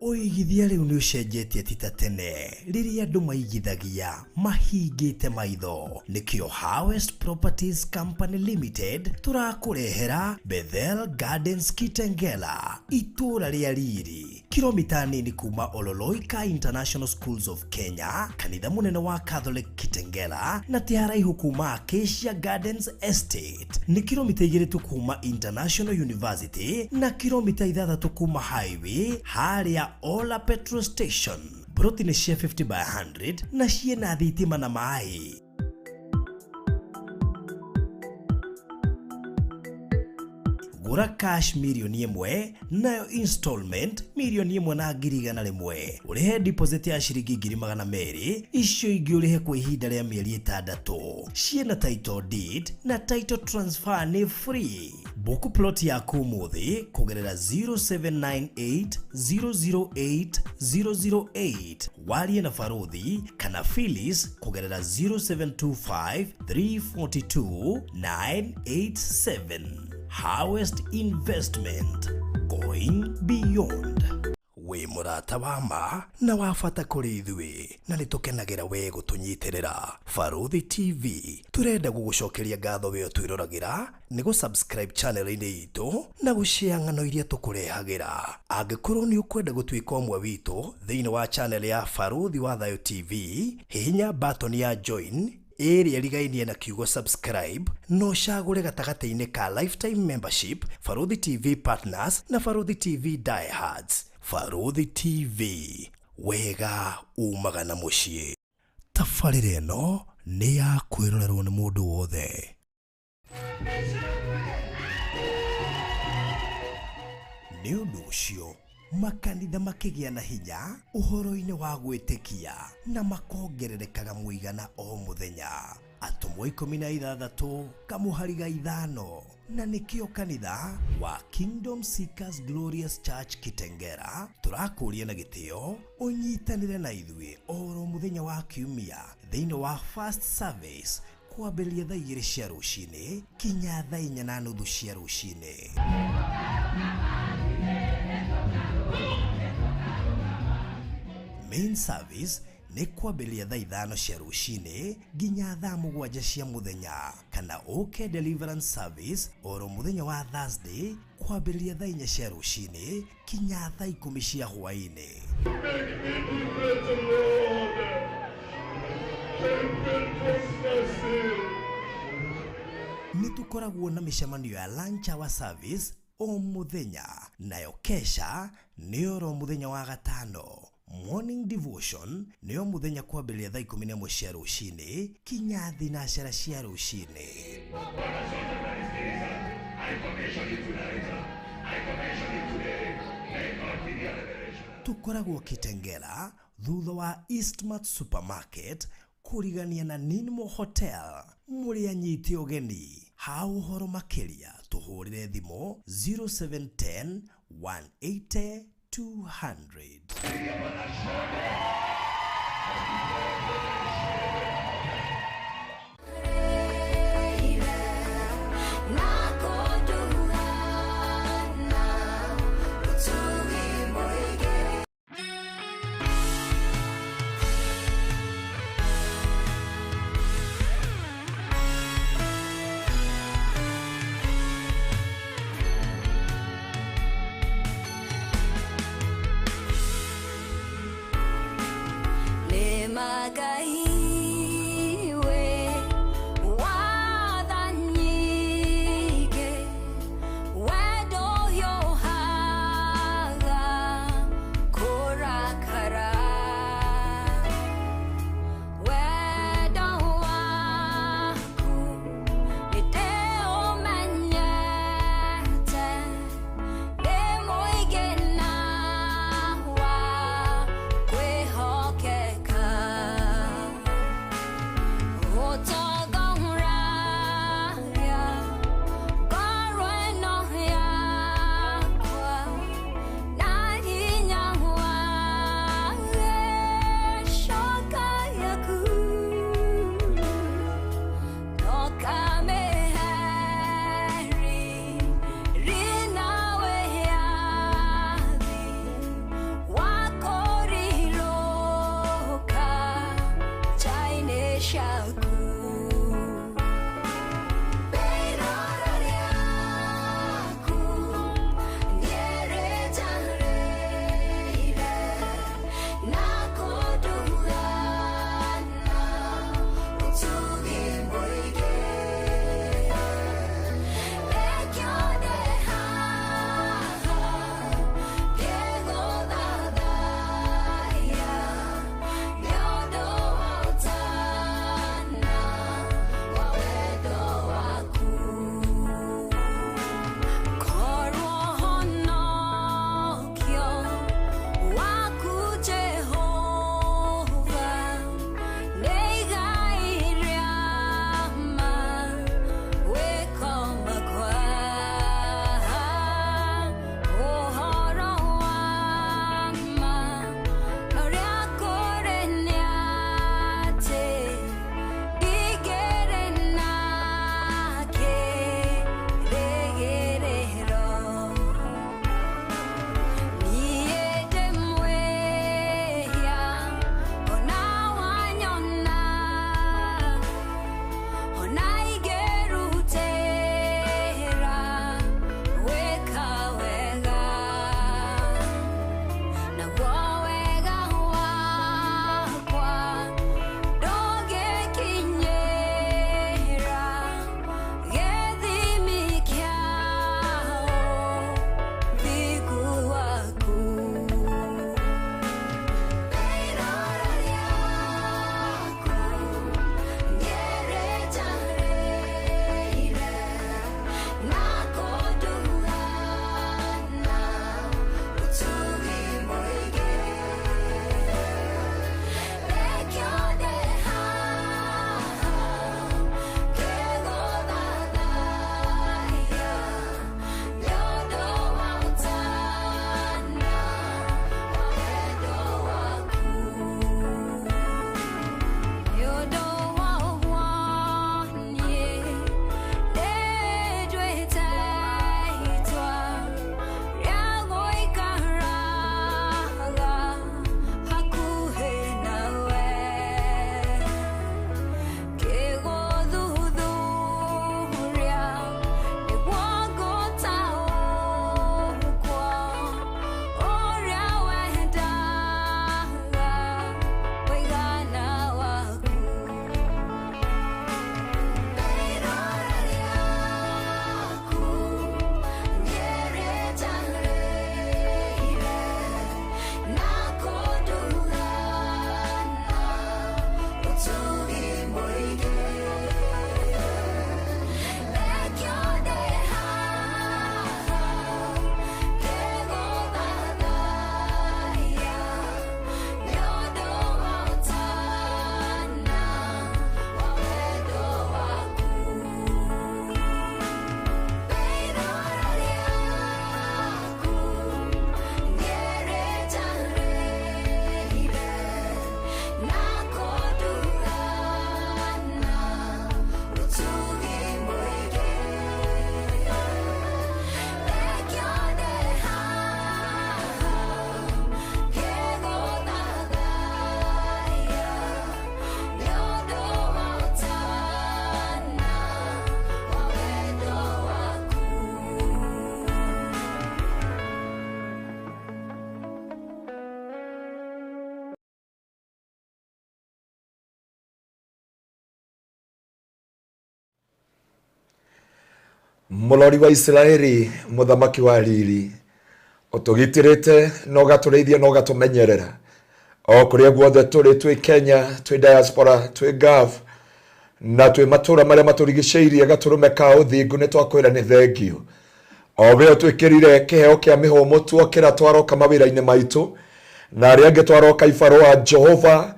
Ũigithia rĩu nĩ ũcenjetie ti ta tene rĩrĩa andũ maigithagia mahingĩte maitho. Nĩkĩo Harvest Properties Company Limited tũrakũrehera Bethel Gardens Kitengela, itũũra rĩa riri, kilomita nini kuma Ololoika International Schools of Kenya, kanitha mũnene wa Catholic Kitengela, na ti haraihu kuma Acacia Gardens Estate. Nĩ kilomita 2 tu kuma International University na kilomita 6 kuma highway harĩa Ola Petrol Station. Broti nĩ cia 50 by 100 na ciĩna thitima na maĩ. Gũra cash 1 mirioni nayo installment 1,100,000, ũrĩhe deposit ya ciringi 200,000, icio ingĩ ũrĩhe kwa ihinda rĩa mĩeri 6. Ciĩna title deed na title transfer nĩ free. Book plot yaku ũmũthĩ kũgerera 0798 008 008, warie na Baruthi kana Phyllis kũgerera 0725 342 987. Harvest Investment, going beyond. Wĩ mũrata wa ma na wa bata kũrĩ ithuĩ na nĩ tũkenagĩra we gũtũnyitĩrĩra. Baruthi TV tũrenda gũgũcokeria ngatho we ũtwĩroragĩra nĩ gũ-subscribe channel-inĩ itũ na gũshare ng'ano iria tũkũrehagĩra. Angĩkorwo nĩ ũkwenda gũtuĩka ũmwe witũ thĩinĩ wa channel ya Baruthi wa Thayo TV, hihinya button ya join ĩrĩa ĩrigainie na kiugo subscribe na ũcagũre gatagatĩ-inĩ ka lifetime membership, Baruthi TV Partners na Baruthi TV Diehards. Baruthi TV, wega umaga na mũciĩ. Tabarĩra ĩno nĩ ya kwĩrorerwo nĩ mũndũ wothe. Nĩ ũndũ ũcio makanitha makĩgĩa na hinya ũhoro-inĩ wa gwĩtĩkia na makongererekaga mũigana o mũthenya. Atũmwo 16 kamũhari ga 5. Na nĩkĩo kanitha wa Kingdom Seekers Glorious Church Kitengera tũrakũria na gĩtĩo ũnyitanĩre na ithuĩ oro mũthenya wa kiumia thĩinĩ wa first service kwambĩrĩria thaa 2 cia rũcinĩ kinya thaa 4:30 cia rũcinĩ. Main service nĩ kwambĩrĩria thaa 5 cia rũcinĩ nginya thaa 7 cia mũthenya, kana ũke deliverance service oro mũthenya wa Thursday kwambĩrĩria thaa 4 cia rũcinĩ kinya thaa 10 cia hwaĩ-inĩ. Make me be better, Lord. Help me confess. Nĩ tũkoragwo na mĩcemanio ya lunch hour service o mũthenya, nayo kesha nĩ oro mũthenya wa gatano. Morning devotion nĩyo mũthenya kwambĩrĩria thaa 11 cia rũcinĩ kinya 9 cia rũcinĩ. Bwana sote mnanisikiliza. I commission you tonight. I commission you today. May God give you a revelation. Tũkoragwo Kitengela thutha wa Eastmart Supermarket kũrigania na Ninmo Hotel. Mũrĩ anyite ũgeni. Ha ũhoro makĩria tũhũrĩre thimũ 0710 180 200. Wa kwĩhokeka. Mũrori wa Isiraeli, mũthamaki wa riri, ũtũgitĩrĩte na ũgatũrĩithia na ũgatũmenyerera o kũrĩa guothe tũrĩ, twĩ Kenya, twĩ diaspora, twĩ Gulf na twĩ matũra marĩa matũrigicĩirie. Gatũrũme ka ũthingu, nĩ twakwĩra nĩ thengio o we ũtwĩkĩrire kĩheo kĩa mĩhũmũ tuokĩra twaroka mawĩra-inĩ maitũ, na arĩa angĩ twaroka ibarũa Jehova,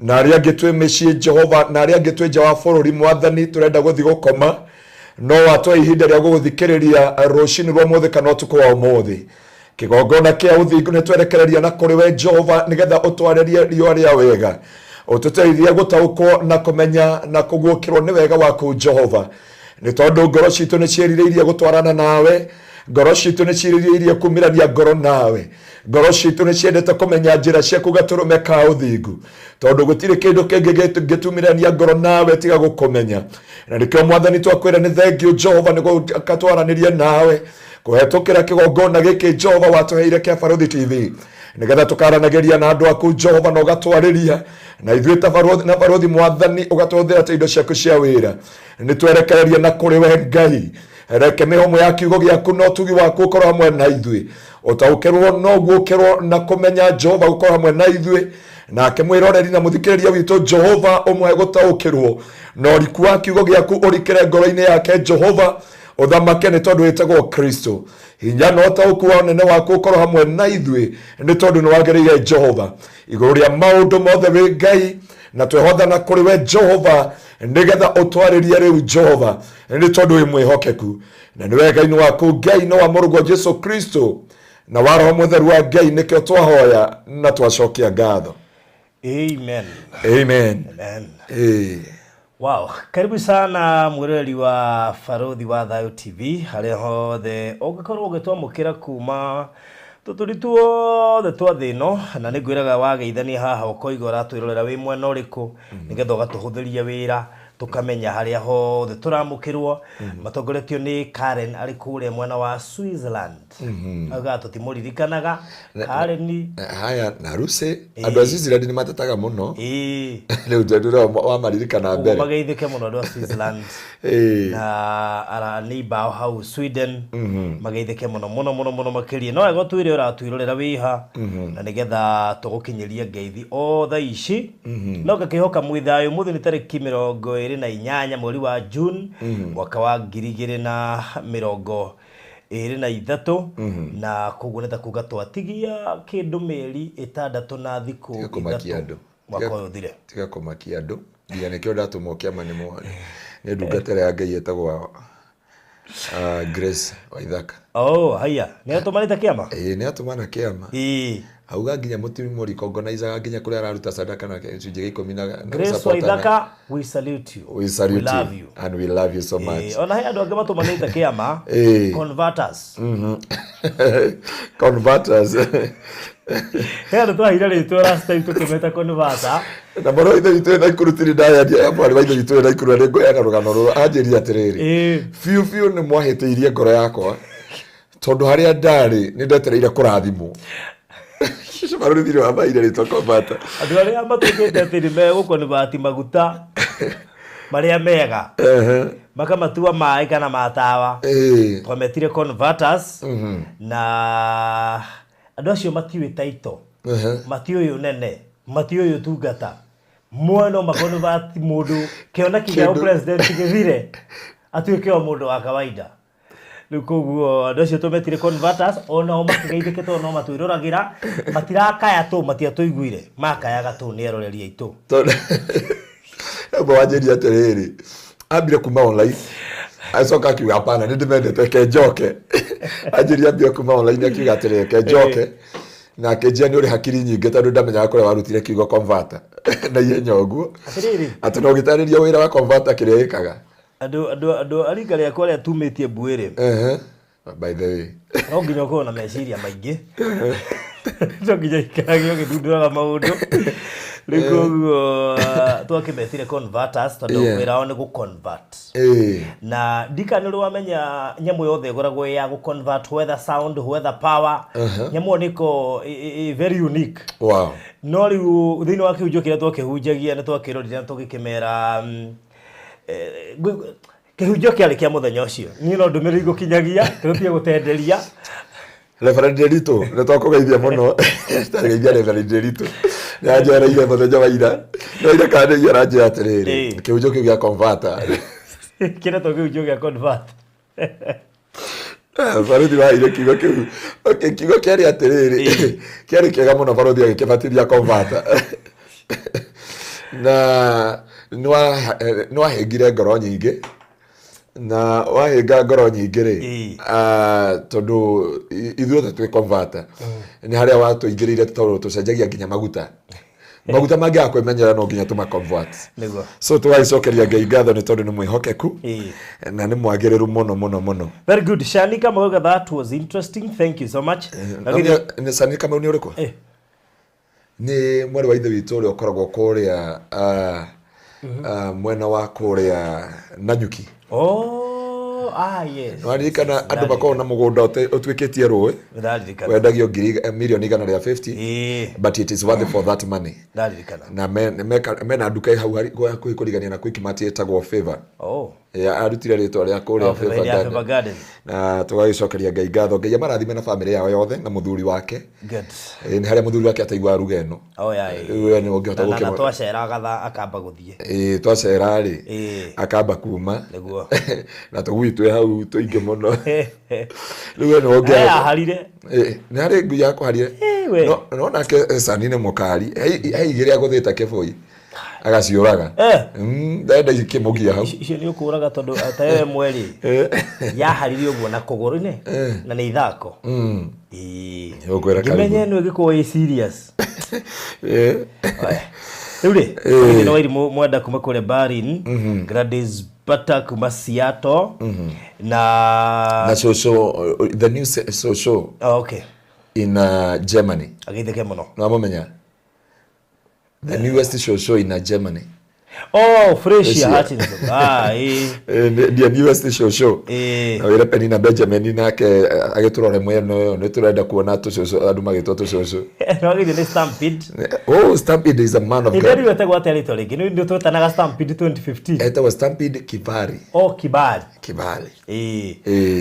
na arĩa angĩ twĩ mĩciĩ Jehova, na arĩa angĩ twĩ nja wa bũrũri. Mwathani, tũrenda gũthiĩ gũkoma no watũhe ihinda rĩa gũgũthikĩrĩria rũcinĩ rwa ũmũthĩ kana ũtukũ wa ũmũthĩ. Kĩgongona kĩa ũthingu nĩ twerekereria na kũrĩ we Jehova, nĩgetha ũtwarĩrie riũa rĩa wega, ũtũteithie gũtaũkwo na kũmenya na kũguũkĩrwo nĩ wega waku Jehova, nĩ tondũ ngoro citũ nĩ ciĩrirĩirie gũtwarana nawe, ngoro citũ nĩ ciĩrirĩirie kumĩrania ngoro nawe, ngoro citũ nĩ ciendete kũmenya njĩra ciaku, gatũrũme ka ũthingu, tondũ gũtirĩ kĩndũ kĩngĩ gĩtumĩrania ngoro nawe tiga gũkũmenya. Na nĩkĩo Mwathani twakwĩra nĩ thengio Jehova, nĩ gũtwaranĩrie nawe kũhetũkĩra kĩgongona gĩkĩ Jehova watũheire kĩa Barũthi TV, nĩgetha tũkaranagĩria na andũ aku Jehova, na ũgatwarĩria na ithuĩ ta barũthi na barũthi. Mwathani, ũgatũhũthĩra ta indo ciaku cia wĩra. Nĩ twerekereria na kũrĩ we Ngai. Reke mĩhũmũ ya kiugo gĩaku na ũtugi waku ũkorwo hamwe na ithuĩ, ũtaũkĩrwo na ũguũkĩrwo na kũmenya Jehova gũkorwo hamwe na ithuĩ, nake mwĩroreri na mũthikĩrĩria witũ Jehova ũmũhe gũtaũkĩrwo na ũriku wa kiugo gĩaku ũrikĩre ngoro-inĩ yake. Jehova, ũthamake, nĩ tondũ wĩtagwo Kristo. Hinya na ũtaũku wa ũnene waku ũkorwo hamwe na ithuĩ, nĩ tondũ nĩ wagĩrĩire Jehova. Igũrũ rĩa maũndũ mothe wĩ Ngai, na twehothana kũrĩ we Jehova, nĩgetha ũtwarĩrie rĩu Jehova, nĩ tondũ wĩ mwĩhokeku na nĩ wega-inĩ waku Ngai, na wa mũrũguo Jesu Kristo na wa Roho Mũtheru wa Ngai, nĩkĩo twahoya na twacokia ngatho. Amen. Amen. Amen. Wow, karibu sana mwĩroreri wa Barũthi wa Thayũ TV harĩa hothe ũngĩkorwo ũgĩtwamũkĩra kuma tũtũri tuothe twa thĩ ĩno, na nĩ ngwĩraga wageithania haha ũkoiga ũratwĩrorera wĩ mwena ũrĩkũ, nĩgetha ũgatũhũthĩria wĩra tũkamenya harĩa hothe tũramũkĩrwo. Matongoretio nĩ Karen arĩ kũrĩa mwena wa Switzerland. Augaga tũtimũririkanaga Karen. Haya na Lucy, andũ a Switzerland nĩ matetaga mũno. Rĩu tondũ wamaririkana ũguo mbere. Mageithĩke mũno andũ a Switzerland na arani bao hau Sweden, mageithĩke mũno mũno mũno mũno makĩria. No wega ũtwĩre ũratwĩrorera wĩha, na nĩgetha tũgũkinyĩria ngeithi o thaa ici. No ngakĩhoka mwĩ thayũ. Ũmũthĩ nĩ tarĩki 28 mweri wa June mwaka wa 2023, na koguo nĩ ta kuga twatigia kĩndũ mĩeri 6 na thikũ Tiga kũmakia 3 andũ. mwaka ũyũ ũthire. Tiga kũmakia andũ, nginya nĩkĩo ndatũmwo kĩama nĩ ndungata ĩrĩa ya Ngai ĩtagwo Grace Waithaka. Oh, haya, nĩ atũmanĩte kĩama? Ĩĩ, nĩ atũmana kĩama. Auga nginya mũtimũrikongonaicaga nginya kũrĩa araruta sadaka na gĩcunjĩ gĩa 10 na Grace gũsupportana. Waithaka, we salute you. We salute We love you you. And we love you so much. Ona he andũ angĩ matũmanĩte kĩama. Converters. Converters. He andũ twaheire rĩtwa last time tũkĩmeta converter. Na mũrũ ithe witũ wĩ Naikuru, tiri ndayandia, mwarĩ wa ithe witũ wĩ Naikuru, na nĩngũheana rũgano rũrũ, anjĩrire atĩrĩrĩ, biũ biũ nĩ mwahĩtĩirie ngoro yakwa, tondũ harĩa ndarĩ nĩ ndetereire kũrathimwo. Marũrĩ thirĩ wa maire rĩtwa converter. Andũ arĩa matuĩkĩte atĩ nĩ megũconvert maguta marĩa mega makamatua maĩ kana matawa, twametire converters, na andũ acio matiũĩ title, matiũĩ ũnene, matiũĩ ũtungata. Moe no maconvert mũndũ kĩoneki gĩa president gĩthire, atuĩke o mũndũ wa kawaida. Rĩu koguo andũ acio tũmetire converters, onao makĩgeithĩke tondũ no matwĩroragĩra. Matirakaya tũ, matiatũiguire, makayaga tũ nĩ eroreri aitũ. Tondũ ĩmwe wanjĩria atĩrĩrĩ, ambire kuma online, acoka akiuga hapana, nĩ ndĩmendete, ke njoke. Anjĩria ambire kuma online, akiuga atĩrĩrĩ, ke njoke, na akĩnjia nĩ ũrĩ hakiri nyingĩ, tondũ ndamenyaga kũrĩa warutire kiugo converter na ihenya ũguo. Atĩrĩrĩ, atĩ no ũgĩtarĩria wĩra wa converter kĩrĩa ĩkaga. Andũ a rika rĩakwa arĩa tumĩtie mbuĩrĩ, By the way, no nginya ũkorwo na meciria maingĩ, no nginya ikarage ũgĩthundũraga maũndũ. Rĩu koguo twakĩmetire converters tondũ wĩra wao nĩ gũ-convert. Na ndika nĩ ũrĩ wamenya nyamũ yothe ĩgũragwo ĩ ya gũ-convert, whether sound, whether power, nyamũ ĩyo nĩko very unique. No rĩu thĩinĩ wa kĩhunjio kĩrĩa twakĩhunjagia, nĩ twakĩrorire na tũgĩkĩmera, Kĩhunjio kĩarĩ kĩa mũthenya ũcio. Niĩ no ndũmĩrĩri ngũkinyagia, tũtige gũtenderia. Reverend Nderitu nĩ twakũgeithia mũno. Ndageithia Reverend Nderitu, nĩ anjereire mũthenya wa ira, no ira kana nĩ ira, aranjĩra atĩrĩrĩ, kĩhunjio kĩu gĩa converter. Kĩretwo kĩhunjio gĩa convert. Baruthi waheire kiugo kĩu. Okay, kiugo kĩarĩ atĩrĩrĩ, kĩarĩ kĩega mũno. Baruthi agĩkĩbatithia converter na nĩwahĩngire ngoro nyingĩ, na wahĩnga ngoro nyingĩ rĩ, tondũ ithuothe twĩ converter, nĩ harĩa watũingĩrĩire, tondũ tũcenjagia nginya maguta. Maguta mangĩaga kwĩmenyera, no nginya tũma convert. So tũgagĩcokeria Ngai ngatho nĩ tondũ nĩ mwĩhokeku na nĩ mwagĩrĩru mũno mũno mũno. Very good. Shanika Mauga, that was interesting. Thank you so much. Nĩ Sani Kamau nĩ ũrĩkũ? Nĩ mwarĩ wa ithe witũ ũrĩa ũkoragwo kũrĩa mwena wa kũrĩa Nanyuki. Oh, ah, yes. Nĩwaririkana andũ makoragwo na mũgũnda ũtuĩkĩtie rũĩ? Ndaririkana. Wendagio 150 million but it is worth for that money. Ndaririkana. Na mena nduka ĩ hau hakuhĩ kũrigania na Quickmart ĩtagwo Favor. Yeah, arutire rĩtwa rĩa kũrĩa. Oh, Favor Favor ya Garden. Favor Garden. Na tũgagĩcokeria Ngai ngatho. Ngai amarathime na bamĩrĩ yao yothe na mũthuri wake. Good. Ĩ, nĩ harĩa mũthuri wake ataigua ruga ĩno. Oh, yeah. Rĩu we nĩ ũngĩhota Na gũkĩmũ twacera agatha akamba gũthiĩ. Ĩ, twacera rĩ, akamba kuma. Na tũgui twĩ hau tũingĩ mũno. Rĩu we nĩ ũngĩahota. Yaharire. Ĩ, nĩ harĩ ngui yakũharire. We. No nake Sani nĩ mũkari. He igĩrĩ agũthĩte kĩbũi agaciũraga. Ndenda ikĩmũgia hau. Icio nĩ ũkũraga tondũ ta ĩyo ĩmwe rĩ, yaharire ũguo na kũgũrũ-inĩ na nĩ ithako. Ũkwĩra Ngĩmenye karibu. ĩno ĩgĩkorwo ĩ serious. Rĩu rĩ, nĩ Wairimũ Mwenda kuma kũrĩa Berlin, Gladys Bata kuma Seattle na Na cũcũ, the new cũcũ Oh, okay. in Germany. Ageithĩke mũno. Nĩwamũmenya the newest cũcũ in Germany? Oh, Freshia Freshia. Hutchinson. Ah, ĩĩ. Ndiye newest cũcũ. Ĩĩ. Na wĩre Penina Benjamin nake agĩtũrore mwena ũyũ, nĩ tũrenda kuona tũcũcũ, andũ magĩtwo tũcũcũ. No ageithio nĩ Stampede. Oh, Stampede is a man of God. Ĩndĩ rĩu etagwo atĩa rĩtwa rĩngĩ? Nĩ twetanaga Stampede 2015. Etagwo Stampede Kibari. Oh, Kibali. Kibali. Ĩĩ.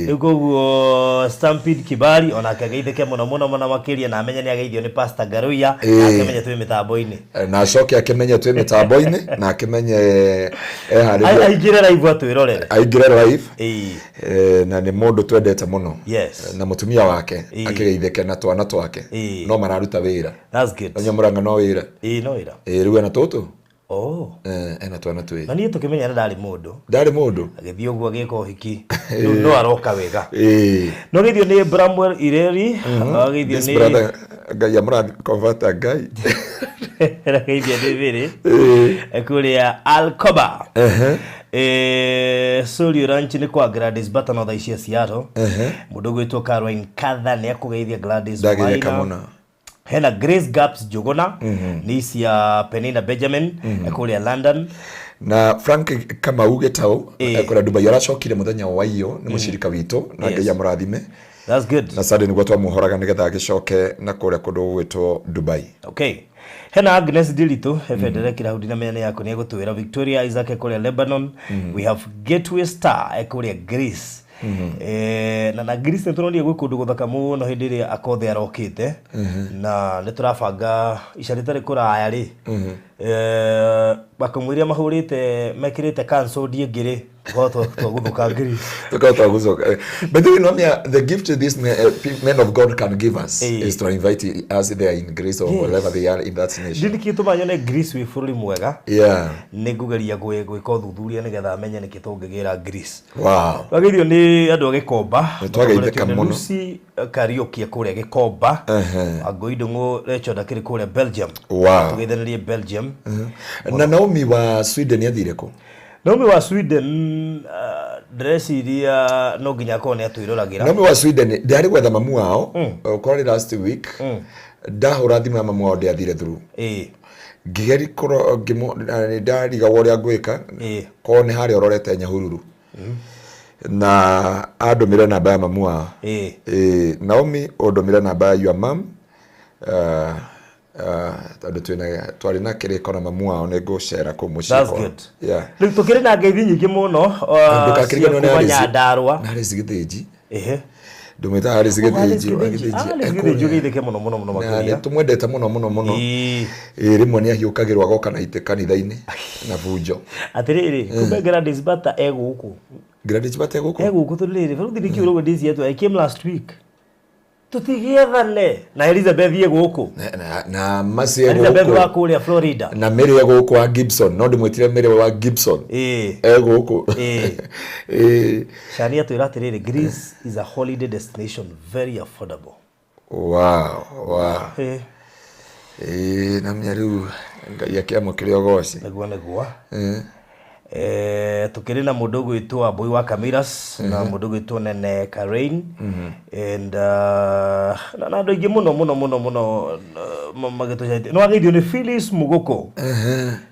Rĩu koguo Stampede Kibali onake ageithĩke mũno mũno mũno makĩria, na amenye nĩ ageithio nĩ Pastor Ngaruiya, na akĩmenye twĩ mĩtambo-inĩ. Na acoke akĩmenye twĩ mĩtambo-inĩ, na akĩmenye eharĩrie. Aingĩre live atwĩrorere. Aingĩre live. Ĩĩ. Na nĩ mũndũ twendete mũno. Na mũtumia wake akĩgeithĩke na twana twake. No mararuta wĩra. That's good. Nyamũranga no wĩra. Ĩĩ, no wĩra. Ĩĩ, rĩu ena tũtũ. Ena twana twĩrĩ. Na niĩ tũkĩmenyana ndarĩ mũndũ. Ndarĩ mũndũ. Agĩthiĩ ũguo agĩka ũhiki. Rĩu no aroka wega. No geithio nĩ Bramwell Ireri. Ageithio This nĩ brother, Ngai amũrathi converter Ngai. Ageithio nĩ Mary. Kũrĩa Alcoba. Sũri Ranch nĩ kwa Gladys Bata no thaa ici Seattle. Mũndũ ũgwĩtwo Caroline Katha nĩ akũgeithia Gladys Ndageithĩka Maina. mũno. Hena Grace Gaps Njũgũna, nĩ cia Penina Benjamin kũrĩa London. Na Frank Kamau Gĩtaũ kũrĩa Dubai, aracokire mũthenya wa iyo, nĩ mũcirika witũ na Ngai amũrathime. That's good. Na Sunday nĩguo twamuhoraga nĩgetha agĩcoke na kũrĩa kũndũ gũgwĩtwo Dubai. Okay. Hena Agnes Ndiritu ebendera kĩrahu, ndinamenya nĩ yaku, nĩ egũtwĩra. Victoria Isaac kũrĩa Lebanon. We have Gateway Star kũrĩa Greece. Na Greece nĩ tũronire gwĩ kũndũ gũthaka mũno hĩndĩ ĩrĩa Akothe arokĩte, na nĩ tũrabanga ica rĩtarĩ kũraya rĩ, makamũiria mahũrĩte mekĩrĩte cancelled ĩngĩ rĩ, tũkorwo twagũthũka Greece. Tukawa twagucoka. But you know me, the gift this men of God can give us is to invite us there in Greece or wherever they are in that nation. Ndĩ nĩkĩ tũma nyone Greece wĩ bũrũri mwega. Nĩ ngũgeria gwĩka ũthuthuria nĩgetha amenye nĩkĩ tũngĩgĩra Greece. Twageithio nĩ andũ a Gĩkomba. Nĩ twageithĩka Matongoretio nĩ mũno. Lucy Kariũki kũrĩa Gĩkomba. Wangũi Ndung'u Rachel ndakĩrĩ kũrĩa Belgium. Tũgeithanĩrie Belgium. Na Naomi wa Sweden athire kũ? Naomi wa Sweden, ndĩreciria no nginya akorwo nĩ atwĩroragĩra. Naomi wa Sweden ndarĩ gwetha mamu wao ũkorwo last week, ndahũra thimũ ya mamu wao ndĩathire through. Ngĩgeri kũro nĩ ndarigagwo ũrĩa ngwĩka, korwo nĩ harĩa ũrorete Nyahururu, na andũmĩre namba ya mamu wao. Ĩĩ, Naomi ũndũmĩre namba ya your mom. Tondũ twĩna twarĩ na kĩrĩko na mamu wao nĩ ngũcera kũu mũciĩ That's kwao. good. Yeah. Rĩu tũkĩrĩ na ngeithi nyingĩ mũno cia Ndũkakĩriganĩrwo nĩ kuma Alice- Nyandarũa. na Alice Gĩthĩnji. Ehe. Ndũmwĩtaga Alice Oh, Alice Gĩthĩnji, wa Gĩthĩnji. Gĩthĩnji. Ah, Alice Gĩthĩnji ũgeithĩke mũno mũno mũno Na makĩria. nĩ tũmwendete mũno mũno mũno. Ĩĩ. Ĩĩ, rĩmwe nĩ ahiũkagĩrwo agoka na itĩ kanitha-inĩ na bunjo. Atĩrĩrĩ, kumbe Gladys Bata e gũkũ. Gladys Bata e gũkũ? E gũkũ tondũ rĩrĩ, baruthi nĩkĩ ũrauga ndĩci I came last week. Tũtigĩethane na Elizabeth e gũkũ. Na Mercy e Elizabeth wa gũkũ. kũrĩa Florida. Na Mary e gũkũ wa Gibson. No ndĩmwĩtire Mary wa Gibson. Ĩĩ. E gũkũ. Ĩĩ. Ĩĩ. Shani atwĩra atĩrĩrĩ, Greece is a holiday destination very affordable. Wow, wow. Ĩĩ. Ĩĩ, na menya rĩu Ngai akĩamũkĩre ũgoci. Nĩguo nĩguo. Tukĩrĩ na mũndũ ũgwĩtwo Wambui wa Kamiras na mũndũ ũgwĩtwo Nene Karain and na andũ aingĩ mũno mũno mũno mũno magĩtũcaĩtie. Nĩ wageithio nĩ Phyllis Muguku.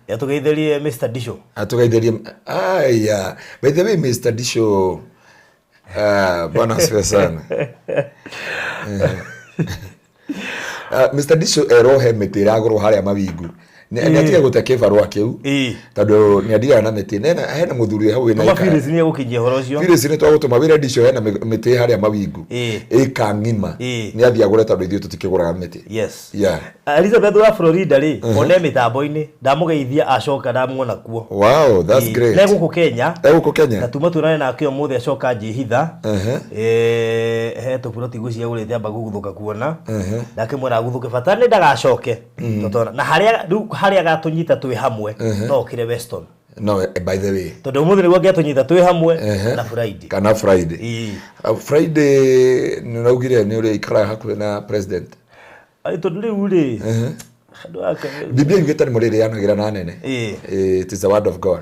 Yatũgeithirie Mr. Disho. Atũgeithirie aya. By the way, Mr. Disho, ah, bwana asifiwe sana. Mr. Disho erwo he mĩtĩ ĩragũrwo harĩa mawingu. Nĩ atige gũte kĩbarũa kĩu tondũ nĩ athiaga na mĩtĩ. Hena mũthuri hau wĩna Tũma ĩka- Phyllis nĩ egũkinyia ũhoro ũcio. Phyllis nĩ twagũtũma wĩra Disho hena mĩtĩ harĩa mawingu. Ĩka ng'ima. Nĩ athiĩ agũre tondũ ithuĩ tũtikĩgũraga mĩtĩ. Yes. Yeah. Elizabeth wa Florida rĩ, one mĩtambo-inĩ, ndamũgeithia acoka ndamuona kuo. Wow, that's great. Na gũkũ Kenya. E gũkũ Kenya? Na tuma tuonane nake ũmũthĩ acoka njĩhitha. He tũburoti ngwĩciria agũrĩte amba gũguthũka kuona. Ndakĩmwĩra aguthũke bata nĩ ndagacoke. Tũtona. Na harĩa rĩu harĩa agatũnyita twĩ hamwe no okire Weston. No, by the way. Tondũ ũmũthĩ nĩguo angĩatũnyita twĩ hamwe na Friday. Kana Friday. Ĩĩ. Friday nĩ ũraugire nĩ ũrĩa ikaraga hakuhĩ na president. Ai, tondũ rĩu rĩ andũ aka Biblia yugĩte nĩ mũrĩrĩanagĩra na anene. Ĩĩ. It is the word of God.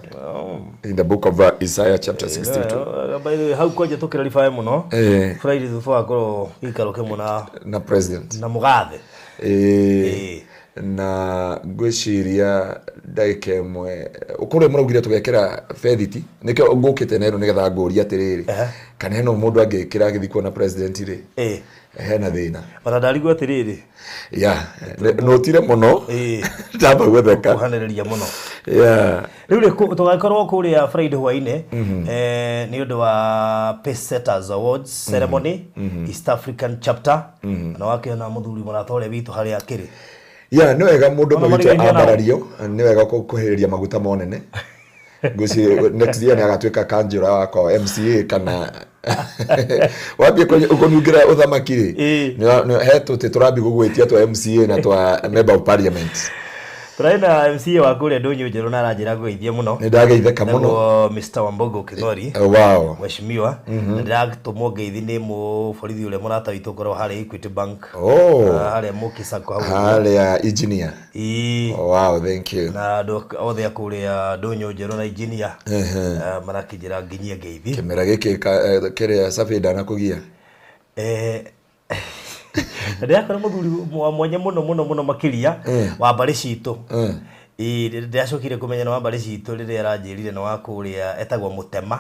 In the book of Isaiah chapter 62. By the way, hau kwanja tũkĩraribae mũno. Friday tũtwakorwo gĩikaro kĩmwe na Na president. na mũgathe. Ĩĩ. Na ngwĩciria ndagĩka ĩmwe kũrĩa mũraugire tũgekĩra bethiti nĩkĩo ngũkĩte na ĩno nĩgetha ngũrie atĩrĩrĩ kana hena mũndũ angĩkĩra agĩthiĩ kuona president rĩ hena thĩna. Ona ndarigwo atĩrĩrĩ. Yeah, nũtire mũno. Ndamba gwĩtheka. Kuhanĩrĩria mũno. Yeah. Rĩu rĩ tũgakorwo kũrĩa Friday hwainĩ nĩ ũndũ wa Pace Setters Awards ceremony East African chapter na wakĩona mũthuri mũrata ũrĩa witũ harĩa akĩrĩ. Yeah, nĩ wega mũndũ Ona ũmwe witũ marigainie nao. ambarario, nĩ wega kũhĩrĩria maguta monene. Ngwĩciria next year nĩ agatuĩka kanjũra wakwa MCA kana wambie kũnungĩra ũthamaki rĩ he tũtĩ tũrambia gũgwĩtia twa MCA na twa member of parliament. Tũrarĩ na MCA wa kũrĩa Ndũnyũ Njerũ na aranjĩra ngũgeithie mũno. Nĩ ndageithĩka mũno. Nĩguo Mr. Wambogo Kĩng'ori. Wow. Mheshimiwa. Na ndĩratũmwo ngeithi nĩ mũborithi ũrĩa mũrata witũ ũkoragwo harĩa Equity Bank. Harĩa Mũki Sacco hau. Harĩa engineer. Ĩĩ. Wow, thank you. Na andũ othe a kũrĩa Ndũnyũ Njerũ na engineer marakĩnjĩra nginyie ngeithi. Kĩmera gĩkĩ kĩrĩa Sabi ndanakũgia. Na ndĩrakora mũthuri wa mwanya mũno mũno mũno makĩria wa mbarĩ citũ. Ĩĩ, ndĩracokire kũmenya nĩ wa mbarĩ citũ rĩrĩa aranjĩrire nĩ wa kũrĩa etagwo Mũtema.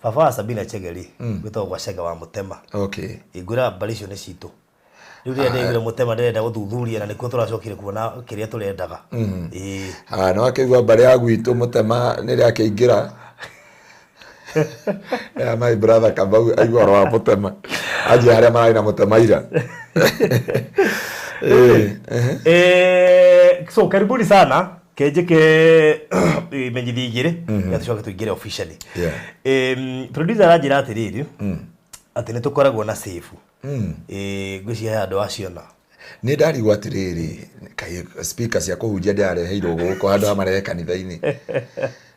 Baba wa Sabina Chegeri gwĩtagwo gwa Cega wa Mũtema. Ĩĩ, ngwĩraga mbarĩ icio nĩ citũ. Rĩu rĩrĩa ndĩraiguire Mũtema ndĩrenda gũthuthuria na nĩkuo tũracokire kuona kĩrĩa tũrendaga. Ĩĩ. Ah, nĩ wakĩigua mbarĩ ya gwitũ Mũtema nĩ rĩakĩingĩra. Yeah, my brother Kamau aigua ũhoro wa Mũtema. Anjia harĩa mararĩ na Mũtema ira. So karibuni sana kenjĩke imenyithia igĩrĩ na tũcoke tũingĩre officially. Producer aranjĩra atĩrĩrĩ atĩ nĩ tũkoragwo na safe. Ngwĩciria he andũ aciona. Nĩ ndarigwo atĩrĩrĩ kaĩ speaker cia kũhunjia ndĩrareheirwo gũkũ handũ ha marehe kanitha-inĩ.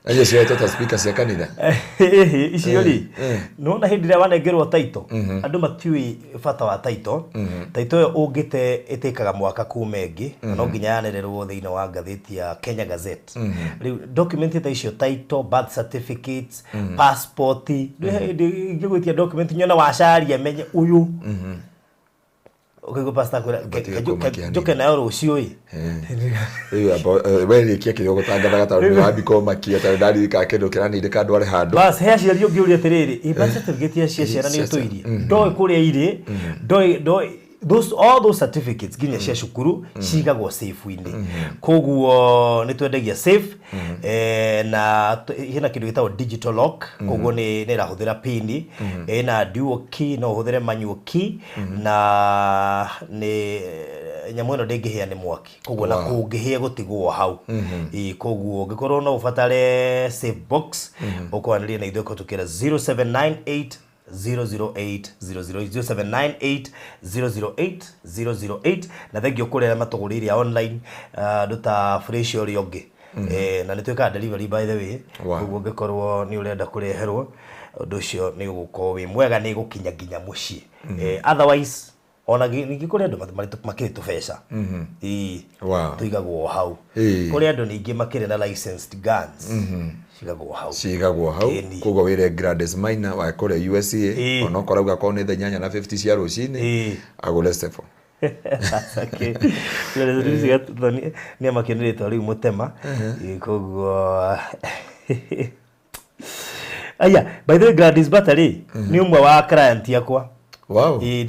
Nacio cioetwo ta speaker cia kanitha. Icio rĩ nĩwona hĩndĩ ĩrĩa wanengerwo title andũ matiũĩ bata wa title. Title ĩyo ũngĩte ĩtĩkaga mwaka kuma ĩngĩ na no nginya yanĩrĩrwo thĩinĩ wa ngathĩti ya Kenya Gazette. Rĩu document ta icio title, birth certificates, passport, rĩu hĩndĩ ingĩgwĩtia document nyone wacaria menye ũyũ. Ũkaigua pastor akwĩra, Ũbatiĩ kũmakia nini. Njoke nayo rũciũ ĩ. Rĩu amba, we rĩkia kĩrĩa ũgũtangathaga tondũ nĩ wambi kũmakia tondũ ndaririkana kĩndũ kĩranindĩka ndware handũ. Bas, he aciari ũngĩũria atĩrĩrĩ, ĩ birth certificate cia ciana nĩ ũtũirie? Ndoĩ kũrĩa irĩ, ndoĩ ndoĩ Those, all those certificates nginya cia cukuru cigagwo safe-inĩ. Koguo nĩ twendagia safe, na hena kĩndũ gĩtagwo digital lock, koguo nĩ ĩrahũthĩra pin, ĩna dual key, no ũhũthĩre manual key, na nĩ nyamũ ĩno ndĩngĩhĩa nĩ mwaki, koguo na kũngĩhĩa gũtigwo hau. Ĩĩ, koguo ũngĩkorwo no ũbatare safe box, ũkwaranĩria na ithuĩ kũhetũkĩra 0798 008 008, 0798 008 008. Na thengio kũrĩ arĩa matũgũrĩire online, andũ ta Fresh ũrĩa ũngĩ. Na nĩ twĩkaga delivery, by the way. Koguo ũngĩkorwo nĩ ũrenda kũreherwo, ũndũ ũcio nĩ ũgũkorwo wĩ mwega, nĩ ĩgũkinya nginya mũciĩ. Otherwise ona ningĩ kũrĩ andũ makĩrĩ tũbeca. Ĩĩ. Tũigagwo hau. Kũrĩ andũ ningĩ makĩrĩ na licensed guns, cigagwo hau. Cigagwo hau. Ĩni. Koguo wĩre Gladys Maina wa kũrĩa USA, onokorwo auga korwo nĩ thaa 8 na 50 cia rũcinĩ, agũre stefo. Okay. Nĩ amakio nĩ rĩtwa rĩu mũtema. Ĩĩ, koguo aya, by the way, Gladys Bata rĩ, nĩ ũmwe wa client yakwa. Ĩĩ,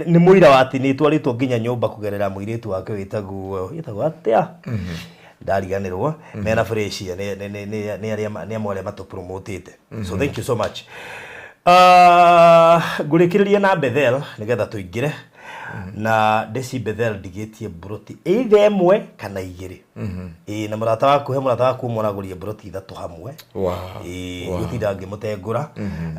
nĩ mũira wa atĩ nĩ twarĩtwo nginya nyũmba kũgerera mũirĩtu wake wĩtagwo atĩa, ndariganĩrwo, mena Fresh nĩ arĩa nĩ amwe arĩa matũpromotĩte, so thank you so much. Ngũrĩkĩrĩria na Bethel nĩgetha tũingĩre na ndeci Bethel. Ndigĩtie mburoti either ĩmwe kana igĩrĩ. Ĩĩ, na mũrata waku, he mũrata waku ũmwe ũragũrire mburoti ithatũ hamwe. Ĩĩ, gũtinda ngĩmũtengũra.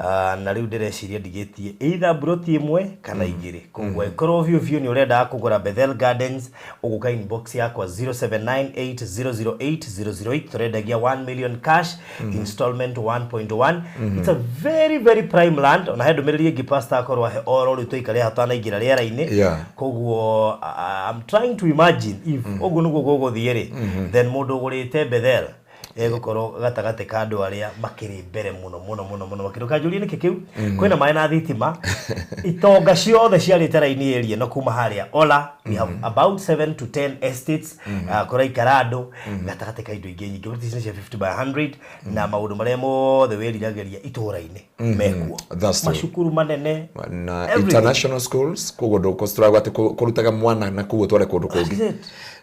Ah, na rĩu ndĩreciria ndigĩtie either mburoti ĩmwe kana igĩrĩ, koguo ĩkorwo biũ biũ nĩ ũrendaga kũgũra Bethel Gardens, ũgũka inbox yakwa 0798008008. Tũrendagia 1 million cash, installment 1.1. It's a very very prime land. Ona he ndũmĩrĩri ĩngĩ pastor akorwo ahe oro rĩu tũikare hatanaingĩra rĩera-inĩ. Koguo I'm trying to imagine if ũguo nĩguo gũgũthiĩ rĩ, then mũndũ ũgũrĩte Bethel egũkorwo gatagatĩ ka andũ arĩa makĩrĩ mbere mũno mũno mũno mũno makĩrĩ. Ũkanjũria nĩkĩ kĩu, kwĩna maĩ na thitima, itonga ciothe ciarĩte raini area ĩno kuma harĩa Ola. We have about 7 to 10 estates, kũraikara andũ gatagatĩ ka indo ingĩ nyingĩ. Ici nĩ cia 50 by 100 na maũndũ marĩa mothe wĩriragĩria itũũra-inĩ mekuo. That's true. Macukuru manene, na everything. International schools, koguo ndũkũcitũragwo atĩ kũrutaga mwana na kũu ũtware kũndũ That is kũngĩ. it.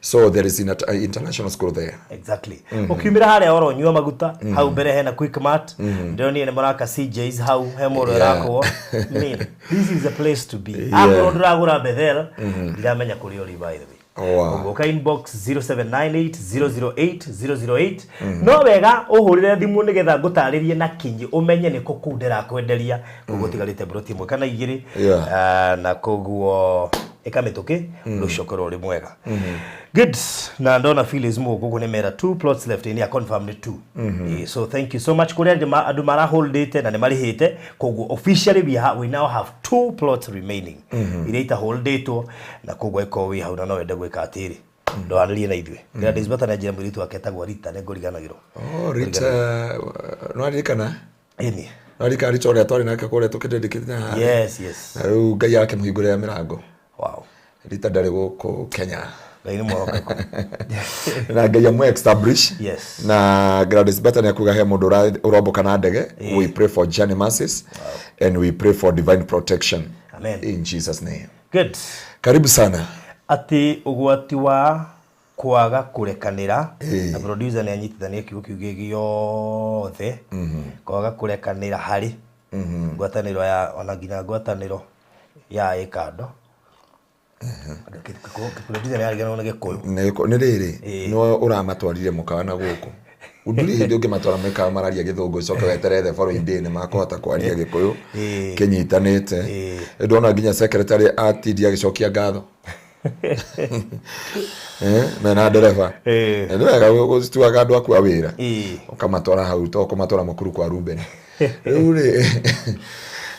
So there is international school there. Exactly. Ukiumĩra harĩa oro nyua maguta hau mbere hena Quickmart, ndĩronire nĩ maraka CJs hau, he mũndũ ĩrakwo. Mean, this is the place to be. Akorwo ndũragũra Bethel, ndiramenya kũrĩa ũrĩ, by the way. Ũguo ka inbox 0798 008 008. No wega ũhũrĩre thimũ nĩgetha ngũtarĩrie na kinyi ũmenye nĩkũ kũu ndĩrakwenderia. Koguo tigarĩte mburoti ĩmwe kana igĩrĩ. Ah, na koguo ĩka mĩtũkĩ, ũndũ ũcio ũkorwo ũrĩ mwega. Good. Na ndona Phyllis Mũgũkũ nĩ mera two plots left, nĩ confirm nĩ two. So thank you so much kũrĩa andũ maraholdĩte na nĩ marĩhĩte. Koguo officially we now have two plots remaining iria itaholdĩtwo, na koguo ĩkorwo wĩ hau na no wende gwĩka atĩrĩ, ndwanĩrie na ithuĩ. Gladys Bata nĩ anjĩra mũirĩtu wake etagwo Rita, nĩ ngũriganagĩrwo. Oh, Rita, no aririkana? Ĩni. No aririkana Rita ũrĩa twarĩ nake kũrĩa tũkĩndĩndĩkĩte na harĩa? Yes. Na rĩu Ngai akĩmũhingũrĩra mĩrango. Rita ndarĩ gũkũ Kenya. Ngai nĩ mwehokeku. Na Ngai amwe establish. Na Gladys Bata nĩ akuga he mũndũ ũromboka na ndege. We pray for journey mercies and we pray for divine protection. Amen. In Jesus' name. Good. Karibu sana. Atĩ ũgwati wa kwaga kũrekanĩra, na producer nĩ anyitithania kiugo kĩu gĩ gĩothe, kwaga kũrekanĩra harĩ ngwatanĩro ya ona nginya ngwatanĩro ya ĩkando. Producer nĩ ariganĩrwo nĩ Gĩkũyũ. Nĩ rĩrĩ, nĩwe ũramatwarire mũkawa na gũkũ ndũrĩ hĩndĩ ũngĩmatwara mĩkawa mararia Gĩthũngũ, ũcoke weterere the following day nĩ makũhota kwaria Gĩkũyũ kĩnyitanĩte. Ndona nginya secretary atindi agĩcokia ngatho. Mena ndereba. Nĩ wega gũtuaga andũ aku a wĩra ũkamatwara hau, to kũmatwara mũkuru kwa Ruben. Rĩu rĩ,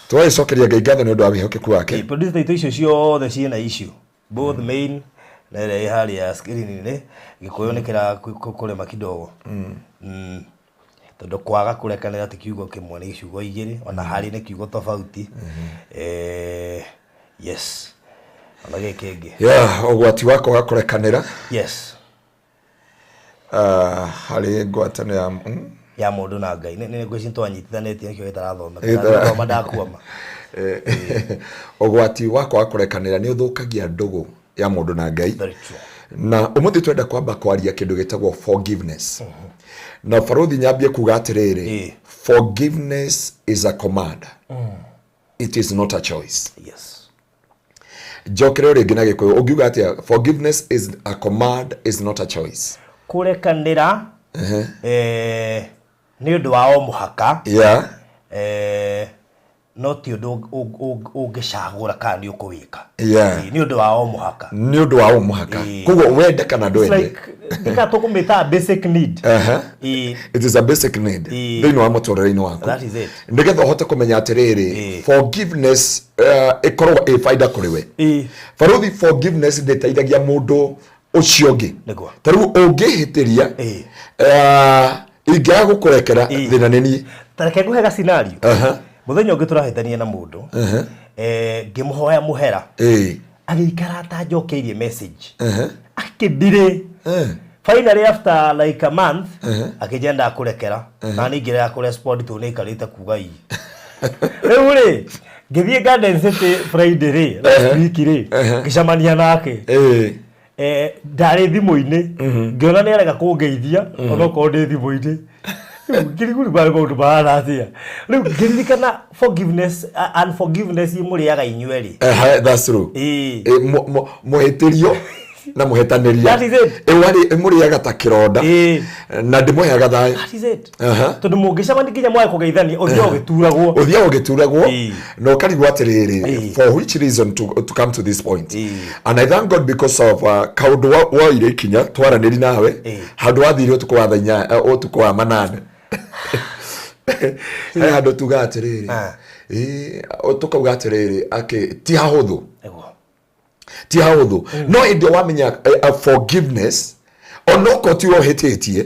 tũgagĩcokeria Ngai ngatho nĩ ũndũ wa wĩhokeku wake. Producer itũ icio ciothe ciĩna issue, both main na ĩrĩa ĩ harĩa screen-inĩ, Gĩkũyũ nĩ kĩra kũrema kidogo. Tondũ kwaga kũrekanĩra ti kiugo kĩmwe, nĩ ciugo igĩrĩ, ona harĩ nĩ kiugo tofauti. Yes, ona gĩkĩ kĩngĩ. Yeah, ũgwati wa kwaga kũrekanĩra harĩ ngwatanĩro ya Ya mũndũ na Ngai. Nĩ ngwĩciria twanyitithanĩtie, nĩkĩo gĩtarathomeka. Gĩtara- Ndathoma ndakwama. Ũgwati wa kwaga kũrekanĩra nĩ ũthũkagia ndũgũ ya mũndũ na Ngai. Very true. Na ũmũthĩ twenda kwamba kwaria kĩndũ gĩtagwo forgiveness. Na barothi, nyambie kuga atĩrĩrĩ, forgiveness is a command, it is not a choice. Njokere o rĩngĩ na Gĩkũyũ, ũngiuga atĩa? Forgiveness is a command, is not a choice. Kũrekanĩra nĩ ũndũ wa o mũhaka, no ti ũndũ ũngĩcagũra kana nĩ ũkũwĩka. Nĩ ũndũ wa o mũhaka. Nĩ ũndũ wa o mũhaka. Koguo wende kana It's ndwende, like nika tũkũmĩta basic need. It is a basic need thĩinĩ wa mũtũrĩre-inĩ waku. That is it. Nĩgetha ũhote kũmenya atĩrĩrĩ, forgiveness ĩkoragwo ĩ baida kũrĩ we. Baruthi, forgiveness ndĩteithagia mũndũ ũcio ũngĩ. Ta rĩu ũngĩhĩtĩria, ingĩaga gũkũrekera, thĩna nĩ niĩ. Ta reke ngũhe ga scenario. Mũthenya ũngĩ tũrahĩtania na mũndũ, ngĩmũhoya mũhera, agĩikara atanjokeirie message, akĩndirĩ. Finally, after like a month, akĩnjĩra ndakũrekera na niĩ ngĩrega kũrespond tondũ nĩ aikarĩte kuga ii. Rĩu rĩ, ngĩthiĩ Garden City Friday rĩ, last week rĩ, ngĩcemania nake. Ndarĩ thimũ-inĩ, ngĩona nĩ arega kũngeithia onokorwo ndĩ thimũ-inĩ. Rĩu ngĩrigwo rĩu marĩ maũndũ mahana atĩa. Rĩu ngĩririkana forgiveness, unforgiveness imũrĩaga inyuerĩ. Ehe, that's true. Mũhĩtĩrio na mũhĩtanĩria. That is it. Ĩ, ĩmũrĩaga ta kĩronda na ndĩmũheaga thayũ. That is it. Tondũ mũngĩcemania nginya mwage kũgeithania, ũthiaga ũgĩturagwo. Ũthiaga ũgĩturagwo na ũkarigwo atĩrĩrĩ, for which reason to come to this point? And I thank God because of kaũndũ woire ikinya twaranĩri nawe handũ wathire ũtukũ wa thaa 8, ũtukũ wa 8, he handũ tuga atĩrĩrĩ, tũkauga atĩrĩrĩ, akĩ ti hahũthũ. Ti hahũthũ, no hĩndĩ ĩyo wamenya forgiveness, onokorwo tiwe ũhĩtĩtie,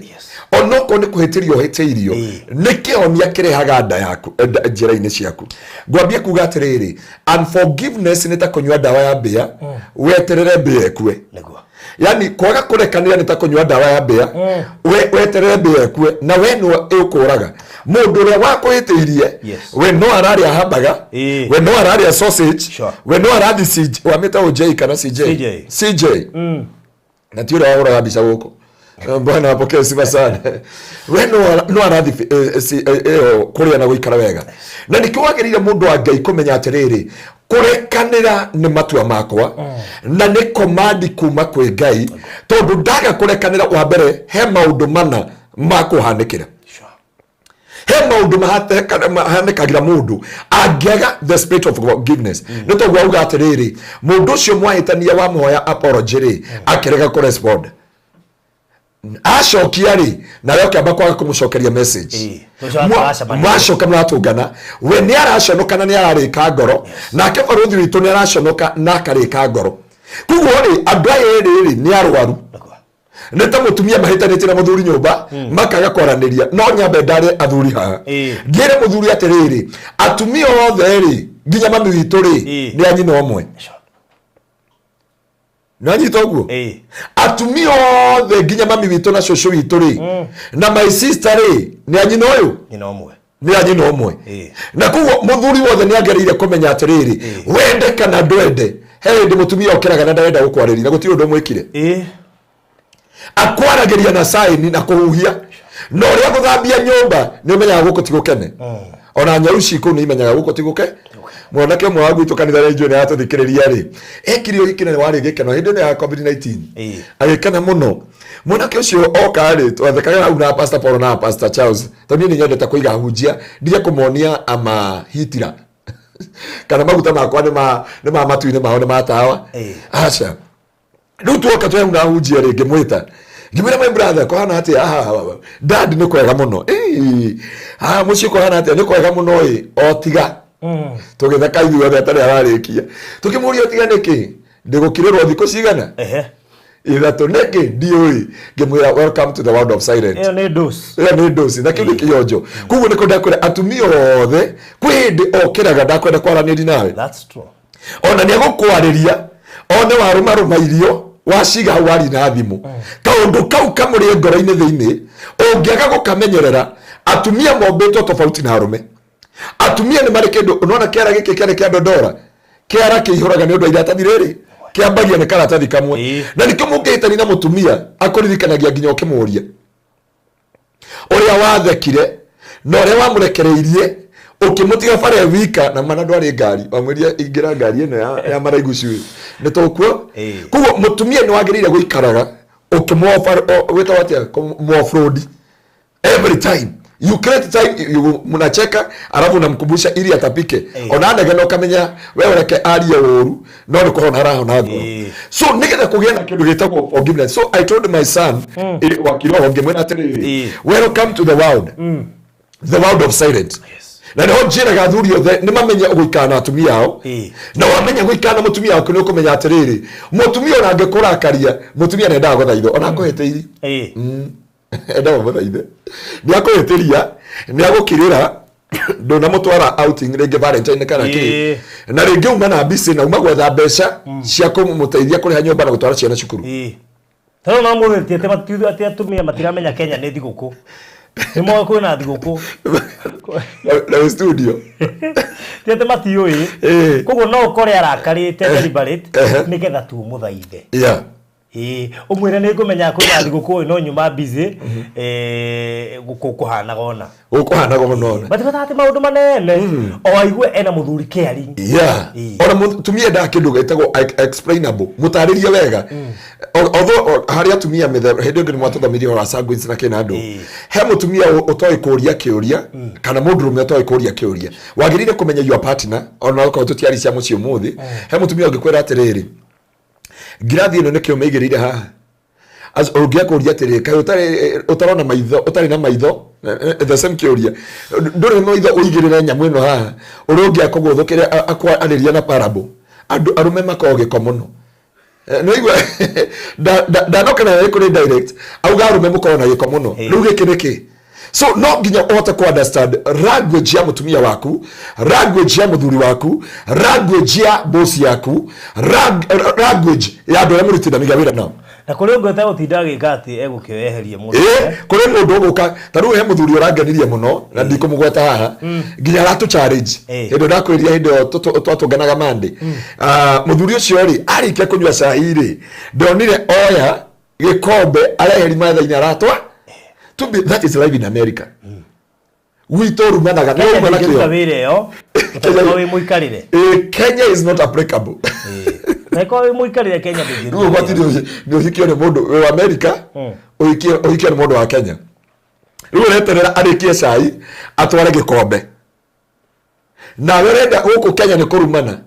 onokorwo nĩ kũhĩtĩrio ũhĩtĩirio, nĩ kĩhonia kĩrehaga nda yaku, njĩra-inĩ ciaku. Ngwambie kuga atĩrĩrĩ, unforgiveness nĩ ta kũnyua ndawa ya mbĩa weterere mbĩa ĩkue. Yani kwaga kũrekanĩra nĩ ta kũnyua ndawa ya mbĩa weterere mbĩa ĩkue, na we nĩwe ĩkũraga mũndũ ũrĩa wakũhĩtĩirie. We no ararĩa hamburger, we no ararĩa sausage, we no arathi CJ, wamĩta OJ kana CJ? CJ. CJ, na ti ũrĩa wahũraga mbica gũkũ. Bwana apokee sifa sana. We no arathi ĩyo kũrĩa na gũikara wega, na nĩkĩo wagĩrĩire mũndũ wa Ngai kũmenya atĩrĩrĩ, kũrekanĩra nĩ matua makwa na nĩ command kuma kwĩ Ngai, tondũ ndaga kũrekanĩra, wa mbere he maũndũ mana ma kũhanĩkĩra. He maũndũ mahanĩkagĩra mũndũ angĩaga the spirit of forgiveness. Nĩ tondũ auga atĩrĩrĩ, mũndũ ũcio mwahĩtania, wamũhoya apology rĩ, akĩrega kũrespond, acokia rĩ, nawe ũkĩamba kwaga kũmũcokeria message. Tũcoka tũracemania. Mwacoka mũratũngana, we nĩ araconoka na nĩ ararĩka ngoro, nake barũthi witũ nĩ araconoka na akarĩka ngoro. Koguo rĩ, andũ aya erĩ rĩ, nĩ arwaru. Nĩ ta mũtumia mahĩtanĩtie na mũthuri nyũmba, makaga kwaranĩria. No nyambe ndare athuri haha, ngĩre mũthuri atĩrĩrĩ, atumia othe rĩ, nginya mami witũ rĩ, nĩ a nyina ũmwe. Nanyita ũguo? Atumia othe, nginya mami witũ na cũcũ witũ rĩ, na my sister rĩ, nĩ a nyina ũyũ. Nyina ũmwe. Nĩ a nyina ũmwe. Na koguo mũthuri wothe nĩ agĩrĩire kũmenya atĩrĩrĩ, wende kana ndwende, he hĩndĩ mũtumia okĩraga na ndarenda gũkwarĩria na gũtirĩ ũndũ mwĩkire. Akwaragĩria na saini na kũhuhia na ũrĩa gũthambia nyũmba, nĩ ũmenyaga gũkũ ti gũkene. Ona nyau cikũ nĩ imenyaga gũkũ ti gũke. Mwanake ũmwe wa gwitũ kanitha rĩ, njũĩ nĩ aratũthikĩrĩria rĩ, ekire ũhiki na nĩ warĩ gĩkeno hĩndĩ ĩno ya COVID-19. Agĩkena mũno mwanake ũcio oka rĩ, twathekaga hau na Pastor Paul na Pastor Charles, tondũ niĩ nĩ nyendete kũiga hunjia ndige kũmonia ama hitira kana maguta makwa nĩ ma matu-inĩ mao nĩ ma tawa. Aca, rĩu tuoka twĩ hau na hunjia rĩ, ngĩmwĩta ngĩmwĩra, "My brother, kũhana atĩa?" "Ah, dad, nĩ kwega mũno." "Ĩĩ, ah, mũciĩ kũhana atĩa?" "Nĩ kwega mũno." Ĩ, o tiga tũgĩtheka ithuothe atarĩ ararĩkia, tũkĩmũria, "Tiga nĩkĩ?" "Ndĩgũkirĩrwo thikũ cigana 3 nĩkĩ ndiũĩ." Ngĩmwĩra, "Welcome to the world of silent." Ĩyo nĩ dose. Ĩyo nĩ ndoci na kĩu nĩ kĩonjo. Koguo nĩ kwenda kwĩra atumia othe, kwĩ hĩndĩ okĩraga ndakwenda kwaranĩria nawe. That's true. Ona nĩ egũkwarĩria one warũmarũma irio waciga hau wari na thimũ, kaũndũ kau kamũrĩe ngoro-inĩ thĩinĩ ũngĩaga gũkamenyerera. Atumia mombĩtwo tofauti na arũme. Atumia nĩ marĩ kĩndũ, unaona kĩara gĩkĩ kĩarĩ kĩa ndondora, kĩara kĩihũraga nĩ ũndũ wa iratathi rĩrĩ, kĩambagia nĩ karatathi kamwe. Na nĩkĩo mũngĩhĩtania na mũtumia akũririkanagia nginya ũkĩmũria ũrĩa wathekire na ũrĩa wamũrekereirie ũkĩmũtiga bara ĩ wika na mana ndwarĩ ngari, wamwĩria ingĩra ngari ĩno ya maraigu cui nĩ tũkuo. Koguo mũtumia nĩ wagĩrĩire gũikaraga ũkĩmwĩtagwo atĩa, kũmũ-offload every time you create time you mnacheka, alafu unamkumbusha ili atapike. Ona anegena ukamenya we ureke arie ũru no nĩ kũhona arahona ngoro. So nĩgetha kũgĩe na kĩndũ gĩtagwo forgiveness. So I told my son wa kiroho, ngĩmwĩra atĩrĩrĩ, welcome to the world, the world of silent. Na nĩho njĩraga athuri othe nĩ mamenye gũikara na atumia ao. Na wamenya gũikara na mũtumia waku, nĩ ũkũmenya atĩrĩrĩ, mũtumia ona angĩkũrakaria, mũtumia nĩendaga gũthaithwo ona akũhĩtĩirie. Endaga mũthaithe, nĩ akũhĩtĩria, nĩ agũkirĩra, ndũnamũtwara outing rĩngĩ Valentine kana kĩ. Na rĩngĩ uma na busy na uma gwetha mbeca cia kũmũteithia kũrĩha nyũmba na gũtwara ciana cukuru. Tondũ no mũthĩ ti atĩ atĩ atumia matiramenya Kenya nĩ thigũkũ, nĩ moĩ kwĩna thigũkũ. Na wĩ studio. Ti atĩ matiũĩ. Koguo no ũkore arakarĩte deliberate nĩgetha tu ũmũthaithe. Ĩĩ, ũmwĩre nĩ ngũmenya kwĩna thigũkũ no nyuma busy, gũkũ kũhanaga ona gũkũhanaga ũnona. Matibatara atĩ maũndũ manene, o aigue ena mũthuri caring. Ona mũtumia endaga kĩndũ gĩtagwo explainable, mũtarĩrie wega. Although harĩ atumia mĩthemba, hĩndĩ ĩngĩ nĩ mwatũthomirie ũhoro wa sanguines na kĩna andũ. He mũtumia ũtoĩ kũria kĩũria kana mũndũrũme ũtoĩ kũria kĩũria. Wagĩrĩire kũmenya your partner, ona okorwo tũtiari cia mũciĩ ũmũthĩ. He mũtumia ũngĩkwĩra atĩrĩrĩ, ngirathi ĩno nĩkĩo mĩigĩrĩire haha. Ũngĩ akũria atĩrĩrĩ, kaĩ ũtarĩ ũtarona maitho, ũtarĩ na maitho? The same kĩũria, ndũrĩ na maitho ũigĩrĩre nyamũ ĩno haha? Ũrĩa ũngĩ akũgũthũkĩre akwarĩria na parable. Andũ arũme makoragwo gĩko mũno. Nĩwaigua ndanoka nayo kũrĩ direct, auga arũme mũkoragwo na gĩko mũno. Rĩu gĩkĩ nĩkĩ? So no nginya ũhote ku understand language ya mũtumia waku, language ya mũthuri waku, language ya boss yaku, language ya andũ arĩa mũrutithanagia wĩra nao. Na kũrĩ ũngĩ ũtegũtinda agĩka atĩ egũkĩeheria mũndũ. Kũrĩ mũndũ ũgũka ta rĩu, he mũthuri ũrangenirie mũno na ndikũmũgweta haha, nginya aratũ challenge. Hĩndĩ ĩyo ndakwĩrire, hĩndĩ ĩyo twatũnganaga Monday. Ah, mũthuri ũcio rĩ, arĩkia kũnyua cai rĩ, ndonire oya gĩkombe areheri metha-inĩ aratwa. To be, that is life in America. Gwitũ rumanaga nĩ Kenya rumana ndĩngĩruta kĩo. Wĩra ĩyo ũtangĩkorwo wĩ mũikarĩre. Kenya is not applicable. Ũtangĩkorwo wĩ mũikarĩre Kenya Rĩu ndĩngĩruta ũgwati wĩra. nĩ ũhikio nĩ mũndũ wĩ wa America, ũhikio nĩ mũndũ wa Kenya, rĩu ũreterera arĩkie cai atware gĩkombe, nawe ũrenda gũkũ Kenya nĩ kũrumana.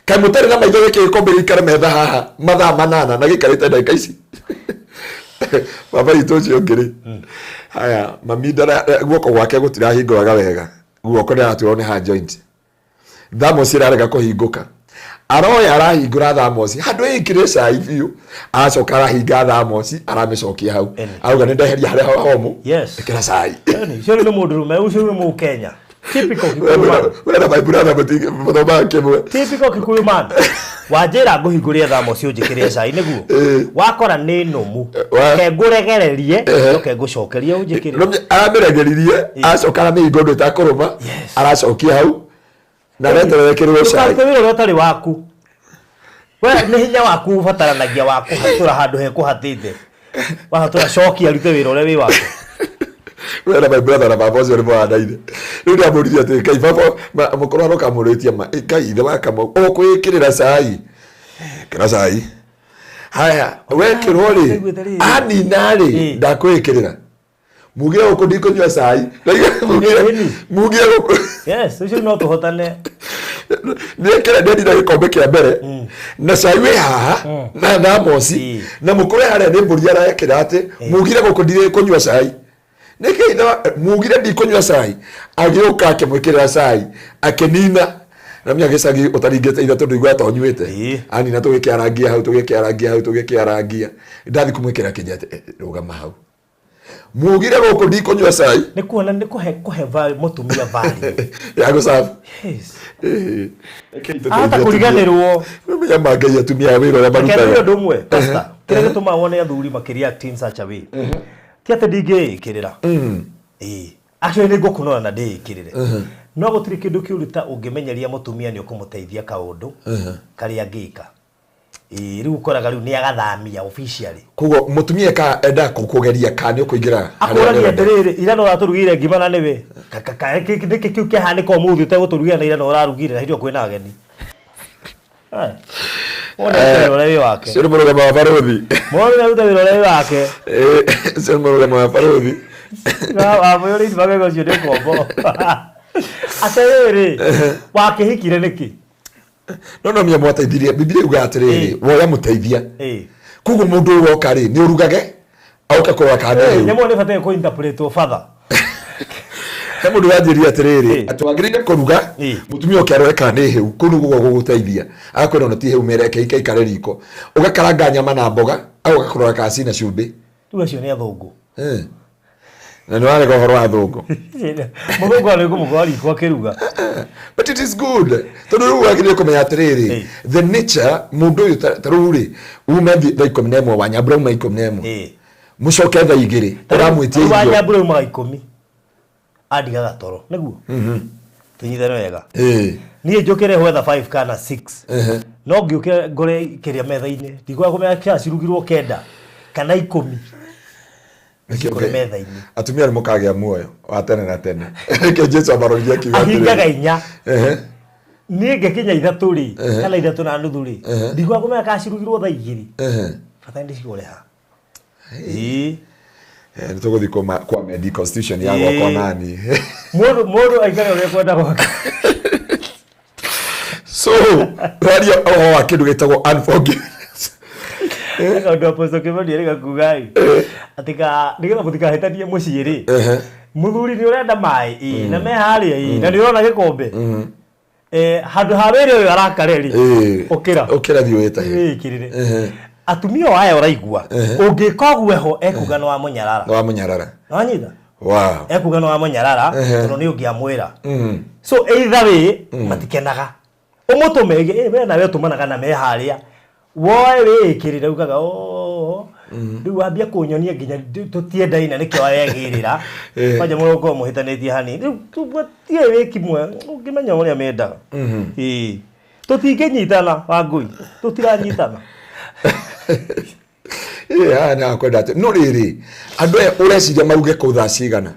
Kaĩ mũtarĩ na maitho? Gĩkĩ gĩkombe gĩikare metha haha mathaa 8 na gĩikarĩte ndagĩka ici. Baba witũ ũcio ũngĩ rĩ, haya mami guoko gwake gũtirahingũraga wega, guoko nĩ aratwĩrwo nĩ ha joint, thermos ĩrarega kũhingũka, aroya arahingũra thermos handũ ĩkĩrĩ cai biũ, aracoka arahinga thermos, aramĩcokia hau. Arauga nĩ ndeheria harĩa homũ. Ĩkĩra cai. Yaani, ũcio nĩ mũndũrũme, ũcio nĩ mũkenya. Typical Kikuyu man. We na my brother mũthomaga kĩmwe. Typical Kikuyu man. Wanjĩra ngũhingũrie thermos ũnjĩkĩre cai nĩguo. Wakora nĩ nũmu. Ke ngũregererie, njoke ngũcokerie ũnjĩkĩre. Aramĩregeririe, acoka aramĩhinga ũndũ ĩtakũrũma, aracokia hau na areterera ĩkĩrwo cai. Ndũkarute wĩra ũrĩa ũtarĩ waku. We nĩ hinya waku ũbataranagia wa kũhatũra handũ hekũhatĩte. Wahatũra, cokia arute wĩra ũrĩa wĩ waku. We na my brother na baba ũcio nĩ mũhanaine. Rĩu ndamũririe atĩ kai baba mũkũrũ aroka amũrĩtie ma kai ithe wa Kamau ũkwĩkĩrĩra cai, kĩra cai haya wekĩrwo rĩ. Ndaiguĩte rĩrĩ. Anina rĩ, ndakwĩkĩrĩra mugire gũkũ ndikũnyua cai. Mugire Ĩni. Mugire gũkũ. Yes, ũcio no tũhotane. Nĩekĩra ndendira gĩkombe kĩa mbere na cai wĩ haha na thamoci. Na mũkũre harĩa nĩ mbũri arekĩra atĩ mugire gũkũ ndirĩ kũnyua cai nĩkĩ ithe mugire ndikũnyua cai, agĩũka akĩmwĩkĩrĩra cai akĩnina na menya gĩcagi ũtaringĩte ithe tondũ igua tonyuĩte. Anina tũgĩkĩarangia hau, tũgĩkĩarangia hau, tũgĩkĩarangia, ndathi kũmwĩkĩra kĩnya atĩ, "Eh, rũgama hau, mugire gũkũ ndikũnyua cai." Nĩ kuona nĩ kũhe mũtumia value. Ya gũcabu. Yes. Ahota kũriganĩrwo. Menya mangai atumia a wĩra ũrĩa Reke ngwĩre marutaga. Ũndũ ũmwe, Pastor, kĩrĩa gĩtũmaga wone athuri makĩreact in such a way ti atĩ ndingĩĩkĩrĩra. Ĩĩ, actually nĩ ngũkũnora na ndĩĩkĩrĩre. No gũtirĩ kĩndũ kĩũru ta ũngĩmenyeria mũtumia nĩ ũkũmũteithia kaũndũ karĩa angĩka. Ĩĩ, rĩu ũkoraga rĩu nĩ agathamia officially. Koguo mũtumia ka endaga kũgeria kana nĩ ũkũingĩra harĩa Akũragia arenda. atĩrĩrĩ, ira no ũratũrugĩire ngima na nĩwe. Nĩkĩ kĩu kĩahanĩka ũmũthĩ ũtegũtũrugĩra na ira no ũrarugire na hĩndĩ ĩyo kwĩna ageni. Aya. Wona wĩra ũrĩa wĩ wake. Ũcio nĩ mũrũgamo wa barũthi. Mwana aruta wĩra ũrĩa wĩ wake. Eh, ũcio nĩ mũrũgamo wa barũthi. Wamũyũrĩte magego ũcio nĩ ngombo. Atĩrĩrĩ, wakĩhikire nĩkĩ? No mia mwateithirie. Bibilia yugaga atĩrĩrĩ, woya mũteithia. Koguo mũndũ ũyũ woka rĩ, nĩ ũrugage oke kũrora kana nĩ hĩu. Nyamũ nĩ bataire kũ interpretwo father. He mũndũ wanjĩrire atĩrĩrĩ, atĩ wagĩrĩire kũruga mũtumia oke arore kana nĩ hĩu, kũu nĩguo gũgũteithia. Agakwĩra ona ti hĩu, mĩreke ikaikare riko. Ũgakaranga nyama na mboga, agoka kũrora kana cina cumbĩ. Rĩu acio nĩ athũngũ. Na nĩ warega ũhoro wa thũngũ. Mũthũngũ arĩ kũmũkora riko akĩruga. But it is good tondũ rĩu wagĩrĩire kũmenya atĩrĩrĩ, the nature mũndũ ũyũ ta rĩu rĩ, ume thaa 11, wanyambura uma 11, mũcoke thaa 2 ũramwĩtia irio. Wanyambura umaga 10 andigaga toro nĩguo tũnyitane wega. Niĩ njũkĩre whether 5 kana 6, no ngĩũkĩra ngore kĩrĩa metha-inĩ, ndikwaga kũmenya kĩa cirugirwo 9 kana 10 cikore metha-inĩ. Atumia nĩ mũkagĩa muoyo wa tene na tene. Nĩkĩo Jesu amarorire akiuga ahingaga atĩrĩrĩ. 4. Niĩ ngĩkinya 3 rĩ, kana 3:30 rĩ, ndikwaga kũmenya kana cirugirwo thaa 2. Bata ndĩcigũre ha. Ĩĩ. Nĩ tũgũthiĩ kwa amend constitution ya gwakwa nani. Mũndũ aikare ũrĩa ekwenda gwake. So twaria ũhoro wa kĩndũ gĩtagwo unforgiveness. Kaũndũ Apostle Kĩmani erĩga kuga ĩ, atĩ ka nĩgetha mũtikahĩtanie mũciĩ rĩ, mũthuri nĩ ũrenda maĩ ĩ, na me harĩa ĩ, na nĩ ũrona gĩkombe. Handũ ha wĩre ũyũ arakare rĩ, ũkĩra. Ũkĩra thiĩ wĩtahe. Wĩĩkĩrĩre. Atumia o aya ũraigua, ũngĩka ũguo ho ekuga nĩ wamũnyarara. Nĩ wamũnyarara. Nĩwanyita? Wow. Ekuga nĩ wamũnyarara, tondũ nĩ ũngĩamwĩra. So either way, matikenaga. Ũmũtũme, we nawe ũtũmanaga na me harĩa. Woe wĩĩkĩrĩre ugaga, oh, rĩu wambia kũnyonia nginya tũtiendaine nĩkĩo wegĩrĩra. Kwanja mũgũkorwo mũhĩtanĩtie hanini. Rĩu tũbatie wĩki mwe, ũngĩmenya ũrĩa mendaga. Ĩĩ. Tũtingĩnyitana, Wangũi. Tũtiranyitana. Ĩĩ, haha nĩ hakwenda atĩ no rĩrĩ, andũ aya ũreciria maruge kũu thaa cigana?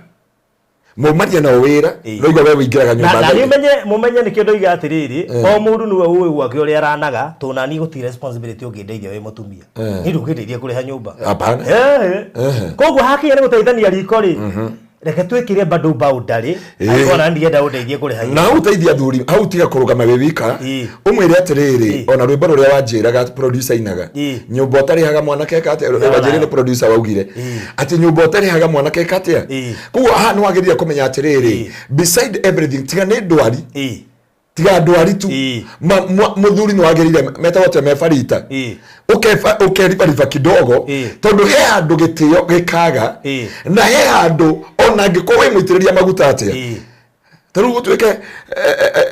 Maumaria nao wĩra, no igua we ũingĩraga nyũmba Na thaa nĩ mũmenye nĩkĩo ndoiga atĩrĩrĩ, o mũndũ nĩwe ũĩ gwake ũrĩa aranaga, tondũ nani gũtirĩ responsibility ũngĩndeithia wĩ mũtumia. Niĩ ndũngĩndeithia kũrĩha nyũmba. Hapana. Koguo hakinya nĩ gũteithania riko rĩ, reke twĩkĩre bado boundary, angĩkorwo nani ndingĩenda ũndeithie kũrĩha nyũmba. Na hau teithia athuri, hau tiga kũrũgama wĩ wika, ũmwĩre atĩrĩrĩ, ona rwĩmbo rũrĩa wanjĩraga producer inaga, nyũmba ũtarĩhaga mwanake eka atĩa? Wanjĩrire nĩ producer waugire atĩ nyũmba ũtarĩhaga mwanake eka atĩa? Koguo haha nĩ wagĩrĩire kũmenya atĩrĩrĩ, beside everything, tiga nĩ ndwari, tiga ndwari tu, mũthuri nĩ wagĩrĩire metagwo atĩa, mebarita, ũkeribariba kidogo, tondũ he handũ gĩtĩo gĩkaga, na he handũ ona angĩkorwo wĩ mũitĩrĩria maguta atĩa, ta rĩu gũtuĩke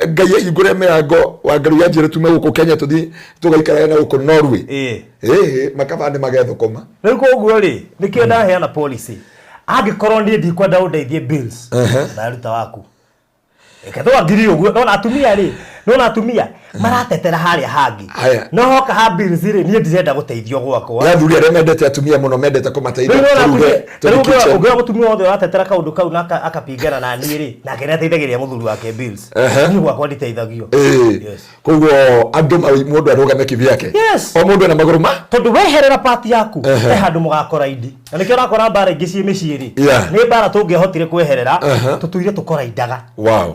Ngai ahingũre mĩrango wa Ngai yanjĩre tume gũkũ Kenya tũthiĩ tũgaikarage na gũkũ Norway, ĩhĩ makaba nĩ magethũkũma. Rĩu koguo rĩ, nĩkĩo ndaheana policy, angĩkorwo niĩ ndikwenda ũndeithie bills, ndaruta waku. Reke twangiri ũguo, nona atumia rĩ, nona atumia maratetera harĩa hangĩ. Haya. No hoka ha bills rĩ, niĩ ndirenda gũteithio gwakwa. Nĩ athuri arĩa mendete atumia mũno, mendete kũmateithia, Rĩu nona tũruge, atumia, tũthiĩ rĩu kitchen. ũngĩona mũtumia wothe ũratetera kaũndũ kau na akapingana na niĩ rĩ, nake nĩ ateithagĩrĩria mũthuri wake bills. Niĩ gwakwa nditeithagio. Yes. Koguo andũ mũndũ arũgame kivyake. Yes. O mũndũ ena magũrũ ma Tondũ weherera part yaku, he handũ mũgakora indi, na nĩkĩo ũrakora mbara ingĩ ciĩ mĩciĩ rĩ, nĩ mbara tũngĩahotire kweherera, tũtũire tũkora indaga.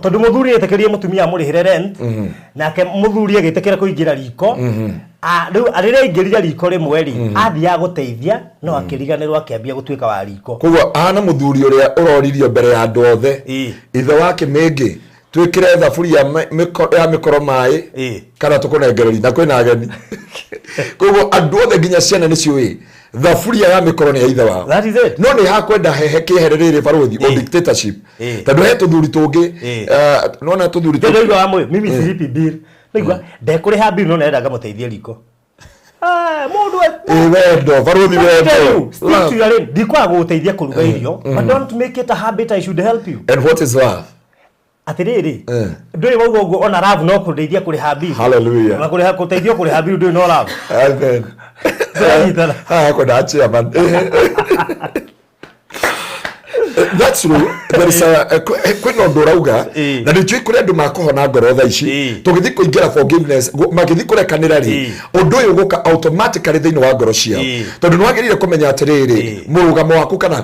Tondũ mũthuri etĩkĩrie mũtumia amũrĩhĩre rent, nake mũthuri agĩtĩkĩra kũingĩra riko. Rĩu rĩrĩa aingĩrire riko rĩmwe rĩ, athiaga gũteithia no akĩriganĩrwo akĩambia gũtuĩka wa riko. Koguo ahana mũthuri ũrĩa ũroririo mbere ya andũ othe, ithe wa kĩmĩngĩ, twĩkĩre thaburia ya mĩkoro maĩ kana tũkũnengereria na kwĩna ageni. Koguo andũ othe nginya ciana nĩ ciũĩ thaburia ya mĩkoro nĩ ya ithe wao. That is it. No nĩ hakwenda hehe kĩehere rĩrĩ barũthi o dictatorship, tondũ he tũthuri tũngĩ, nona tũthuri Ndio ndaigua wa moyo, mimi silipi bill. Ndaigua ndekũrĩha bill no nenda ngamũteithie riko. Mũndũ Ĩ, wendo barũthi, wendo. Stick to your lane. Ndikwaga gũgũteithia kũruga irio, but don't make it a habit I should help you. And what is love? Atiriri, Eh. Ndũrĩ wauga ũguo ona love no kũndeithia kũrĩha bill. Hallelujah. Ona kũrĩha gũteithio kũrĩha bill ndũrĩ no love. Amen. Tũranyitana. Haha kwenda chairman. That's true. There is a kwĩna ũndũ ũrauga Ĩĩ. na nĩ njũĩ kũrĩ andũ makũhona ngoro thaa ici Ĩĩ. tũgĩthiĩ kũingĩra forgiveness magĩthiĩ kũrekanĩra rĩ Ĩĩ. ũndũ ũyũ ũgũka automatically thĩinĩ wa ngoro ciao Ĩĩ. tondũ nĩ wagĩrĩire kũmenya atĩrĩrĩ Ĩĩ. mũrũgamo waku kana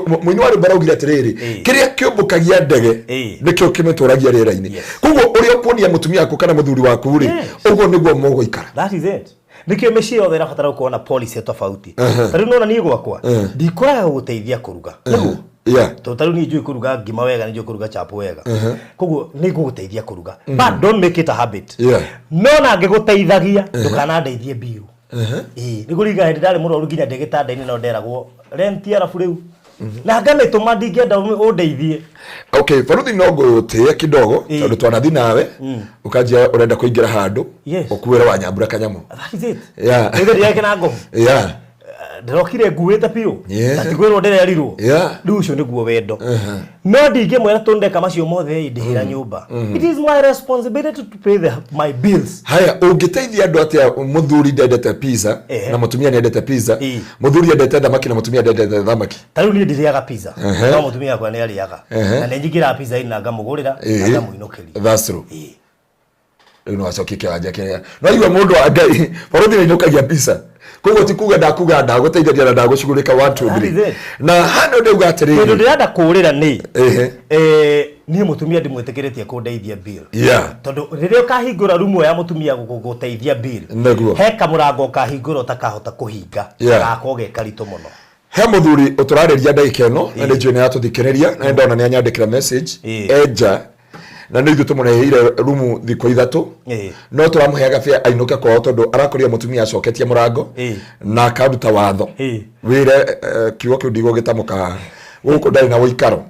mũini wa rwĩmbo araugire atĩrĩrĩ Ĩĩ. kĩrĩa kĩũmbũkagia ndege Ĩĩ. nĩkĩo kĩmĩtũragia rĩera-inĩ Yes. koguo ũrĩa ũkuonia mũtumia waku kana mũthuri waku rĩ Yes. ũguo nĩguo mũgũikara That is it. Nikio mĩciĩ yothe ĩrabatara gũkorwo na policy tofauti. Ta rĩu nona niĩ gwakwa ndikoraga gũgũteithia kũruga. Nĩguo. Yeah. Tondũ ta rĩu niĩ njũĩ kũruga ngima wega, nĩ njũĩ kũruga chapo wega. Koguo nĩ ngũgũteithia kũruga. But don't make it a habit. Yeah. No na ngĩgũteithagia ndũkanandeithie biũ. Ĩĩ, nĩ kũringa hĩndĩ ndarĩ mũrwaru nginya ndĩ gĩtanda-inĩ no nderagwo rent arabu rĩu. Na ngamĩtũma ndingĩenda ũndeithie. Okay, baruthi no ngũtĩe kidogo Ĩĩ. tondũ twanathi nawe ũkanjia ũrenda kũingĩra handũ Yes. ũkuĩre wanyambura kanyamũ. That is it. Yeah. Nĩ ndĩreke na ngomu. Yeah. Ndĩrokire nguĩte biũ. Yeah. Na ti kwĩrwo ndĩrerirwo. Yeah. Rĩu ũcio nĩguo wendo. No ndingĩmwĩra tondeka macio mothe ĩ ndĩhĩra nyũmba. It is my responsibility to pay my bills. Haya, ũngĩteithia andũ atĩa mũthuri ndendete pizza Ehe. na mũtumia nĩendete pizza, Ĩĩ. mũthuri endete thamaki na mũtumia ndendete thamaki. Ta rĩu niĩ ndirĩaga pizza. Ehe. No mũtumia wakwa nĩ arĩaga. Ehe. Na nĩ njingĩraga pizza inĩ na ngamũgũrĩra na Ĩĩ. ngamũinũkĩria. That's true. Ĩĩ. Rĩu no acokie kĩwanja kĩrĩa. No igua mũndũ wa Ngai, baruthi nĩainũkagia pizza. Koguo ti kuga ndakuga ndagũteithĩria na ndagũcugurĩka 1 2 That is 3. it. Na hano ndauga Kĩndũ atĩrĩrĩ. ndĩrenda kũũrĩra nĩ Ehe. niĩ mũtumia ndimwĩtĩkĩrĩtie kũndeithia bill. Yeah. Tondũ rĩrĩa ũkahingũra rumu ya mũtumia gũteithia bill Nĩguo. he kamũrango ũkahingũra ũtakahota kũhinga Yeah. gakorwo ge karitũ mũno. He muthuri uturarĩria ndagĩka ĩno na nĩ njũĩ nĩ aratũthikĩrĩria na nĩ ndona nĩ anyandĩkĩra message Ĩĩ. enja na nĩ ithuĩ tũmũreheire rumu thikũ ithatũ Ĩĩ. no tũramũheaga bĩa ainũke kwao tondũ arakorire mũtumia acoketie mũrango Ĩĩ. na akaruta watho Ĩĩ. wĩre kiugo kĩu ndigũgĩtamũka haha gũkũ ndarĩ na ũikaro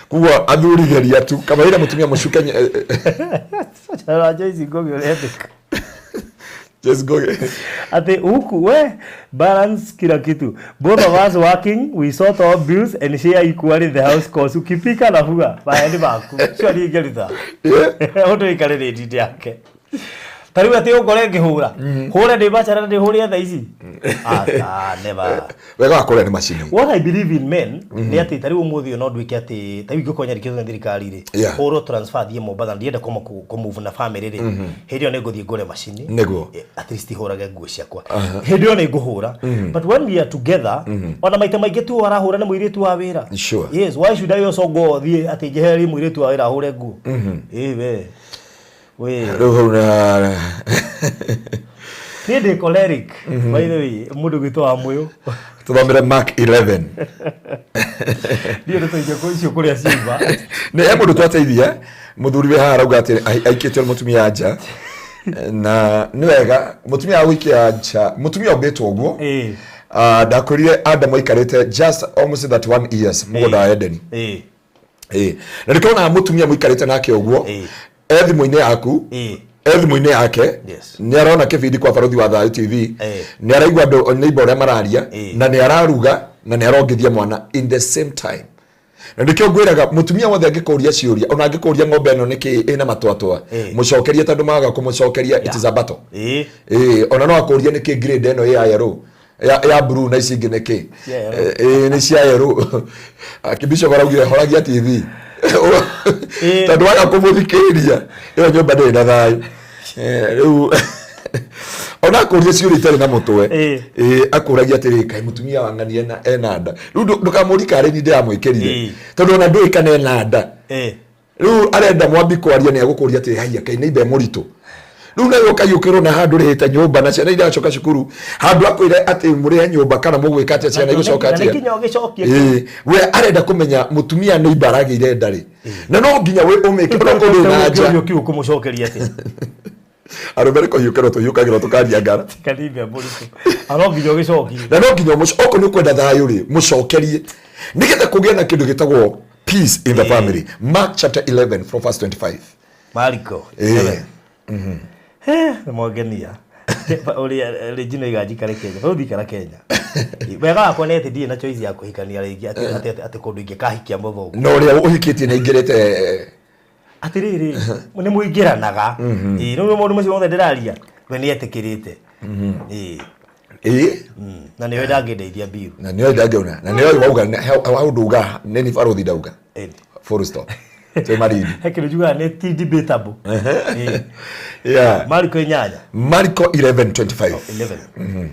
koguo athuri geria tu kamũira mũtumia mũcuke Rora Joyce Ngugi ũrendeka. Joyce Ngugi. Ati huku we balance kila kitu. Both of us working, we sort our bills and share equally the house costs. Ukipika na fua, maeni maku. Sio ni ingĩruta. Yeah. Ũndũ ikare rĩti yake. Ta rĩu atĩ ũngore ngĩhũra. Hũre ndĩ bachelor na ndĩhũre thaa ici. Ah, never. Wega wa kũrĩa nĩ macini. What I believe in men nĩ atĩ ta rĩu ũmũthĩ ũyũ no nduĩke atĩ ta rĩu ingĩkorwo nyandĩkĩtwo nĩ thirikari rĩ Yeah. hũrwo transfer thiĩ Mombatha ndienda kũmove na family rĩ hĩndĩ ĩyo nĩ ngũthiĩ ngũre macini Nĩguo. At least hũrage nguo ciakwa hĩndĩ ĩyo nĩ ngũhũra but when we are together ona maita maingĩ tu arahũra nĩ mũirĩtu wa wĩra. Sure. Yes, why should I also go thiĩ atĩ njehererie mũirĩtu wa wĩra ahũre nguo? Ĩ we we Rĩu hau na niĩ ndĩ choleric by the way mũndũ gwitũ wa mũyũ. Tũthomere Mark 11. Niĩ ndeto icio kũrĩa ciuma. Nĩ he mũndũ twateithia mũthuri wĩ haha arauga atĩ aikĩtio nĩ mũtumia nja na nĩ wega mũtumia agũikia nja mũtumia ũmbĩtwo ũguo. Ĩĩ. Ah, ndakwĩrire Adamu aikarĩte just almost 31 years mũgũnda wa Edeni. Ĩĩ. Ĩĩ. Na nĩkĩona mũtumia mũikarĩte nake ũguo Ĩĩ. e thimũ-inĩ yaku Ĩĩ. e thimũ-inĩ yake Yes. nĩ arona kĩbindi kwa barothi wa Thayũ TV Ĩĩ. nĩ araigua andũ neighbor ũrĩa mararia Ĩĩ. na nĩ araruga na nĩ arongithia mwana in the same time na nĩkĩo ngwĩraga mũtumia wothe angĩkũria ciũria ona angĩkũria ng'ombe ĩno nĩkĩ ĩna matwatwa Ĩĩ. mũcokerie tondũ maga kũmũcokeria it is a battle. Ĩĩ. Ĩĩ, ona no akũrie nĩkĩ grade ĩno ĩ ya yellow ya blue na ici ingĩ nĩkĩ. Cia yellow. Ĩĩ nĩ cia yellow. Akĩbishop araugire horagia TV Ĩĩ. tondũ waga kũmũthikĩrĩria ĩyo nyũmba ndĩrĩ na thayũ. Rĩu ona akũria ciũria itarĩ na mũtwe. Ĩĩ. Ĩĩ, akũragia atĩrĩ kaĩ mũtumia wa ng'ani ena nda rĩu ndũkamũrie karĩ ni ndĩramwĩkĩrire Ĩĩ. tondũ ona ndũĩ kana ena nda. Ĩĩ. Rĩu arenda mwambi kwaria nĩ agũkũria atĩrĩ haiya kaĩ nĩ ithe mũritũ rĩu nawe ũkaiyũkĩrwo na handũ ũrĩhĩte nyũmba na ciana iracoka cukuru handũ akwĩre atĩ mũrĩhe nyũmba kana mũgwĩka atĩa ciana igũcoka Na nĩ atĩa. nginya ũgĩcokie. Ĩĩ, we arenda kũmenya mũtumia nĩ imba aragĩire nda rĩ na no nginya we ũmĩke ona kũndũ na nja. Ũkĩũrio kiu ũkũmũcokeria atĩa? Arũme nĩ kũhiũkĩrwo tũhiũkagĩrwo tũkaria ngara. Kanimbe mũritũ no nginya ũgĩcokie. Na no nginya okorwo nĩ ũkwenda thayũ rĩ mũcokerie nĩgetha kũgĩe na kĩndũ gĩtagwo peace in the Ĩĩ. family. Mark chapter 11 from verse 25. Mariko. Ĩĩ. Nĩ mwangenia ũrĩa Regina iganjikare Kenya bado ikara Kenya. Wega wakwa nĩ atĩ ndirĩ na choice ya kũhikania rĩngĩ atĩ kũndũ ingĩkahikia mũthũngũ. Na ũrĩa ũhikĩtie nĩ aingĩrĩte Atĩrĩrĩ, nĩ mũingĩranaga. Ĩĩ, rĩu maũndũ macio mothe ndĩraria, we nĩ etĩkĩrĩte. Ĩĩ. Ĩĩ. Na nĩwe ndangĩndeithia biũ. Na nĩoĩ ndangĩona, na nĩoĩ wauga hau ndauga nĩ barothi ndauga. Ĩĩ. Full stop, twĩ marindi. He kĩndũ njugaga nĩ ti debatable. Ĩĩ. Mariko 8. Mariko 11:25. 11.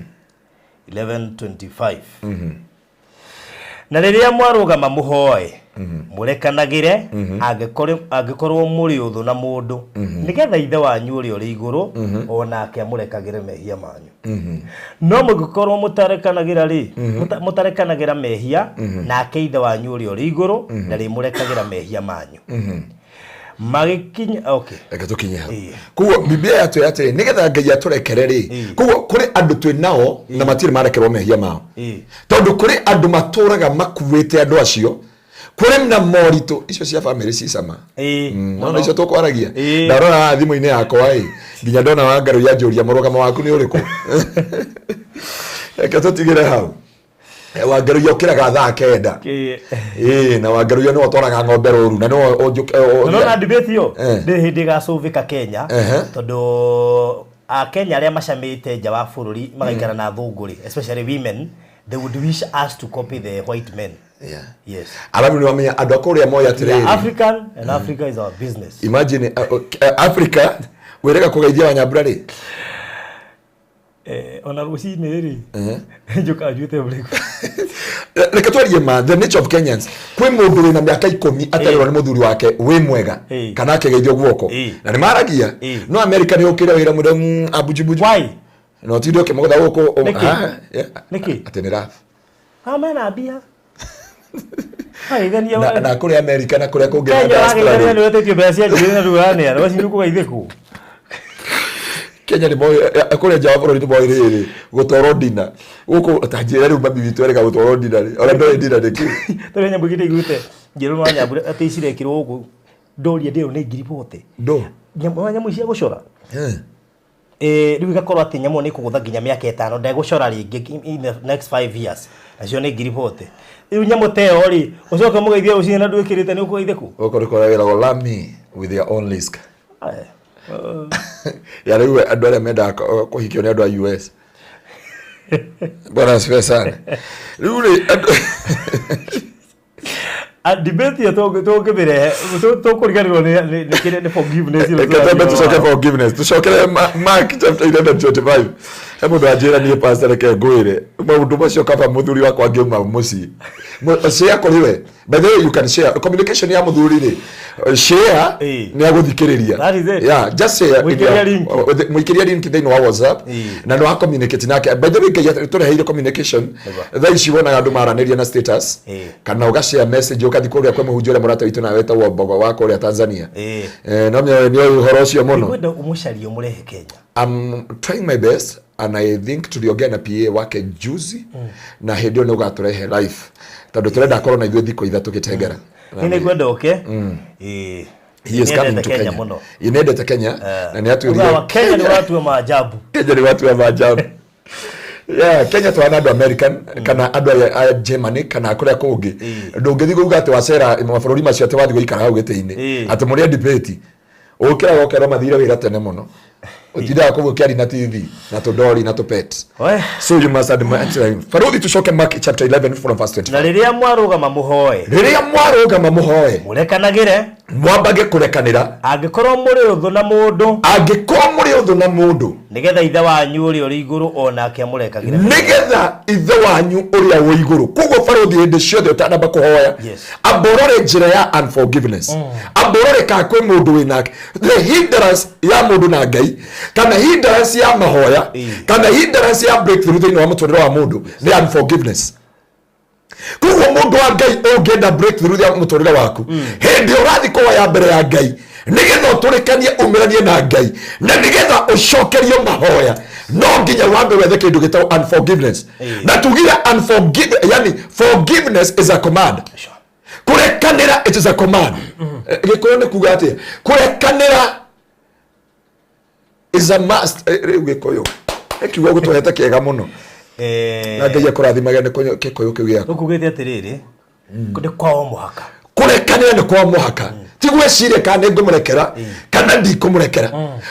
11:25. Na rĩrĩa mwarũgama mũhoe, mũrekanagĩre angĩkorwo mũrĩ ũthũ na mũndũ, nĩgetha Ithe wanyu ũrĩa ũrĩ igũrũ o nake amũrekagĩre mehia manyu. No mũngĩkorwo mũtarekanagĩra rĩ, mũtarekanagĩra mehia, nake Ithe wanyu ũrĩa ũrĩ igũrũ ndarĩmũrekagĩra mehia manyu. Magĩkinya, okay. Reke tũkinye hau. Ĩĩ. Koguo Biblia yatwĩra atĩrĩ, nĩgetha Ngai atũrekere rĩ, koguo kũrĩ andũ twĩ nao na matirĩ marekerwo mehia mao, tondũ kũrĩ andũ matũraga makuĩte andũ acio, kũrĩ na moritũ icio cia bamĩrĩ cicama. Nona icio tũkwaragia. Ndarora haha thimũ-inĩ yakwa ĩ, nginya ndona Wangarũ yanjũria, "Mũrũgamo waku nĩ ũrĩkũ?" Reke tũtigĩre hau. Wangarũ ũkĩraga thaa 9. Ĩĩ, na Wangarũ nĩwe ũtwaraga ng'ombe rũru na nĩwe Nona debate ĩyo ndĩrĩ hĩndĩ ĩgacũvĩka Kenya, tondũ Akenya arĩa macamĩte nja wa bũrũri magaikara na athũngũ rĩ, especially women, they would wish us to copy the white men. Yes. Arabu nĩ wamenya andũ a kũrĩa moĩ We are atĩrĩrĩ, African and Africa is our business. Imagine Africa wĩrega kũgeithia Wanyambura rĩ. Ona rũcinĩ rĩ, njũkaga njuĩte breakfast. Reke twarie ma, the nature of Kenyans, kwĩ mũndũ wĩna mĩaka 10 atarerwo nĩ mũthuri wake "Wĩ mwega?" Kana akĩgeithio guoko. Na nĩ maragia. No America nĩ ũkĩre wĩra mũndũ ambujubuju. Why? Na ũtinde ũkĩmũgũtha gũkũ. Nĩkĩ? Ah, yeah. Nĩkĩ? Atĩ nĩ rough. Ah, mena mbia. Wageithania Na kũrĩa America na kũrĩa kũngĩ na Kenya diaspora wageithania rĩ, nĩ wetĩtio mbeca cia njuĩrĩ na rĩu ũraneana waci nĩ ũkũgeithĩkwo. Kenya nĩ moĩ, kũrĩa nja wa bũrũri nĩ moĩ rĩrĩ gũtwarwo ndina gũkũ. Ta njĩra rĩu, mami witũ erĩga gũtwarwo ndina rĩ, ona ndoĩ ndina nĩ kĩ. Tondũ nyamũ ingĩ ndaiguĩte njerũ wa Nyambura atĩ cirekĩrwo gũkũ, ndoria ndĩrwo nĩ 40,000. Ndũ? Nyamũ cia gũcora. Rĩu igakorwo atĩ nyamũ ĩyo nĩ ĩkũgũtha nginya mĩaka 5, ndegũcora rĩngĩ in the next 5 years, nacio nĩ 40,000. Rĩu nyamũ ta ĩyo rĩ, ũcoke mũgeithie rũcinĩ na ndwĩkĩrĩte, nĩ ũkũgeithĩkwo? Gũkũ nĩ kũrĩa wĩragwo lami with your own risk. Ya rĩu andũ arĩa mendaga kũhikio nĩ andũ a US. Bwana asifiwe sana. Rĩu rĩ, andũ Ah, debate ĩyo tũngĩmĩrehe tũkũriganĩrwo nĩ kĩrĩa nĩ forgiveness ĩno Reke twambe tũraria tũcoke ũhoro. forgiveness, tũcokere Mark chapter 11:25. He mũndũ anjĩra, "Niĩ pastor, reke ngwĩre maũndũ macio, kaba mũthuri wakwa angĩuma mũciĩ." Share kũrĩ we. By the way, you can share communication ya mũthuri rĩ, share. Nĩ agũthikĩrĩria. That is it. Yeah, just share in Mũikĩrie link. Mũikĩrie link thĩinĩ wa WhatsApp. Na nĩ wa communicate nake. By the way, Ngai tũreheire communication. Thaa ici wonaga andũ maranĩria na status kana ũgashare message, ũgathiĩ kũrĩa kwĩ mũhunjia ũrĩa mũrata witũ nawe wetagwo Mbogo wa kũrĩa Tanzania. No nĩ ũhoro ũcio mũno. Nĩngwenda ũmũcarie ũmũrehe Kenya. I'm trying my best and I think tuliongea na PA wake juzi, na hĩndĩ ĩyo nĩ ũgatũrehe live, tondũ tũrenda akorwo na ithuĩ thikũ 3 gĩtengera. Nĩ nĩngwenda ũke. Ĩĩ. He is coming Nĩendete to Kenya Kenya. mũno. Ĩ, nĩendete Kenya na nĩ Ugaga atwĩrire Kenya nĩ watu wa maajabu. Kenya nĩ watu wa maajabu. Yeah, Kenya twana andũ American kana andũ aya a Germany kana kũrĩa kũngĩ, ndũngĩthiĩ kuuga atĩ wacera mabũrũri macio atĩ wathiĩ gũikara hau gĩtĩ-inĩ atĩ mũrĩ debate. Ũkĩraga ũkerwo mathire wĩra tene mũno, ũtindaga kũu ũkĩaria na TV na tũndori na tũpet. We. So you must admire. Faruthi, tucoke Mark chapter 11 from verse 25. Na rĩrĩa mwarũgama mũhoe, Rĩrĩa mwarũgama mũhoe, mũrekanagĩre mwambage kũrekanĩra angĩkorwo mũrĩ ũthũ na mũndũ, angĩkorwo mũrĩ ũthũ na mũndũ, nĩgetha Ithe wanyu ũrĩa ũrĩ igũrũ o nake amũrekagĩre. Nĩgetha Ithe wanyu ũrĩa wĩ igũrũ. Koguo barothi, hĩndĩ ciothe ũtanamba kũhoya, amba ũrore njĩra ya unforgiveness, amba ũrore kana kwĩ mũndũ wĩ nake. The hindrance ya mũndũ na Ngai, kana hindrance ya mahoya, kana hindrance ya breakthrough thĩinĩ wa mũtũrĩre wa mũndũ nĩ unforgiveness. Koguo mũndũ wa Ngai, ũngĩenda breakthrough ya mũtũrĩre waku, hĩndĩ ũrathiĩ kũhoya mbere ya Ngai nĩgetha ũtũrĩkanie, umĩranie na Ngai, na nĩgetha ũcokerio mahoya, no nginya wambe wethe kĩndũ gĩtagwo unforgiveness. Na tugire unforgive, yani forgiveness is a command. Kũrekanĩra, it is a command. Gĩkũyũ nĩ kuga atĩa? Kũrekanĩra is a must. Rĩu gĩkũyũ ĩkiuga gũtũhete kĩega mũno. Na Ngai akũrathimage nĩ kĩkũyũ kĩu gĩaku. Ũkugĩte atĩrĩrĩ, nĩ kwa o mũhaka. Kũrekanĩra nĩ kwa mũhaka. Ti gwĩciria kana nĩ ngũmũrekera kana ndikũmũrekera,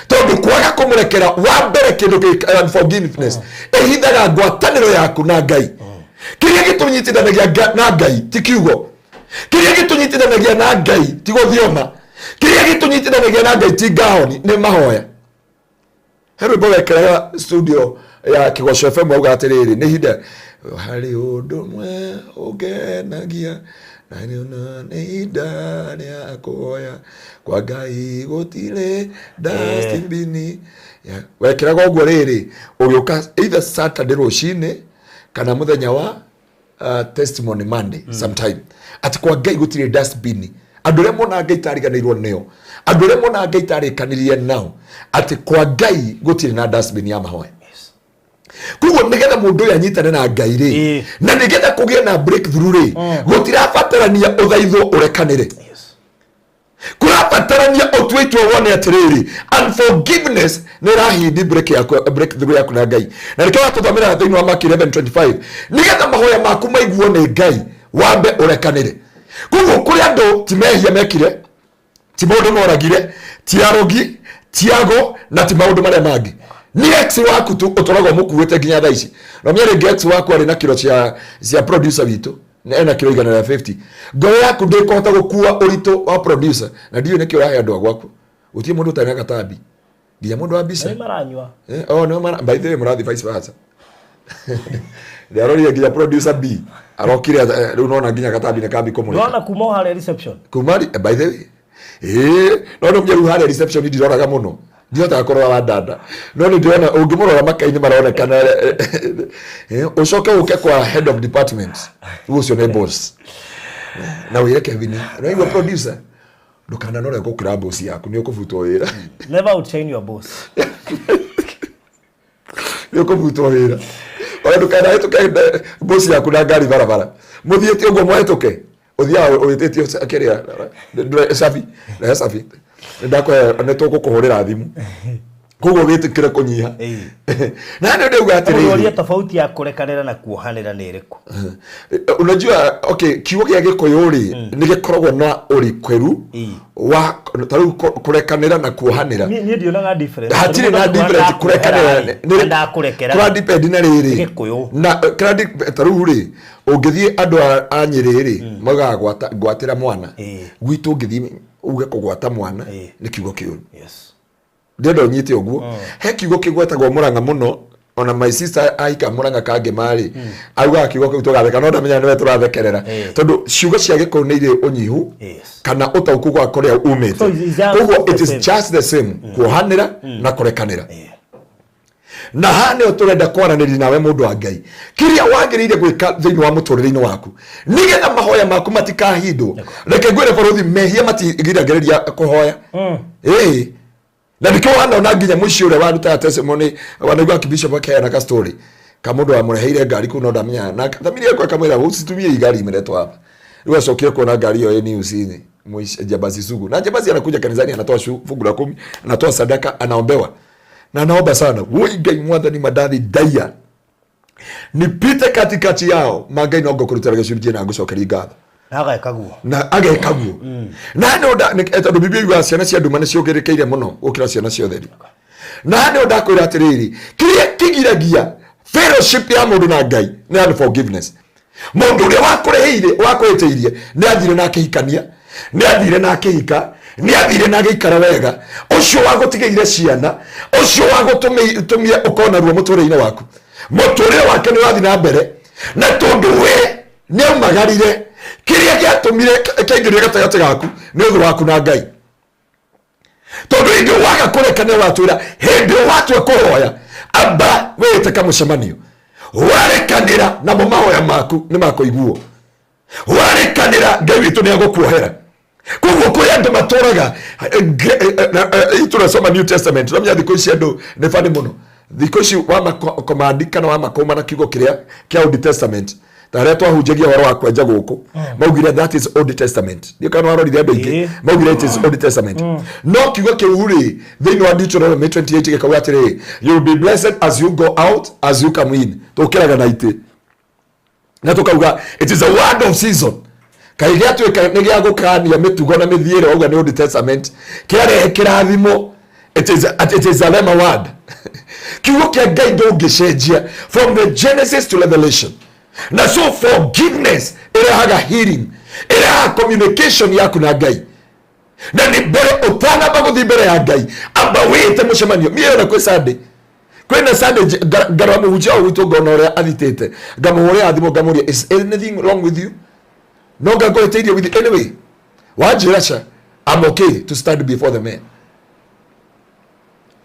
tondũ kwaga kũmũrekera wa mbere kĩndũ kĩ unforgiveness ĩhithaga ngwatanĩro yaku na Ngai. Kĩrĩa gĩtũnyitithanagia na Ngai ti kiugo, kĩrĩa gĩtũnyitithanagia na Ngai ti gũthioma, kĩrĩa gĩtũnyitithanagia na Ngai ti ngaoni, nĩ mahoya. He rwĩmbo wekeraga studio ya Kĩgoco FM auga atĩrĩrĩ, nĩ ihinda harĩ ũndũ ũmwe ũngenagia na nĩ ihinda rĩa kũhoya kwa Ngai gũtirĩ dustbin. Wekĩraga ũguo rĩrĩ ũgĩũka either Saturday rũcinĩ kana mũthenya wa Testimony Monday sometime, atĩ kwa Ngai gũtirĩ dustbin. Andũ arĩa monaga Ngai tariganĩirwo nĩo, andũ arĩa monaga Ngai tarĩkanirie nao, atĩ kwa Ngai gũtirĩ na dustbin ya mahoya. Koguo nĩgetha mũndũ ũyũ anyitane na Ngai rĩ, na nĩgetha kũgĩe na breakthrough rĩ, gũtirabatarania ũthaithwo ũrekanĩre. Kũrabatarania ũtue itua wone atĩrĩrĩ, unforgiveness nĩ ĩrahindi break yaku, breakthrough yaku na Ngai. Na nĩkĩo watũthomera thĩinĩ wa Mark 11:25, nĩgetha mahoya maku maiguo nĩ Ngai, wambe ũrekanĩre. Koguo kũrĩ andũ ti mehia mekire, ti maũndũ moragire, ti arogi, ti ago, na ti maũndũ marĩa mangĩ, nĩ ex waku tu ũtũraga ũmũkuĩte nginya thaa ici. Na ũmenye rĩngĩ ex waku arĩ na kiro cia producer witũ, ena kiro 150. Ngoro yaku ndĩkũhota gũkua ũritũ wa producer, na ndiũĩ nĩkĩ ũrahe andũ a gwaku. Gũtirĩ mũndũ ũtarĩ na gatambi, nginya mũndũ wa mbica. Nĩ maranyua. Oh, no mara, by the way, mũrathi vice versa. Ndĩarorire nginya producer B arokire, rĩu nona nginya gatambi nĩ kambi kũmũrĩka. Nona kuma o harĩa reception. Kuma by the way, ĩĩ, no nĩ rĩu harĩa reception ndiroraga mũno, ndihotaga kũrora wa dada, no nĩ ndĩrona ũngĩmũrora maka-inĩ maronekana. Ũcoke ũke kwa head of department, rĩu ũcio nĩ boss, na wĩre Kevin, naigua producer, ndũkananore gũkĩra boss yaku, nĩ ũkũbutwo wĩra. Never outshine your boss. Nĩ ũkũbutwo wĩra. Ona ndũkanahĩtũke boss yaku na ngari barabara, mũthiĩte ũguo mwahĩtũke, ũthiaga ũhĩtĩtio kĩrĩa cabi, rehe cabi, nĩndakũhe, nĩ tũgũkũhũrĩra thimũ. Koguo wĩtĩkĩre kũnyiha. Na nĩ ndauga Ũrĩa atĩrĩrĩ, tofauti ya kũrekanĩra na kuohanĩra nĩ ĩrĩkũ? Unajua, okay, kiugo gĩa Gĩkũyũ rĩ, nĩ gĩkoragwo na ũrikĩru wa ta rĩu kũrekanĩra na kuohanĩra. Niĩ ndionaga difference. Hatirĩ na difference kũrekanĩra. Ndakũrekera. Kũra depend na rĩrĩ Gĩkũyũ. na ta rĩu rĩ, ũngĩthiĩ andũ a Nyĩrĩ rĩ, maugaga ngwatĩra mwana. Gwitũ ũngĩthiĩ uge kũgwata mwana nĩ kiugo kĩũru. Ndĩrenda ũnyite ũguo. He kiugo kĩgwetagwo Mũrang'a mũno, ona my sister ahika Mũrang'a kangĩma rĩ, augaga kiugo kĩu tũgatheka, no ndamenya nĩwe tũrathekerera, tondũ ciugo cia Gĩkũyũ nĩ irĩ ũnyihu kana ũtaũku gwa kũrĩa umĩte. So it's just Koguo the it is same. just the same, kuohanĩra na kũrekanĩra. Na haha nĩho tũrenda kwaranĩria nawe, mũndũ wa Ngai, kĩrĩa wagĩrĩire gwĩka thĩinĩ wa mũtũrĩre-inĩ waku nĩgetha mahoya maku matikahindwo. Reke ngwĩre bũrũthi, mehia matigiragĩrĩria kũhoya. Ĩĩ, na nĩkĩo wanona nginya mũciĩ ũrĩa warutaga testimony, wanaigua akibishop akĩheana ka story ka mũndũ wamũreheire ngari kũu, no ndamenya na thamiri yakwa akamwĩra, "Usitumie hii gari imeletwa hapa." Rĩu acokire kuona ngari ĩyo ĩ news-inĩ, jambazi sugu, na jambazi anakuja kanisani, anatoa fungu la kumi, anatoa sadaka, anaombewa na anaomba sana, "Woi Ngai Mwathani, mandathi ndaiya nipite katikati yao, ma Ngai no ngũkũrutĩra gĩcunjĩ na ngũcokeria ngatho." Na ageka guo. Na ageka guo. Na nĩ tondũ Biblia yugaga ciana cia nduma nĩ ciũgĩrĩkĩire mũno gũkĩra ciana cia ũtheri. Na nĩ ndakwĩra atĩrĩrĩ, kĩrĩa kĩgiragia fellowship ya mũndũ na Ngai nĩ unforgiveness. Mũndũ ũrĩa wakũrĩhĩire, wakũhĩtĩirie, nĩ athire na akĩhikania, nĩ athire na akĩhika, nĩ athire na agĩikara wega, ũcio wagũtigĩire ciana, ũcio wagũtũmie ũkona ruo mũtũrĩre-inĩ waku, mũtũrĩre wake nĩ ũrathiĩ na mbere, na tondũ we nĩ aumagarire, kĩrĩa gĩatũmire kĩaingĩrire gatagatĩ gaku nĩ ũthũ waku na Ngai. Tondũ hĩndĩ ĩyo waga kũrekania, watwĩra hĩndĩ ĩyo watua kũhoya, amba wĩĩte kamũcemanio, warekanĩra, namo mahoya maku nĩ makũiguo. Warekanĩra, Ngai witũ nĩ agũkuohera. Koguo kũrĩ andũ matũraga tũrasoma New Testament, namenya thikũ ici andũ nĩ bani mũno. Thikũ ici wamakomandi kana wamakũma na kiugo kĩrĩa kĩa Old Testament, ta arĩa twahunjagia ũhoro wa kwenja gũkũ, maugire, "That is Old Testament." Ndiũ kana warorire andũ aingĩ. Maugire, "It is Old Testament." No kiugo kĩu rĩ, thĩinĩ wa Deuteronomy 28 gĩkauga atĩrĩrĩ, "You will be blessed as you go out, as you come in." Tũkĩraga na itĩ na tukauga it is a word of season. Kaĩ gĩatuĩka nĩ gĩa gũkania mĩtugo na mĩthiĩre wauga nĩ Old Testament, kĩarehe kĩrathimo. It is a rhema word. Kiugo kĩa Ngai ndũngĩcenjia from the Genesis to Revelation. Na so forgiveness ĩrehaga healing, ĩrehaga communication yaku na Ngai. Na nĩ mbere ũtanamba gũthiĩ mbere ya Ngai, amba wĩte mũcemanio. Niĩ ona kwĩ Sunday, kwĩna Sunday ngarora mũhunjia wa gwitũ, ngona ũrĩa athitĩte, ngamũhũrĩra thimũ, ngamũria, "Is anything wrong with you? No ngangũhĩtĩirie with you anyway?" Wanjĩra, "Ca, I'm okay to stand before the men,"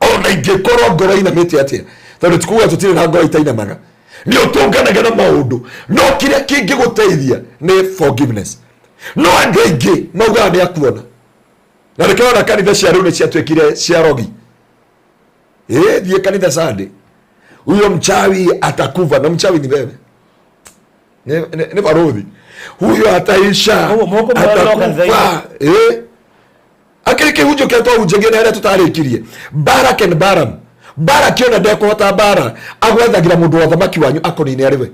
ona ingĩkorwo ngoro inamĩte atĩa, tondũ tikuga tũtirĩ na ngoro itainamaga, nĩ ũtũnganaga na maũndũ, no kĩrĩa kĩngĩgũteithia nĩ forgiveness. No andũ aingĩ maugaga nĩ akuona, na nĩkĩo ona kanitha cia rĩu nĩ ciatuĩkire cia rogi. Ĩ thiĩ kanitha Sunday, huyo mchawi atakufa, na mchawi ni wewe, ni baruthi huyo ataisha. Ũguo moko mwega no kanitha-inĩ. Atakufa. Ĩ akĩrĩ kĩhunjio kĩrĩa twahunjagia nĩ harĩa tũtarĩkirie Barak and Baram. Barak ona ndekũhota mbara, agwethagira mũndũ wa thamaki wanyu akũnine arĩ we.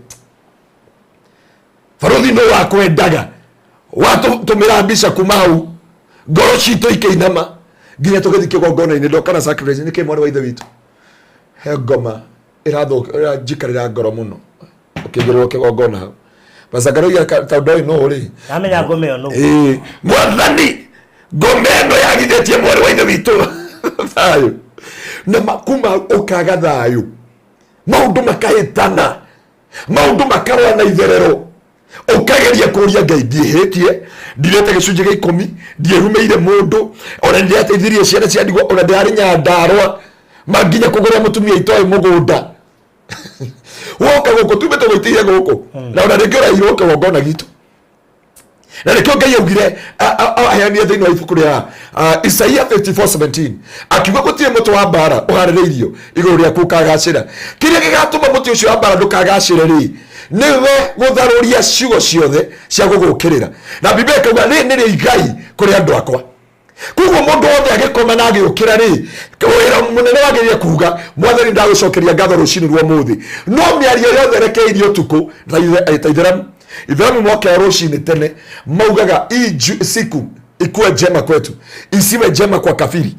Baruthi no wakwendaga watũmĩra mbica kuma hau, ngoro citũ ikĩinama nginya tũgĩthiĩ kĩgongona-inĩ, ndokana sacrifice. Nĩ kĩ mwarĩ wa ithe witũ, he ngoma ĩranjikarĩra ngoro mũno ũkĩigĩrĩrwo kĩgongona hau Pasakaroia tondũ ndoĩ nũ rĩ. Amenya ngoma ĩyo nũ. Ĩĩ, mwathani, ngoma ĩno yagithĩtie mwarĩ wa ithe witũ thayũ, na kuma ũkaga thayũ, maũndũ makahĩtana, maũndũ makarũa na itherero, ũkageria kũria Ngai, ndiĩhĩtie, ndirete gĩcunjĩ gĩa 10, ndierumĩire mũndũ, ona ndĩrateithirie ciana cia ndigwa, ona ndĩrarĩ Nyandarũa ma nginya kũgũrĩra mũtumia itoĩ mũgũnda. Woka gũkũ tume tũgũitĩire gũkũ, na ona rĩngĩ ũrairwo kĩgongona gitũ. Na nĩkĩo Ngai augire aheanire thĩinĩ wa ibuku rĩa Isaia 54:17, akiuga gũtirĩ mũtĩ wa mbara ũharĩrĩirio igũrũ rĩaku ũkagacĩra. Kĩrĩa gĩgatũma mũtĩ ũcio wa mbara ndũkagacĩre rĩ, nĩwe gũtharũria ciugo ciothe cia gũgũkĩrĩra. Na Biblia ĩkauga rĩ nĩrĩo igai kũrĩ andũ akwa. Koguo mũndũ wothe agĩkoma na agĩũkĩra rĩ, wĩra mũnene wagĩrĩire kuga, "Mwathani, ndagũcokeria ngatho rũcinĩ rwa ũmũthĩ." No mĩario yothe rekereirio ũtukũ ta itheramu itheramu mokĩra rũcinĩ tene maugaga, "Hii siku ikuwe njema kwetu, isiwe njema kwa kafiri."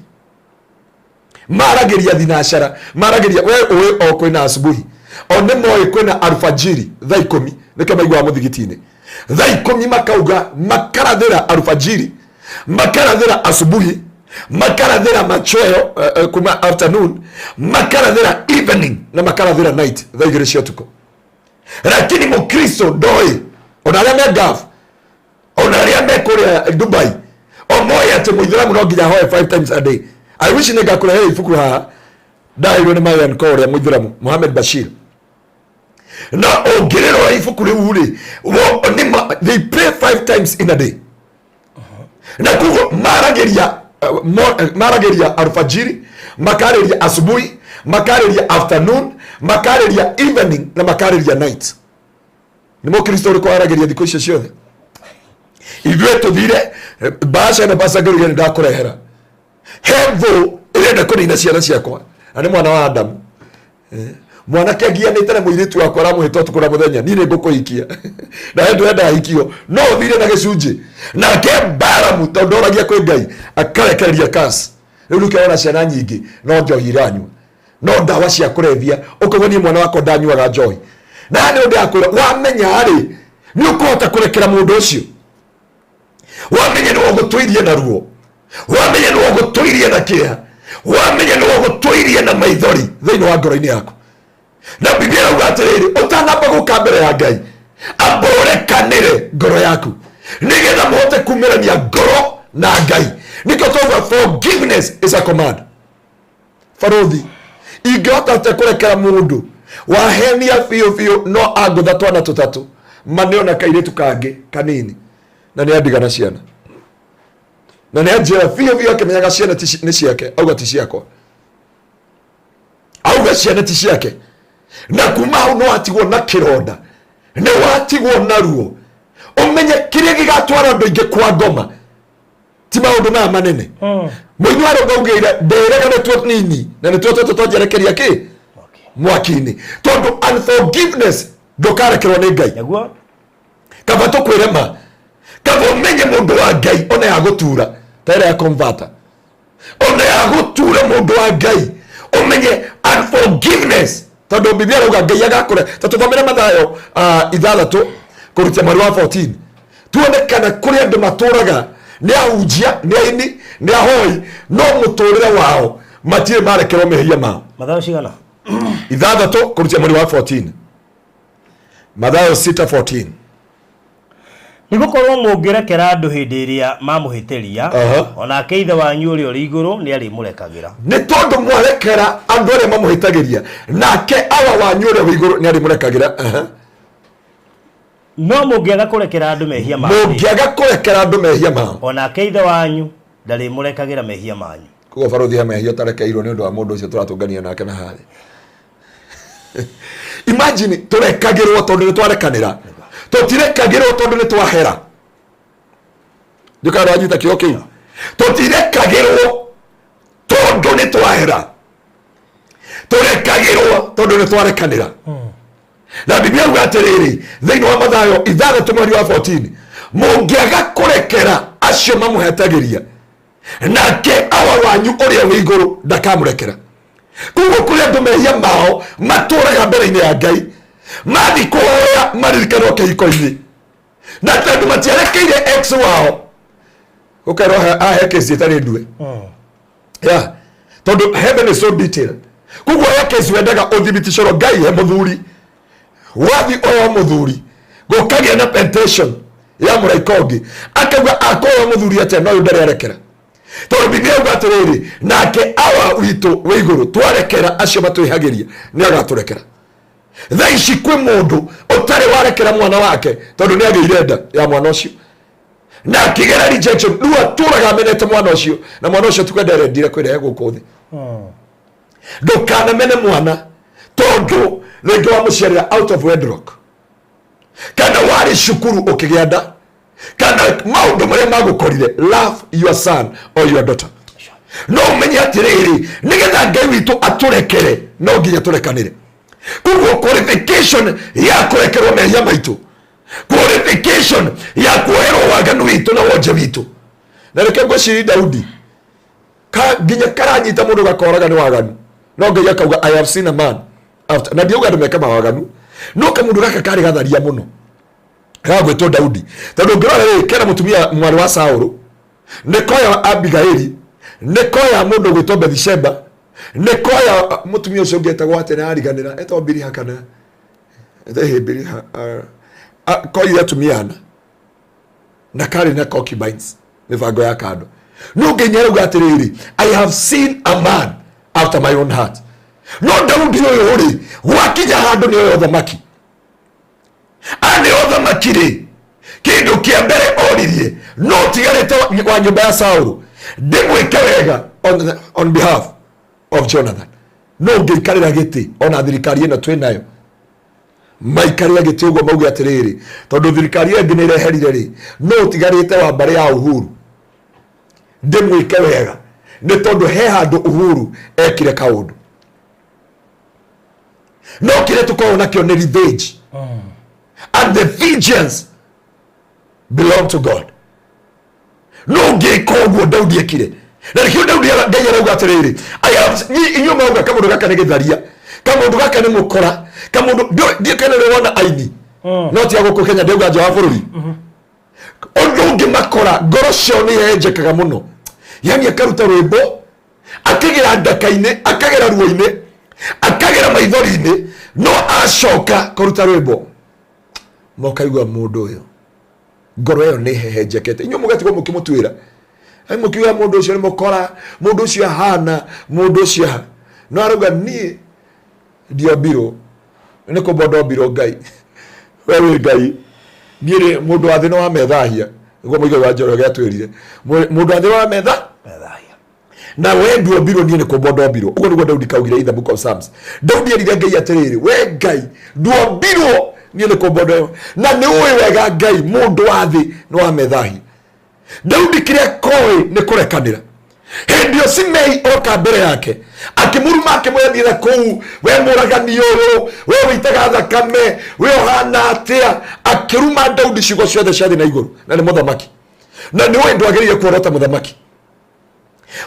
Maragĩria thinacara, maragĩria we ũĩ o kwĩna asubuhi, o nĩ moĩ kwĩna alfajiri thaa 10, nĩkĩo maiguaga mũthigiti-inĩ thaa 10, makauga makarathĩra alfajiri, makarathĩra asubuhi, makarathĩra machweo kuma afternoon, makarathĩra evening, na makarathĩra night thaa 2 cia ũtukũ. Lakini mũkristo ndoĩ, ona arĩa me Gulf, ona arĩa me kũrĩa Dubai, o moĩ atĩ mũithĩramu no nginya ahoe five times a day. I wish nĩ ngakũrehera ibuku haha ndaheirwo nĩ Mayan ko ũrĩa mũithĩramu Mohamed Bashir, na ũngĩrĩrora ibuku rĩu rĩ, they pray five times in a day. Na koguo maragĩria alfajiri, makarĩria asubuhi, makarĩria afternoon, makarĩria evening, na makarĩria night. Nĩ mũkristo ũrĩkũ aragĩria thikũ icio ciothe? Ithuĩ tũthire baca na baca, ngĩruge nĩ ndakũrehera he thũ ĩrenda kũnina ciana ciakwa, na nĩ mwana wa Adamu. Mwanake agianĩte na mũirĩtu wakwa, aramũhĩta ũtukũ na mũthenya, "Niĩ nĩ ngũkũhikia," na we ndũrenda ahikio, no ũthire na gĩcunjĩ. Nake Baramu, tondũ ndoragia kwĩ Ngai, akarekereria kasi. Rĩu nĩkĩo wona ciana nyingĩ no njohi iranyua, no ndawa cia kũrebia. Ũkaigua, "Niĩ mwana wakwa ndanyuaga njohi." Na nĩ ũndũ yakwĩra, wamenya rĩ, nĩ ũkũhota kũrekera mũndũ ũcio. Wamenya nĩ wagũtũirie na ruo, wamenya nĩ wagũtũirie na kĩeha, wamenya nĩ wagũtũirie na maithori thĩinĩ wa ngoro-inĩ yaku. Na Biblia ĩrauga atĩrĩrĩ, ũtanamba gũka mbere ya Ngai, amba ũrekanĩre ngoro yaku, nĩgetha mũhote kumĩrania ngoro na Ngai. Nĩkĩo twauga forgiveness is a command. Barothi, ingĩhota atĩa kũrekera mũndũ wahenia biũ biũ, no angũtha twana tũtatũ ma nĩona kairĩtu kangĩ kanini, na nĩ andigana ciana, na nĩ anjĩra biũ biũ akĩmenyaga ciana nĩ ciake, auga ti ciakwa, auga ciana ti ciake. Na kuma hau no atigwo na kĩronda, nĩ watigwo na ruo. Ũmenye kĩrĩa gĩgatwara andũ aingĩ kwa ngoma ti maũndũ maya manene. Mũini wa rũmba augĩire, "Ndĩrega nĩtuo nini na nĩtuo tũtũ twanjerekeria kĩ mwaki-inĩ," tondũ unforgiveness ndũkarekerwo nĩ Ngai. Kaba tũkwĩre ma. Kaba ũmenye mũndũ wa Ngai ona ya gũtura ta ĩrĩa ya converter, ona ya gũtura mũndũ wa Ngai ũmenye unforgiveness, tondũ Biblia ĩrauga Ngai agakũre. Ta tũthomere Mathayo 6 kũrutia mweri wa 14, tuone kana kũrĩ andũ matũraga nĩ ahunjia, nĩ aini, nĩ ahoi, no mũtũrĩre wao matirĩ marekerwo mehia mao. Mathayo cigana? 6 kũrutia mweri wa 14, Mathayo 6:14. Nĩ gũkorwo mũngĩrekera andũ hĩndĩ ĩrĩa mamũhĩtĩria, onake Ithe wanyu ũrĩa ũrĩ igũrũ nĩ arĩmũrekagĩra. Nĩ tondũ mwarekera andũ arĩa mamũhĩtagĩria, nake Awa wanyu ũrĩa wĩ igũrũ nĩ arĩmũrekagĩra. No mũngĩaga kũrekera andũ mehia mao, mũngĩaga kũrekera andũ mehia mao, onake Ithe wanyu ndarĩmũrekagĩra mehia manyu. Koguo barũthi, he mehia ũtarekeirwo nĩ ũndũ wa mũndũ ũcio tũratũngania nake na harĩ. Imagine, tũrekagĩrwo tondũ nĩ twarekanĩra, tũtirekagĩrwo tondũ nĩ twahera. Ndikana wanyita kĩo kĩu. Tũtirekagĩrwo tondũ nĩ twahera, tũrekagĩrwo tondũ nĩ twarekanĩra. Na Biblia yuga atĩrĩrĩ thĩinĩ wa Mathayo 6 mweri wa 14, mũngĩaga kũrekera acio mamũhetagĩria, nake Awa wanyu ũrĩa wĩ igũrũ ndakamũrekera. Koguo kũrĩ andũ mehia mao matũraga mbere-inĩ ya Ngai, mathi kũhoya maririkanwo kĩhiko-inĩ, na tondũ matiarekeire ex wao, ũkerwo ahe kesi ĩtarĩ ndue. Yeah, tondũ heaven is so detailed. Koguo he kesi wendaga ũthibiticĩrwo Ngai he mũthuri, wathi ũyũ mũthuri gũkagĩa na temptation ya mũraika ũngĩ, akauga akoya mũthuri atĩa no ũyũ ndarĩ arekera, tondũ Biblia yauga atĩrĩrĩ, nake Awa witũ wĩ igũrũ twarekera acio matwĩhagĩria nĩ agatũrekera. Thaa ici kwĩ mũndũ ũtarĩ warekera mwana wake, tondũ nĩ agĩire nda ya mwana ũcio na akĩgera rejection, rĩu atũraga amenete mwana ũcio, na mwana ũcio tikwenda erendire kwĩrehe gũkũ thĩ. Ndũkanamene mwana tondũ rĩngĩ wamũciarĩra out of wedlock, kana warĩ cukuru ũkĩgĩa nda, kana maũndũ marĩa magũkorire. Love your son or your daughter. No ũmenye atĩrĩrĩ, nĩgetha Ngai witũ atũrekere no nginya tũrekanĩre. Koguo qualification ya kũrekerwo mehia maitũ, qualification ya kuoherwo waganu witũ na wonje witũ, na reke ngwĩcirie Daudi ka nginya karanyita mũndũ gakoraga nĩ waganu, no Ngai akauga, "I have seen a man after." Na ndiauga andũ meke mawaganu, no kamũndũ gaka karĩ gatharia mũno gagwĩtwo Daudi, tondũ ũngĩrora rĩ, kena mũtumia mwarĩ wa Saũlũ, nĩ koya Abigaili, nĩ koya mũndũ ũgwĩtwo Bethsheba, nĩ koya mũtumia ũcio ũngĩ etagwo atĩa, nĩariganĩra, etagwo Biliha kana ĩhĩ Biliha. Koire atumia ana na karĩ na concubines, mĩbango ya kando. No Ngai nĩarauga atĩrĩrĩ, "I have seen a man after my own heart." No Daudi ũyũ rĩ, gwakinya handũ nĩ oya ũthamaki, anĩ ũthamaki rĩ, kĩndũ kĩa mbere oririe, no tigarĩte wa nyũmba ya Saũlũ ndĩmwĩke wega on behalf of Jonathan. No ũngĩikarĩra gĩtĩ, ona thirikari ĩno twĩ nayo maikarĩra gĩtĩ ũguo mauge atĩrĩrĩ, tondũ thirikari ĩyo ĩngĩ nĩ ĩreherire rĩ, no ũtigarĩte wa mbarĩ ya Uhuru ndĩmwĩke wega, nĩ tondũ he handũ Uhuru ekire kaũndũ. No kĩrĩa tũkoragwo nakĩo nĩ revenge, and the vengeance belong to God. No ũngĩka ũguo Daudi ekire, na nĩkĩo Daudi Ngai arauga atĩrĩrĩ, inyuĩ marauga kamũndũ gaka nĩ gĩtharia, kamũndũ gaka nĩ mũkora, kamũndũ ndiũ kana nĩ wona aini no ti a gũkũ Kenya, ndauga nja wa bũrũri. Ũndũ ũngĩ makora ngoro ciao nĩ ihehenjekaga mũno, yani akaruta rwĩmbo akĩgera ndaka-inĩ, akagera ruo-inĩ, akagera maithori-inĩ, no acoka kũruta rwĩmbo mokaigua mũndũ ũyũ ngoro ĩyo nĩ hehenjekete. Inyuĩ mũgatigwo mũkĩmũtuĩra, ai mũkiuga mũndũ ũcio nĩ mũkora, mũndũ ũcio ahana, mũndũ ũcio aha, no arauga niĩ ndiombirwo nĩ kũmbwo, ndombirwo Ngai. We wĩ Ngai, niĩ rĩ mũndũ wa thĩ no wa methahia. Nĩguo Mũigai wa Njoroge atwĩrire, mũndũ wa thĩ wa metha Methahia. Na we nduombirwo, niĩ nĩ kũmbwo ndombirwo. Ũguo nĩguo Daudi kaugire in the Book of Psalms. Daudi erire Ngai atĩrĩrĩ, we Ngai nduombirwo, niĩ nĩ kũmbwo ndombirwo, na nĩ ũĩ wega Ngai mũndũ wa thĩ nĩ wa methahia. Daudi kĩrĩa koĩ nĩ kũrekanĩra. Hĩndĩ ĩyo Simei oka mbere yake akĩmũruma, akĩmwĩra, thiĩ na kũu we mũragani ũyũ, we wĩitaga thakame, we ũhana atĩa. Akĩruma Daudi ciugo ciothe cia thĩ na igũrũ, na nĩ mũthamaki, na nĩ ũĩ ndwagĩrĩire kuorota mũthamaki.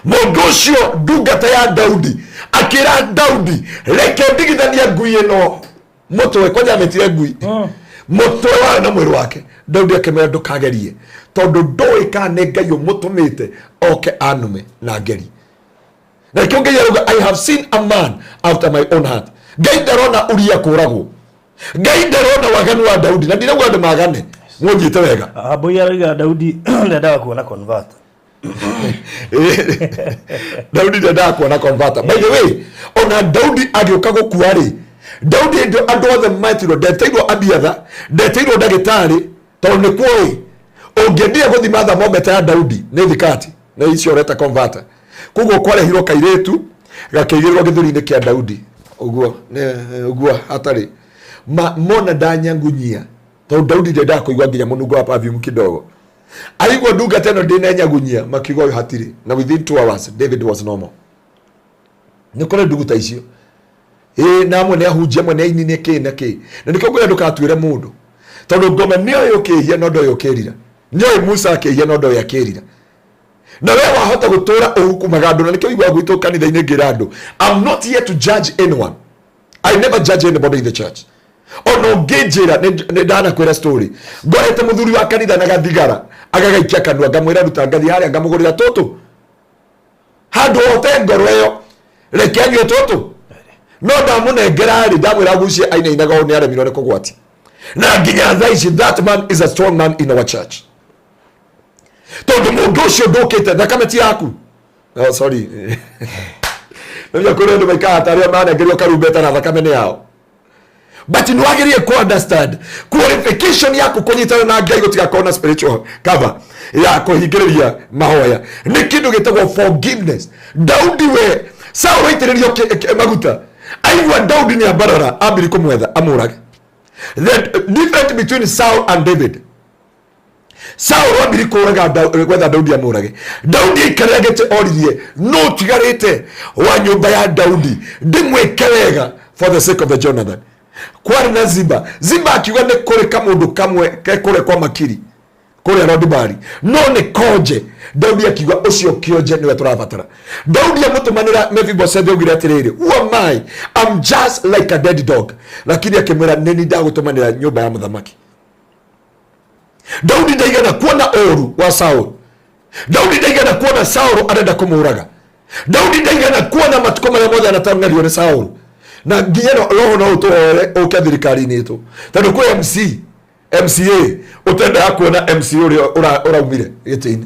Mũndũ ũcio ndungata ya Daudi akĩra Daudi, reke ndigithania ngui ĩno mũtwe. Kwanja amĩtire ngui mũtwe wayo na mwĩrĩ wake. Daudi akĩmwĩra, ndũkagerie, tondũ ndũĩ kana nĩ Ngai ũmũtũmĩte oke anume na ngeri. Na nĩkĩo Ngai arauga, "I have seen a man after my own heart." Ngai ndarona Uria kũragwo, Ngai ndarona waganu wa Daudi, na ndirauga andũ magane, mũnyite wega. Mbui arauga Daudi ndendaga kuona convert. Daudi ndendaga kuona converter. By the way, ona Daudi agĩũka gũkua rĩ, Daudi hĩndĩ ĩyo andũ othe metirwo, ndeteirwo Abiatha, ndeteirwo ndagĩtarĩ, tondũ nĩ kuoĩ ũngĩendire gũthima thermometer ya Daudi nĩ thikati na icio ũreta converter. Koguo kwarehirwo kairĩtu gakĩigĩrĩrwo gĩthũri-inĩ kĩa Daudi ũguo ũguo hatarĩ ma mona ndanyangunyia, tondũ Daudi ndendaga kũigua nginya mũnungo wa perfume kidogo. Aigua ndungata ĩno ndĩnenyagunyia, makiuga ũyũ hatirĩ, na within 2 hours David was normal. Nĩ kũrĩ ndugu ta icio, ĩĩ, na amwe nĩ ahunjia, amwe nĩ aini, nĩ kĩ na kĩ. Na nĩkĩo ngwĩra ndũgatuĩre mũndũ, tondũ ngoma nĩ oĩ ũkĩhia no ndoĩ ũkĩrira, nĩ oĩ Musa akĩhia no ndoĩ akĩrira. Na we wahota gũtũra ũhukumaga andũ, na nĩkĩo iguaga gwitũ kanitha-inĩ ngĩra andũ, I'm not here to judge anyone. I never judge anybody in the church. Ona ũngĩnjĩra nĩ ndanakwĩra story, ngorete mũthuri wa kanitha na gathigara agagaikia kanua, ngamwĩra ruta, ngathiĩ harĩa ngamũgũrĩra tũtũ handũ hote ngoro ĩyo, reke anyue tũtũ. No ndamũnengera rĩ, ndamwĩra agucie, ainainaga ũũ nĩ aremirwo nĩ kũgwatia. Na nginya thaa ici that man is a strong man in our church, tondũ mũndũ ũcio ndũkĩte thakame ti yaku. Oh, sorry, nĩmenya kũrĩ andũ maikaraga tarĩo manengerio karumbeta na thakame nĩ yao. But nĩ wagĩrĩire ku understand qualification yaku kũnyitana na Ngai gũtigakorwo na spiritual cover ya kũhingĩrĩria mahoya, nĩ kĩndũ gĩtagwo forgiveness. Daudi we Saũlũ aitĩrĩrio maguta, aigua Daudi nĩ ambarara, ambiri kũmwetha amũrage. The difference between Saul and David, Saũlũ ambiri kũraga gwetha Daudi amũrage. Daudi aikarĩra gĩtĩ, oririe, no tigarĩte wa nyũmba ya Daudi ndĩmwĩke wega for the sake of the Jonathan? Kwarĩ na Ziba. Ziba akiuga nĩ kũrĩ kamũndũ kamwe ke kũrĩa kwa Makiri kũrĩa Rodibari, no nĩ konje. Daudi akiuga ũcio kĩonje nĩwe tũrabatara. Daudi amũtũmanĩra Mephibosethu, augire atĩrĩrĩ, "Who am I? I'm just like a dead dog." Lakini akĩmwĩra, nĩni ndagũtũmanĩra nyũmba ya mũthamaki. Daudi ndaigana kuona ũru wa Saulu. Daudi ndaigana kuona Saulu arenda kũmũraga. Daudi ndaigana kuona matukũ marĩa mothe anatang'ario nĩ Saulu. Na nginya roho no ũtũhoere ũke thirikari-inĩ itũ, tondũ kwĩ MC, MCA ũtendaga kuona MC ũrĩa ũraumire gĩtĩ-inĩ.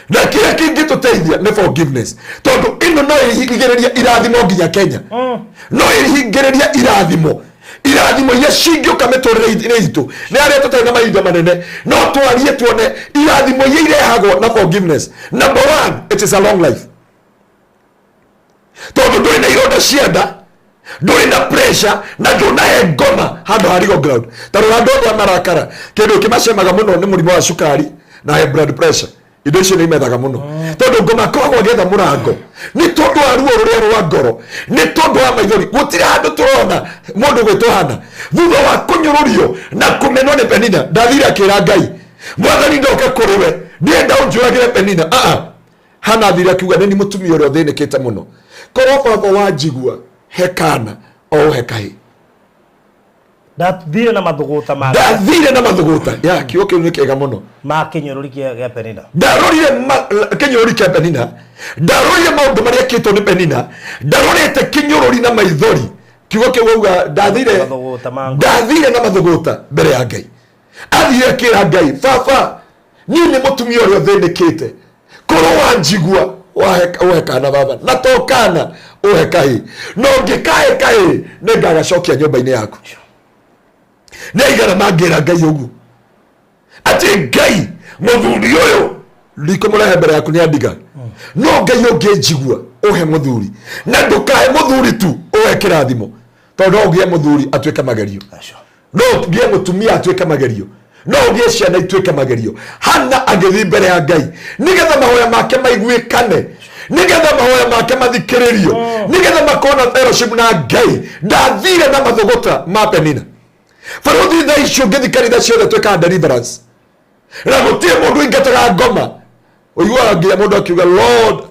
Na kĩrĩa kĩngĩtũteithia nĩ forgiveness, tondũ ĩno no ĩhingĩrĩria irathimo nginya Kenya, no ĩhingĩrĩria irathimo, irathimo iria cingĩũka mĩtũrĩre-inĩ itũ nĩ arĩa tũtarĩ na mahinda manene. No twarie tuone irathimo iria irehagwo na forgiveness. Number one, it is a long life, tondũ ndũrĩ na ironda cia nda, ndũrĩ na pressure, na ndũnahe ngoma handũ ha legal ground. Ta rora andũ othe a marakara, kĩndũ kĩmacemaga mũno nĩ mũrimũ wa cukari na high blood pressure. Indo icio nĩ imethaga mũno, tondũ ngoma akoragwo agĩetha mũrango nĩ tondũ wa ruo rũrĩa rwa ngoro, nĩ tondũ wa maithori. Gũtirĩ handũ tũrona mũndũ gwĩtwo Hana thutha wa kũnyũrũrio na kũmenwo nĩ Penina ndathire akĩra Ngai, "Mwathani, ndoka kũrĩ we, ndienda ũnjũragĩre Penina." Ah, Hana athire akiuga, nĩ ni mũtumia ũrĩa ũthĩnĩkĩte mũno, korwo baba wanjigua, he kana o ũhe kahĩ. Ndathire na mathũgũta ma Ndathire na mathũgũta ya kiugo kĩu nĩ kĩega mũno. Ma kĩnyũrũri kĩa Penina. Ndarorire kĩnyũrũri kĩa Penina, ndarorire maũndũ marĩa ekĩtwo nĩ Penina, ndarorete kĩnyũrũri na maithori. Kiugo kĩu auga ndathire Mathũgũta ma ngoro. Ndathire na mathũgũta mbere ya Ngai. Athire akĩra Ngai, "Baba, niĩ nĩ mũtumia ũrĩa ũthĩnĩkĩte, korwo wanjigua ũhe kana baba, na to kana, ũhe kahĩ, no ngĩkahe kahĩ nĩ ngagacokia nyũmba-inĩ yaku." Nĩ aigana mangĩra Ngai ũguo atĩ, "Ngai, mũthuri ũyũ ndikũmũrehe mbere yaku nĩ andiga, no Ngai ũngĩnjigua ũhe mũthuri, na ndũkahe mũthuri tu, ũhe kĩrathimo," tondũ no ũgĩe mũthuri atuĩke magerio. Acio. No ũgĩe mũtumia atuĩke magerio. No ũgĩe ciana ituĩke magerio. Hana agĩthiĩ mbere ya Ngai nĩgetha mahoya make maiguĩkane, nĩgetha mahoya make mathikĩrĩrio, nĩgetha makorwo na fellowship na Ngai. Ndathire na mathũgũta ma Penina. Barũthi, thaa icio ũngĩthiĩ kanitha ciothe twĩkaga deliverance na gũtirĩ mũndũ ũingataga ngoma. Ũiguaga nginya mũndũ akiuga, "Lord,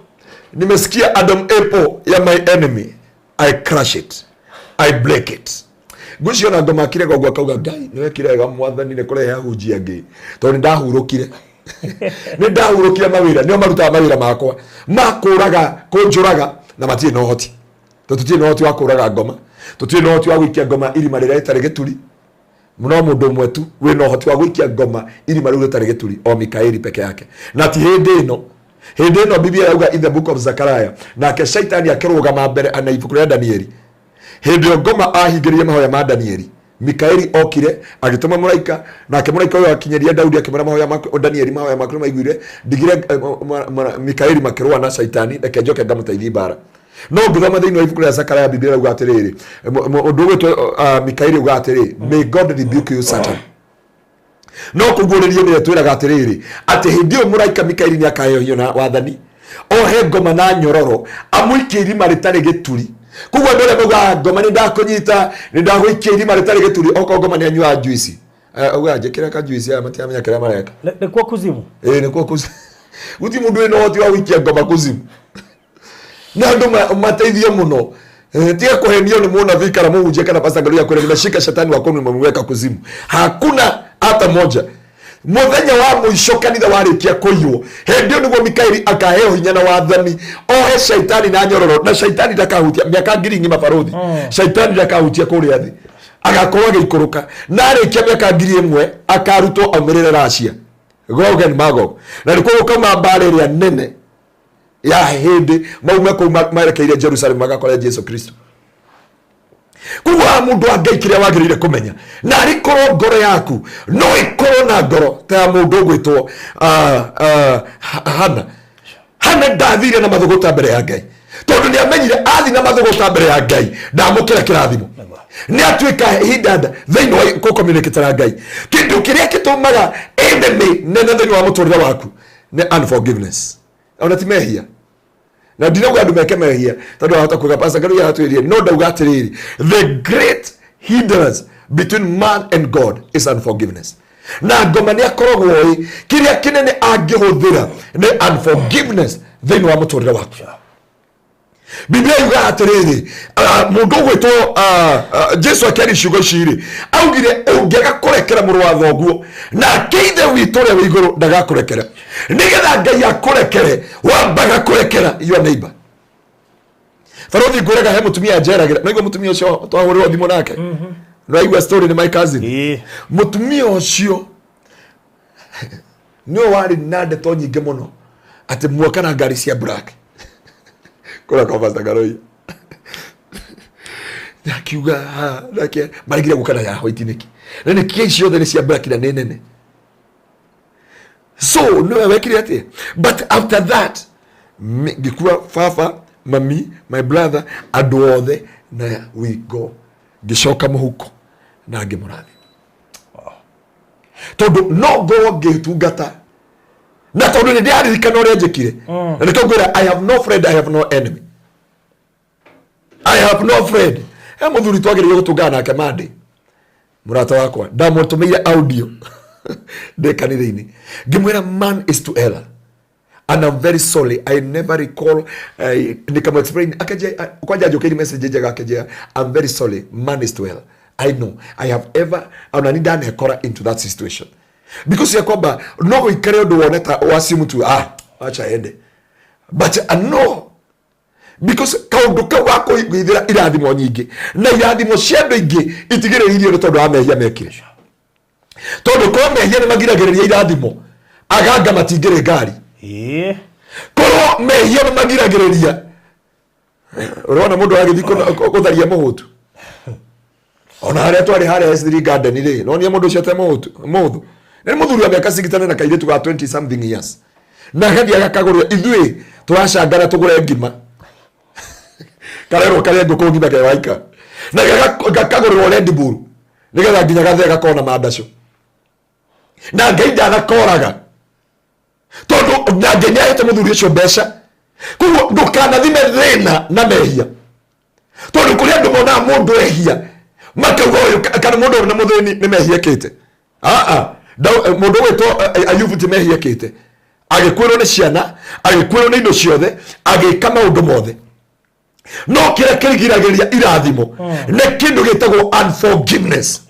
nimesikia Adam apple ya my enemy, I crush it, I break it." Ngwĩciria ona ngoma akirega ũguo akauga, "Ngai, nĩ wekire wega, Mwathani, nĩ kũrehe ahunjia angĩ, tondũ nĩ ndahurũkire mawĩra nĩo marutaga mawĩra makwa ma kũraga kũnjũraga na matirĩ na ũhoti, tondũ tũtirĩ na ũhoti wa kũraga ngoma, tũtirĩ na ũhoti wa gũikia ngoma irima rĩrĩa rĩtarĩ gĩturi. No mũndũ ũmwe tu wĩna ũhoti wa gũikia ngoma irima rĩu rĩtarĩ gĩturi, o Mikaeli peke yake. Na ti hĩndĩ ĩno, hĩndĩ ĩno Biblia yauga in the book of Zakaria, nake Shaitani akĩrũgama mbere na ibuku rĩa Danieli. Hĩndĩ ĩyo ngoma ahingĩrĩrie mahoya ma Danieli, Mikaeli okire agĩtũma mũraika, nake mũraika ũyũ akinyĩria Daudi akĩmwĩra, "Mahoya maku Danieli, mahoya maku nĩmaiguire. Ndigire Mikaeli makĩrũa na Shaitani, reke njoke ngamũteithie mbara." No ngĩthoma thĩinĩ wa ibuku rĩa Zakaria, Biblia ĩrauga atĩrĩrĩ, ũndũ ũgwĩtwo Mikaeli auga atĩrĩ, "May God rebuke you, Satan." No kũguũrĩrio nĩwe twĩraga atĩrĩrĩ, atĩ hĩndĩ ĩyo mũraika Mikaeli nĩ akaheo hinya na wathani, ohe ngoma na nyororo, amũikie irima rĩtarĩ gĩturi. Koguo andũ arĩa maugaga, "Ngoma, nĩ ndakũnyita, nĩ ndagũikia irima rĩtarĩ gĩturi," okorwo ngoma nĩ anyuaga juici, augaga, "Njĩkĩra kajuici," aya matiramenya kĩrĩa mareka. Nĩkuo kuzimu. Ĩĩ, nĩkuo kuzimu. Guti mũndũ wĩna ũhoti wa gũikia ngoma kuzimu na andũ mateithio mũno. Tiga kũhenio nĩ mũnabii kana mũhunjia kana pastor Ngaruiya kwĩra, "Nimeshika shetani wako, nimemweka kuzimu." Hakuna hata moja. Mũthenya wa mũico kanitha warĩkia kũiywo, hĩndĩ ĩyo nĩguo Mikaeli akaheo hinya na wathani, ohe shaitani na nyororo, na shaitani ndakahutia mĩaka 1000 ng'ima. Barũthi, shaitani ndakahutia kũrĩa thĩ, agakorwo agĩikũrũka, na arĩkia mĩaka 1000 akarutwo aumĩrĩre Racia, Gog and Magog, na nĩkuo gũkauma mbara ĩrĩa nene ya hĩndĩ maume kũu merekeire Jerusalem magakore Jesu Kristo. Koguo haha, mũndũ wa Ngai, kĩrĩa wagĩrĩire kũmenya, na arĩ korwo ngoro yaku no ĩkorwo na ngoro ta ya mũndũ ũgwĩtwo Hana. Hana ndathire na mathũgũta mbere ya Ngai, tondũ nĩ amenyire athi na mathũgũta mbere ya Ngai ndamũkĩra kĩrathimo, nĩ atuĩka hindanda thĩinĩ wa kũ na Ngai. Kĩndũ kĩrĩa gĩtũmaga enemy nene thĩinĩ wa mũtũrĩre waku nĩ unforgiveness, ona ti mehia. Na ndinauga andũ meke mehia, tondũ wahota kuga, "Pastor Ngaruiya atwĩrie." No ndauga atĩrĩrĩ, the great hindrance between man and God is unforgiveness, na ngoma nĩ akoragwo ĩ kĩrĩa kĩnene angĩhũthĩra nĩ unforgiveness thĩinĩ wa mũtũrĩre waku. Biblia yugaga atĩrĩrĩ, mũndũ ũgwĩtwo Jesu akĩaria ciugo ici rĩ, augire, "Ũngĩaga kũrekera mũrũ wa thoguo, nake Ithe witũ ũrĩa wĩ igũrũ ndagakũrekera." Nĩgetha Ngai akũrekere, wambaga kũrekera your neighbor. Barothi, ngwĩraga he mũtumia njeragĩra, naigua mũtumia ũcio twahũrĩrwo thimũ nake, naigua story, nĩ my cousin. Mũtumia ũcio nĩwe warĩ na ndeto nyingĩ mũno atĩ muoka na ngari cia black kũrĩa kwa Pastor Ngaruiya. Akiuga, "Ha," nake maregire gũka na ya white nĩkĩ, na nĩkĩ ciothe nĩ cia black na nĩ nene? So nĩwe wekire atĩa? But after that ngĩkua baba, mami, my brother, andũ othe, na we go, ngĩcoka mũhuko na ngĩmũrathima, tondũ no ngorwo ngĩtungata na tondũ nĩ ndĩraririkana ũrĩa njĩkire. Na nĩkĩo ngwĩra, I have no friend, I have no enemy, I have no friend. He mũthuri twagĩrĩire gũtungana nake mande, mũrata wakwa, ndamũtũmĩire audio ndĩ kanitha-inĩ, ngĩmwĩra, "Man is to error and I'm very sorry. I never recall." Nikamu explain, akaja kwanja njũkĩire message njega, akĩnjĩra, "I'm very sorry. Man is to error. I know I have ever ona ni ndanekora into that situation," because ya kwamba no ũikare ũndũ wone ta wasimu tu, "Ah, acha ende," but no, because kaũndũ kau ga kũhithĩra irathimo nyingĩ na irathimo cia andũ aingĩ itigĩrĩirio nĩ tondũ wa mehia mekire. Tondũ korwo mehia nĩ magiragĩrĩria irathimo, aganga matingĩrĩ ngari. Korwo mehia nĩ magiragĩrĩria, ũrona mũndũ agĩthiĩ gũtharia mũhũtu, ona harĩa twarĩ harĩa S3 Garden rĩ, nonie mũndũ ũcio te mũhũtu, mũhũthũ nĩ mũthuri wa mĩaka 60 na kairĩtu ga 20 something years, na agathiĩ agakagũrĩra. Ithuĩ tũracangana tũgũre ngima, karerwo karĩa ngũkũ ngima ke waika, na gakagũrĩrwo Red Bull nĩgetha nginya gathee gakona mandacũ. Na Ngai ndanakoraga, tondũ na Ngai nĩahete mũthuri ũcio mbeca. Koguo ndũkanathime thĩna na mehia, tondũ kũrĩ andũ monaga mũndũ ehia makauga ũyũ kana mũndũ ũyũ nĩ mũthĩni nĩ mehia ekĩte. Aa, mũndũ ũgwĩtwo Ayubu ti mehia ekĩte, agĩkuĩrwo nĩ ciana, agĩkuĩrwo nĩ indo ciothe, agĩka maũndũ mothe. No kĩrĩa kĩrigiragĩria irathimo nĩ kĩndũ gĩtagwo unforgiveness.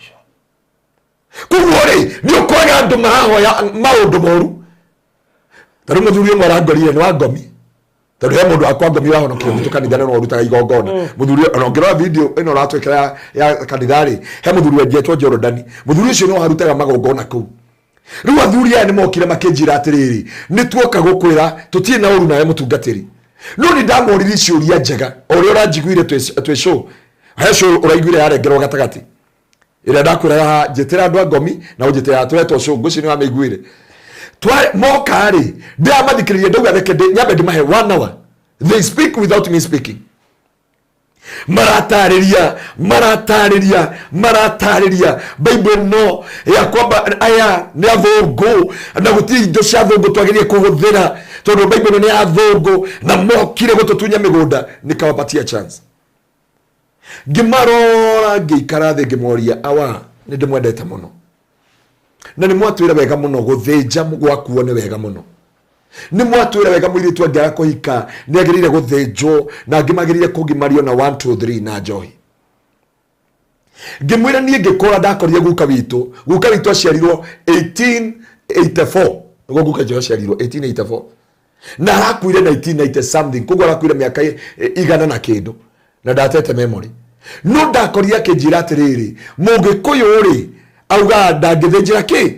Koguo rĩ, nĩ ũkoraga andũ marahoya maũndũ moru. Ta rĩu mũthuri ũmwe arangorire nĩ wa ngomi, tondũ he mũndũ wakwa ngomi wahonokire gwitũ kanitha na no ũrutaga igongona. Mũthuri, ona ũngĩrora video ĩno ũratwĩkĩra ya kanitha rĩ, he mũthuri wenjetwo Jorodani. Mũthuri ũcio nĩ warutaga magongona kũu. Rĩu athuri aya nĩ mokire makĩnjĩra atĩrĩrĩ, nĩ tuoka gũkwĩra tũtirĩ na ũru nawe mũtungatĩri. No nĩ ndamoririe ciũria njega, o ũrĩa ũranjiguire twĩ show, he show ũraiguire yarengerwo gatagatĩ ĩrĩa ndakwĩraga haha, njĩtĩra andũ a ngomi na ũnjĩtĩra tũretwo show, ngwĩciria nĩ wamĩiguire. Moka rĩ, ndĩramathikĩrĩria, ndauga reke nyambe ndĩmahe one hour, they speak without me speaking. Maratarĩria, maratarĩria, maratarĩria Bible ĩno ya kwamba aya nĩ athũngũ na gũtirĩ indo cia athũngũ twagĩrĩire kũhũthĩra, tondũ Bible ĩno nĩ ya athũngũ na mokire gũtũtunya mĩgũnda. Nikawapatia chance, ngĩmarora, ngĩikara thĩ, ngĩmoria, awa, nĩ ndĩmwendete mũno na nĩ mwatwĩra wega mũno gũthĩnja gwakuo nĩ wega mũno. Nĩ mwatwĩra wega mũirĩtu angĩaga kũhika nĩ agĩrĩire gũthĩnjwo na angĩ magĩrĩire kũgimario na 1 2 3 na njohi. Ngĩmwĩra niĩ ngĩkũra ndakorire guka witũ, guka witũ aciarirwo 1884, nĩguo guka witũ aciarirwo 1884 na arakuire 1990 something, koguo arakuire mĩaka igana na kĩndũ na ndatete memory. No ndakorire akĩnjĩra atĩrĩrĩ, mũgĩkũyũ rĩ augaga ndangĩthĩnjĩra kĩ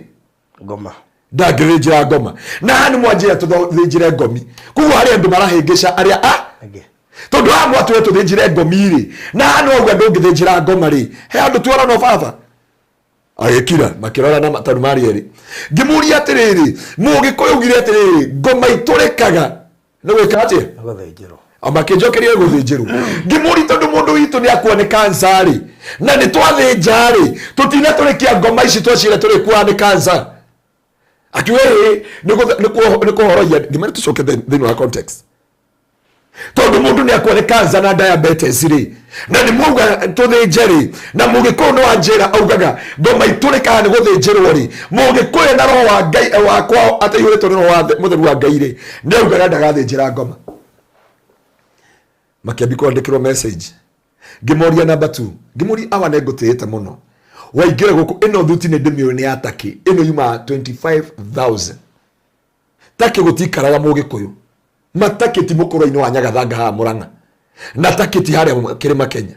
ngoma, ndangĩthĩnjĩra ngoma, na haha nĩ mwanjĩra tũthĩnjĩre ngomi. Koguo harĩ andũ marahĩngĩca arĩa a Angĩ. Tondũ haha mwatwĩra tũthĩnjĩre ngomi rĩ, na haha nĩ wauga ndũngĩthĩnjĩra ngoma rĩ, he andũ tuorano baba agĩkira makĩrora na tondũ marĩ erĩ. Ngĩmũria atĩrĩrĩ, mũgĩkũyũ augire atĩrĩrĩ, ngoma itũrĩkaga nĩ gwĩka atĩa? Gũthĩnjĩrwo. Makĩnjokeria gũthĩnjĩrwo. Ngĩmũria, tondũ mũndũ witũ nĩ akua nĩ kansa rĩ, na nĩ twathĩnja rĩ, tũtina tũrĩkia ngoma ici twacira tũrĩkuaga nĩ kansa? Akiuga ĩĩ, nĩ kũhorohia. Ngĩmera tũcoke thĩinĩ wa context, tondũ mũndũ nĩ akua nĩ kansa na diabetes rĩ, na nĩ mwauga tũthĩnje rĩ, na mũgĩkũyũ nĩ wanjĩra augaga ngoma itũrĩkaga nĩ gũthĩnjĩrwo rĩ, mũgĩkũyũ na roho wa Ngai wakwa ataihũrĩtwo nĩ roho wa mũtheru wa Ngai rĩ, nĩ augaga ndagathĩnjĩra ngoma. Makĩambi kwandĩkĩrwo message. Ngĩmoria number 2, ngĩmoria, awa, nĩ ngũtĩĩte mũno, waingĩra gũkũ ĩno thuti nĩ ndĩmĩũĩ nĩ ya takĩ, ĩno yumaga 25,000 takĩ, gũtikaraga mũgĩkũyũ matakĩ ti mũkũrũ-inĩ wa Nyagathanga haha Mũrang'a na takĩ ti harĩa kĩrĩma Kenya.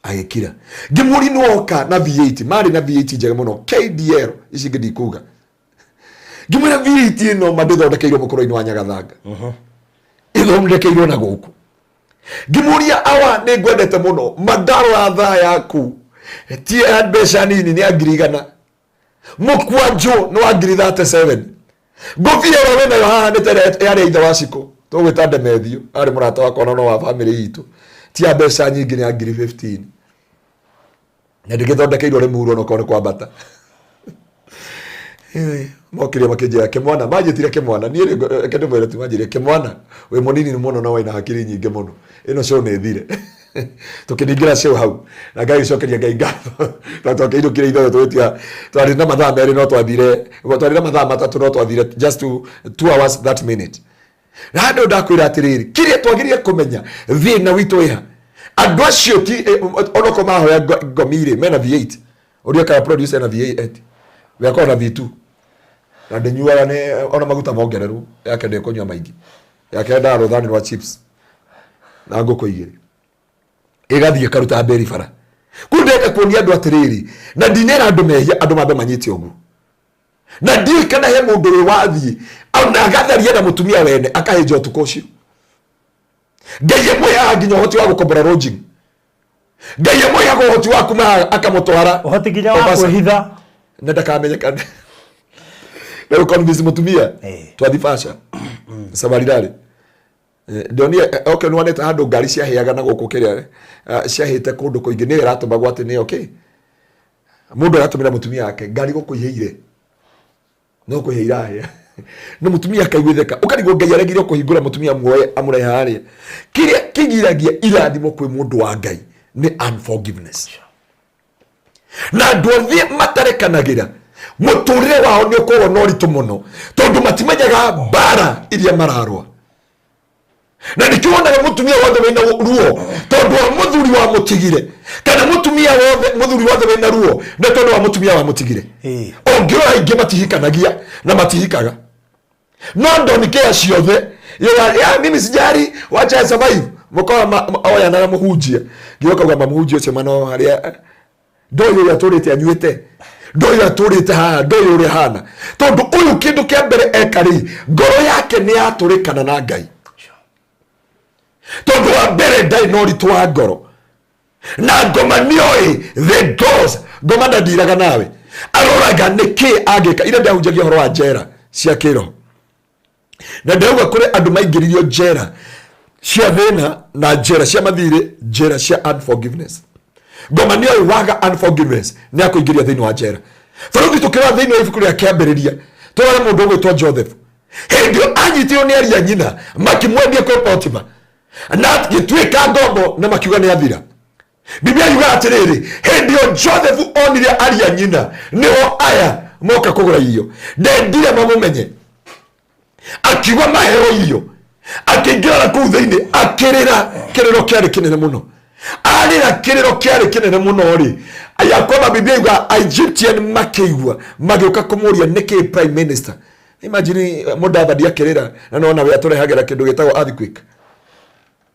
Agĩkira. Ngĩmũri, nĩ woka na V8, marĩ na V8 njega mũno KDL, ici ingĩ ndikuga. Ngĩmwĩra V8 ĩno ma ndĩthondekeirwo mũkũrũ-inĩ wa Nyagathanga, ĩthondekeirwo na gũkũ. Ngĩmũria, awa, nĩ ngwendete mũno, ma ndarora thaa yaku ti ya mbeca nini, nĩ ya 100,000, mũkwanjũ nĩ wa 37,000, ngũbia ĩrĩa wĩnayo haha nĩ ta ĩrĩa yarĩ ya ithe wa Cikũ tũgwĩta Ndemethio, arĩ mũrata wakwa na no wa bamĩrĩ itũ, ti ya mbeca nyingĩ, nĩ ya 15,000 na ndĩgĩthondekeirwo Rĩmuru onokorwo nĩ kwambata. Mokire makĩnjĩra kĩmwana, manjĩtire kĩmwana niĩ rĩ, reke ndĩmwĩre tu, manjĩrire kĩmwana wĩ mũnini mũno na wĩna hakiri nyingĩ mũno, ĩno show nĩ thire. Tũkĩningĩra show hau na Ngai gĩcokeria Ngai ngatho tondũ twakĩinũkire ithuothe tũgĩtiga twarĩ na mathaa 2, no twathire twarĩ na mathaa 3, no twathire just 2 hours that minute. Na handũ ndakwĩra atĩrĩrĩ, kĩrĩa twagĩrĩire kũmenya thĩna witũ wĩha, andũ acio ti onokorwo mahoya ngomi rĩ, mena V8, ũrĩa kana producer ena V8, we akorwo na V2 na ndĩnyuaga nĩ ona maguta mongererwo yake, ndĩkũnyua maingĩ yake, endaga rũthani rwa chips na ngũkũ igĩrĩ ĩgathiĩ ĩkaruta mbĩri bara kũu. Ndĩrenda kuonia andũ atĩrĩrĩ, na ndinera andũ mehia, andũ mambe manyite ũguo, na ndiũĩ kana he mũndũ wĩ wathiĩ ona agatharia na mũtumia wene akahĩnja ũtukũ ũcio. Ngai amwĩhaga nginya ũhoti wa gũkombora lodging, Ngai amwĩhaga ũhoti wa kuma haha akamũtwara Ũhoti nginya wa Mombasa. kwĩhitha. Na ndakamenyekane na gũconvince mũtumia. Twathi Fasha Safari Rally, ndonire okay, nĩwonete handũ ngari ciahĩaga na gũkũ kĩrĩa, ciahĩte kũndũ kũingĩ, nĩyo ĩratũmagwo atĩ nĩyo kĩ. Mũndũ aratũmĩra mũtumia wake ngari gũkũihĩire no kũhĩa irahĩa no mũtumia akaiguithĩka ũkarigwo Ngai aregire kũhingũra mũtumia muoye amũrehe harĩa. Kĩrĩa kĩgiragia irathimo kwĩ mũndũ wa Ngai nĩ unforgiveness. Na andũ othe matarekanagĩra mũtũrĩre wao nĩ ũkoragwo na ũritũ mũno tondũ matimenyaga mbara iria mararũa. Na nĩkĩo wonaga mũtumia wothe wĩna ruo tondũ wa mũthuri wa mũtigire, kana mũtumia wothe mũthuri wothe wĩna ruo nĩ tondũ wa mũtumia wa mũtigire. Ũngĩrora aingĩ matihikanagia na matihikaga, no ndonikea ciothe ya mimi sijari wacha survive mũkora oyanaga mũhunjia nginya ũkauga mamũhunjia ũcio mano harĩa ndoĩ ũrĩa atũrĩte anyuĩte, ndoĩ ũrĩa atũrĩte haha, ndoĩ ũrĩa hana, tondũ ũyũ kĩndũ kĩa mbere eka rĩ, ngoro yake nĩ yatũrĩkana na Ngai, tondũ wa mbere ndarĩ na ũritũ wa ngoro na ngoma nĩoĩ the doors. Ngoma ndandiraga nawe, aroraga nĩkĩ angĩka. Ira ndahunjagia ũhoro wa njera cia kĩroho na ndauga kũrĩ andũ maingĩririo njera cia thĩna na njera cia mathirĩ, njera cia unforgiveness. Ngoma nĩoĩ waga unforgiveness nĩ akũingĩria thĩinĩ wa njera. Barũthi tũkĩrora thĩinĩ wa ibuku rĩa kĩambĩrĩria tũrore mũndũ ũgwĩtwo Joseph hĩndĩ ĩyo anyitirwo nĩ aria nyina makĩmwendia kwĩ Potifa na agĩtuĩka ngombo na makiuga nĩ athira. Biblia yugaga atĩrĩrĩ, hĩndĩ ĩyo Joseph onire aria nyina nĩho aya moka kũgũra irio, ndendire mamũmenye, akiuga maheo irio, akĩingĩra na kũu thĩinĩ akĩrĩra kĩrĩro kĩarĩ kĩnene mũno. Arĩra kĩrĩro kĩarĩ kĩnene mũno rĩ, yakwamba Biblia yugaga Egyptian makĩigua magĩũka kũmũria nĩkĩ prime minister. Imagine Mudavadi akĩrĩra na nona we atũrehagĩra kĩndũ gĩtagwo earthquake.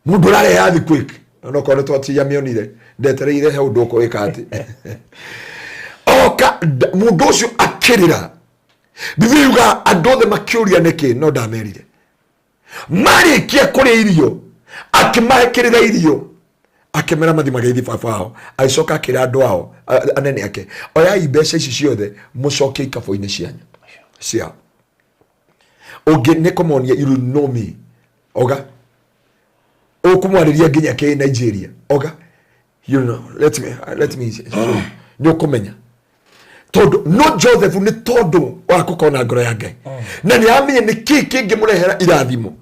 Mũndũ ũrarehe earthquake onokorwo nĩ twatiamĩonire ndetereire he ũndũ ũkũĩka atĩ oka mũndũ ũcio akĩrĩra. Biblia yugaga andũ othe makĩũria nĩkĩ, no ndamerire. Marĩkia kũrĩa irio akĩmahe kĩrĩra irio akĩmera mathiĩ mageithi baba wao, agĩcoka akĩra andũ ao anene ake, oyai mbeca ici ciothe mũcokie ikabũ-inĩ cianyu ciao. Ũngĩ nĩ kũmonia you know me oga ũkũmwarĩria nginya kĩ Nigeria oga you know let me nĩ ũkũmenya tondũ no Joseph nĩ tondũ wa gũkorwo na ngoro ya Ngai na nĩ amenye nĩ kĩ kĩngĩmũrehera irathimo.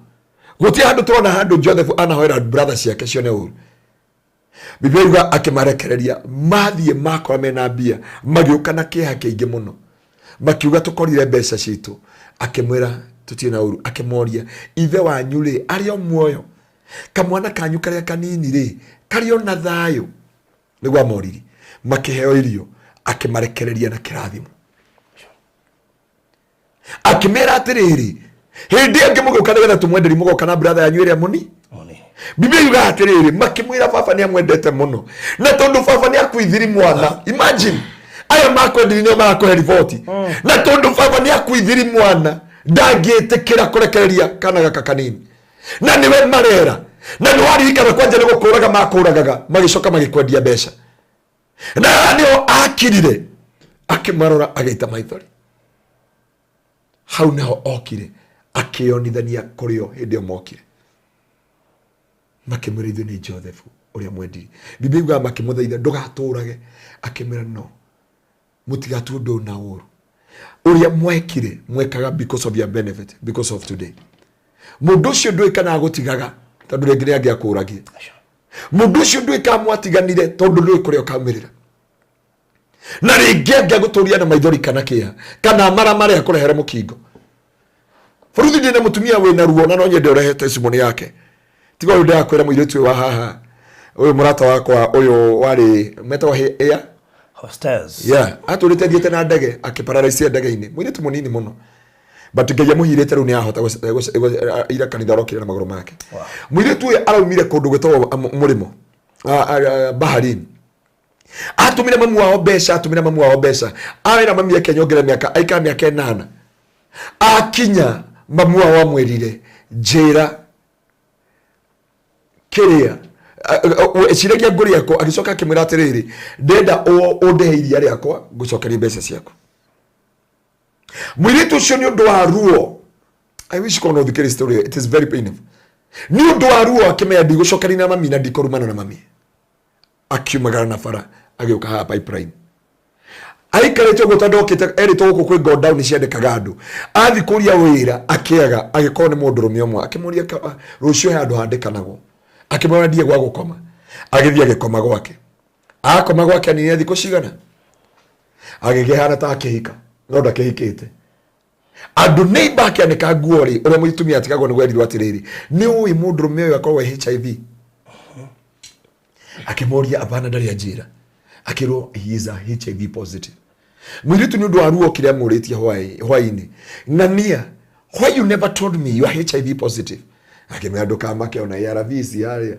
Gũtirĩ handũ tũrona handũ Joseph anahoera brother ciake cione ũru. Biblia yuga akĩmarekereria mathiĩ makora mena mbia, magĩũka na kĩeha kĩingĩ mũno, makiuga tũkorire mbeca citũ. Akĩmwĩra tũtirĩ na ũru, akĩmoria ithe wanyu rĩ arĩ o muoyo, kamwana kanyu karĩa kanini rĩ karĩ o na thayũ? Nĩguo amoririe. Makĩheo irio, akĩmarekereria na kĩrathimo, akĩmera atĩrĩrĩ, hĩndĩ ĩngĩ mũgĩũka nĩgetha tũmwenderie mũgoka na brother yanyu ĩrĩa mũni. Biblia yugaga atĩrĩrĩ, makĩmwĩra baba nĩ amwendete mũno na tondũ baba nĩ akuithiri mwana. Imagine aya makwendirie nĩo marakũhe riboti, na tondũ baba nĩ akuithiri mwana ndangĩtĩkĩra kũrekereria kana gaka kanini na nĩwe marera, na nĩ waririkana kwanja nĩ gũkũraga makũragaga magĩcoka magĩkwendia mbeca. Na haha nĩho akirire akĩmarora agĩita maithori. Hau nĩho okire akĩonithania kũrĩ o hĩndĩ ĩyo mokire makĩmwĩra ithuĩ nĩ Joseph ũrĩa mwendirie. Biblia yugaga makĩmũthaitha ndũgatũrage, akĩmwĩra no mũtigatue ũndũ na ũru ũrĩa mwekire mwekaga because of your benefit, because of today. Mũndũ ũcio ndũĩ kana agũtigaga tondũ rĩngĩ nĩ angĩakũragie. Mũndũ ũcio ndũĩ kana mwatiganire tondũ ndũĩ kũrĩa ũkaumĩrĩra, na rĩngĩ angĩagũtũria na maithori kana kĩeha kana mara marĩa akũrehere mũkingo. Bũrũthi ndĩ na mũtumia wĩna ruo na no nyende ũrehe testimony yake. Tiga ũyũ ndĩrakwĩra mũirĩtu ũyũ wa haha, ũyũ mũrata wakwa ũyũ warĩ metagwo air hostess. Yeah, atũrĩte athiĩte na ndege akĩpararaisia ndege-inĩ, mũirĩtu mũnini mũno but Ngai amũhirĩte rĩu nĩ ahota ira kanitha arokire na magũrũ make. Mũirĩtu ũyũ araumire kũndũ gwĩtagwo mũrĩmo Baharini, atũmire mamu wao mbeca, atũmire mamu wao mbeca, awĩra mami eke nyongerere mĩaka aikara mĩaka 8. Akinya mamu wao amwĩrire njĩra kĩrĩa ciragia ngũrĩ yakwa, agĩcoka akĩmwĩra atĩrĩrĩ, ndenda ũndĩhe iria rĩakwa ngũcokerie mbeca ciaku. Mũirĩtu ũcio nĩ ũndũ wa ruo, I wish korwo no ũthikĩrĩrie story, it is very painful. Nĩ ũndũ wa ruo akĩmenya ndigũcokeria na mami na ndikũrumana na mami, akiumagara na bara agĩũka haha pipeline. Aikarĩte ũguo tondũ okĩte erĩtwo gũkũ kwĩ go down ciandĩkaga andũ. Athiĩ kũria wĩra akĩaga, agĩkorwo nĩ mũndũrũme ũmwe. Akĩmũria rũciũ he handũ handĩkanagwo. Akĩmwĩra ndiĩ gwa gũkoma. Agĩthiĩ agĩkoma gwake. Akoma gwake aninire thikũ cigana? Agĩkĩhana ta akĩhika, no ndakĩhikĩte. Andũ neighbor akĩanĩka nguo rĩ, ũrĩa mũtumia atigagwo nĩ gwerirwo atĩrĩrĩ, nĩ ũĩ mũndũrũme ũyũ akoragwo e HIV? Akĩmũria apana ndarĩ anjĩra. Akĩrwo he is a HIV positive. Mũirĩtu nĩ ũndũ wa ruo kĩrĩa amũrĩtie hwaĩ-inĩ, ng'ania, why you never told me you are HIV positive? Akĩmwĩra ndũkamake ona ARV ci harĩa,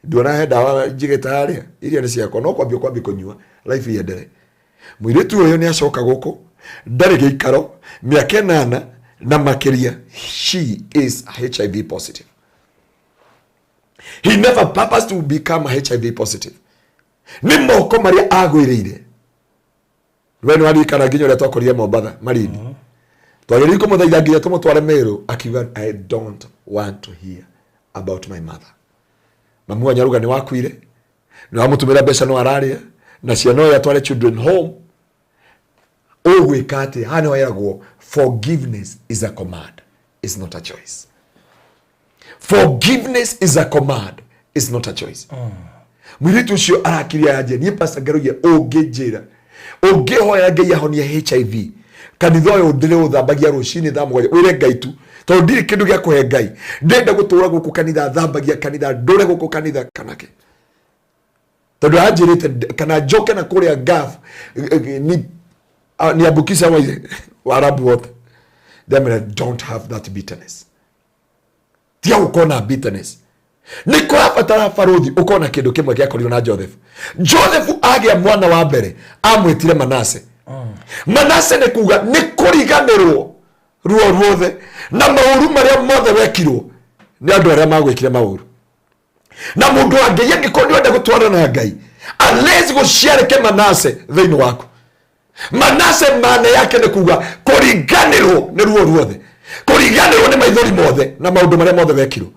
nduona he ndawa njigĩte harĩa, iria nĩ ciakwa, no kwambia kwambia kũnyua life iendelee. Mũirĩtu ũyũ nĩ acoka gũkũ, ndarĩ gĩikaro, mĩaka 8 na makĩria, she is HIV positive. He never purposed to become a HIV positive. Nĩ moko marĩa agwĩrĩire. We nĩ waririkana nginya ũrĩa twakorire Mombatha, Malindi. Twagĩrĩirwo kũmũthaitha nginya tũmũtware Meru, akiuga I don't want to hear about my mother. Mamu wa Nyaruga nĩ wakuire, nĩ wamũtũmĩra mbeca no ararĩa, na ciana ũyũ atware children home. Ũgwĩka atĩa? Haha nĩho heragwo forgiveness is a command, it's not a choice. Forgiveness is a command, it's not a choice. Mũirĩtu ũcio arakiria yanjia, niĩ Pastor Ngaruiya ũngĩnjĩra, ũngĩhoya Ngai ahonie HIV, kanitha ũyũ ndĩrĩũthambagia rũcinĩ thaa 7, wĩre Ngai tu, tondũ ndirĩ kĩndũ gĩa kũhe Ngai. Ndĩrenda gũtũra gũkũ kanitha, thambagia kanitha, ndũre gũkũ kanitha kanake. Tondũ anjĩrĩte kana njoke na kũrĩa Gulf, ni ambukisha Waarabu wote. Ndamwĩra don't have that bitterness. Tiga gũkorwo na bitterness. Nĩ kũrabatara barũthi ũkorwo na kĩndũ kĩmwe gĩakorirwo na Joseph. Joseph agĩa mwana wa mbere amwĩtire Manase. Manase nĩ kuga nĩ kũriganĩrwo ruo ruothe na maũru marĩa mothe wekirwo nĩ andũ arĩa magwĩkire maũru. Na mũndũ wa Ngai angĩkorwo nĩ ũrenda gũtwarana na Ngai, unless gũciarĩke Manase thĩinĩ waku. Manase maana yake nĩ kuga kũriganĩrwo nĩ ruo ruothe, kũriganĩrwo nĩ maithori mothe na maũndũ marĩa mothe wekirwo.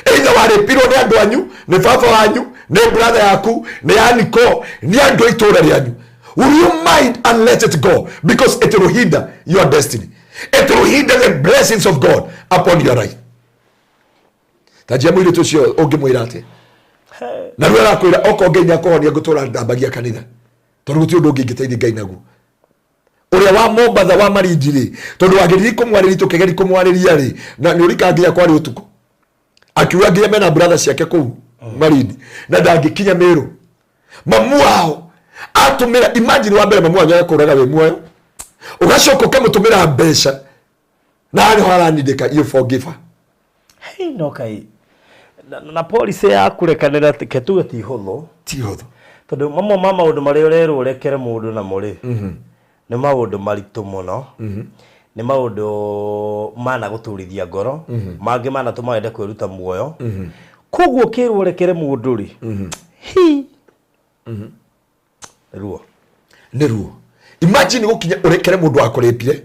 Either warĩpirwo nĩ andũ anyu, nĩ baba wanyu, nĩ brother yaku, nĩ aniko, nĩ andũ a itũũra rĩanyu. Will you mind and let it go? Because it will hinder your destiny. It will hinder the blessings of God upon your life. Ta njia mũirĩtu ũcio ũngĩmwĩra atĩa? Na rĩu arakwĩra okorwo Ngai nĩakũhonia ngũtũra ndambagia kanitha, tondũ gũtirĩ ũndũ ũngĩ ingĩteithia Ngai naguo. Ũrĩa wa Mombatha wa Malindi rĩ, tondũ wagĩrĩire kũmwarĩria tũkĩgeria kũmwarĩria rĩ, na nĩ ũrikaga nginya kwarĩ ũtukũ. Akiuga nginya mena brother ciake kũu Malindi, na ndangĩkinya Meru. Mamu wao atũmĩra, imagine wa mbere mamu wanyu agakũraga wĩ muoyo, ũgacoka ũkamũtũmĩra mbeca, na harĩ ho aranindĩka, you forgive her. Hey, no kai. Na policy ya kũrekanĩra ke tuge ti hũthũ. Ti hũthũ. Tondũ mamwe ma maũndũ marĩa ũrerwo ũrekere mũndũ namo rĩ, nĩ maũndũ maritũ mũno. Nĩ maũndũ managũturithia ngoro, mangĩ manatũma wende kwĩruta muoyo. Koguo ũkĩrwo ũrekere mũndũ rĩ, hi. Ruo. Nĩ ruo. Imagine gũkinya ũrekere mũndũ wakũrĩpire,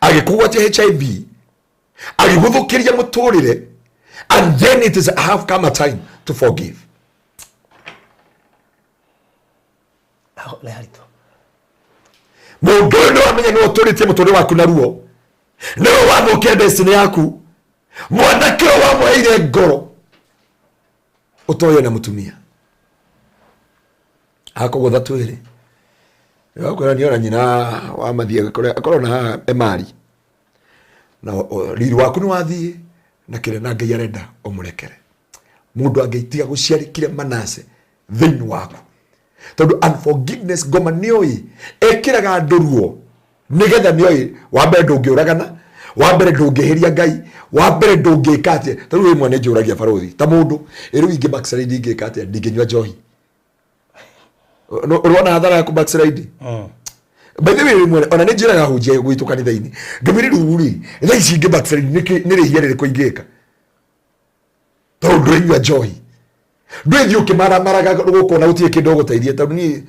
agĩkũgwatia HIV, agĩgũthũkĩria mũtũrĩre, and then it is have come a time to forgive. Nĩ haritũ. Mũndũ ũyũ nĩ wamenya nĩwe ũtũrĩtie mũtũrĩre waku na ruo, nĩwe wathũkia destiny yaku, mwanake ũyũ wamũheire ngoro ũtoye na mũtumia akũgũtha twĩrĩ, akwĩra nĩ ona nyina wa mathiĩ akorwo na haha emari na riri waku nĩ wathiĩ na kĩrĩa, na Ngai arenda ũmũrekere. Mũndũ angĩtiga gũciarĩkire Manase thĩinĩ waku, tondũ unforgiveness ngoma nĩoĩ ĩkĩraga andũ ruo, nĩgetha nĩoĩ wa mbere ndũngĩũragana, wa mbere ndũngĩhĩria Ngai, wa mbere ndũngĩka atĩa. Tondũ rĩmwe nĩ njũragia barũthi ta mũndũ ĩrĩu ingĩ backslide ingĩka atĩa, ndingĩnyua njohi. Ũrona hathara ya kũ backslide? By the way, rĩmwe ona nĩ njĩraga hunjia gwitũ kanitha-inĩ, ngamwĩra rĩu rĩ, thaa ici ingĩ backslide nĩ rĩhia rĩrĩkũ ingĩka? Tondũ ndũrenyua njohi, ndwĩthiĩ ũkĩmaramaraga gũkũ na gũtirĩ kĩndũ ũgũteithia. Tondũ niĩ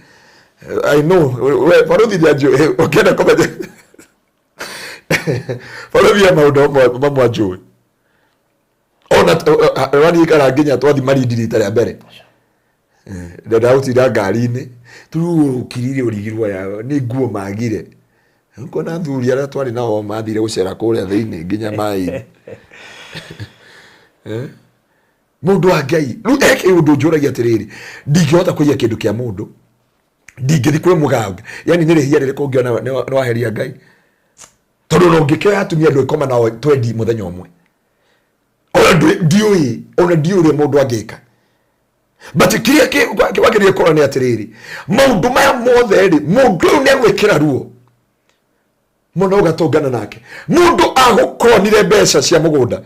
I know we barũthi nĩ anjũĩ, ũngĩenda kũmenya barũthi ya maũndũ mamwe anjũĩ. Ona waririkana nginya twathi Malindi rita rĩa mbere, ndenda gũtinda ngari-inĩ Rĩu ũkirire ũrigirwo ya nĩ nguo magire. Kuona athuri arĩa twarĩ nao mathire gũcera kũrĩa thĩinĩ nginya maĩ. Mũndũ wa Ngai, rĩu he kĩũndũ njũragia atĩrĩrĩ, ndingĩhota kũiya kĩndũ kĩa mũndũ, ndingĩthiĩ kwĩ mũganga, yani nĩ rĩhia rĩrĩkũ ũngĩona nĩ waheria Ngai? Tondũ ona ũngĩkĩoya atumia ndũgĩkoma nao twendi mũthenya ũmwe. Ona ndiũĩ, ona ndiũĩ ũrĩa mũndũ angĩka. But kĩrĩa wagĩrĩire kũrora nĩ atĩrĩrĩ, maũndũ maya mothe rĩ, mũndũ ũyũ nĩ agwĩkĩra ruo mũno ũgatũngana nake. Mũndũ agũkonire mbeca cia mũgũnda,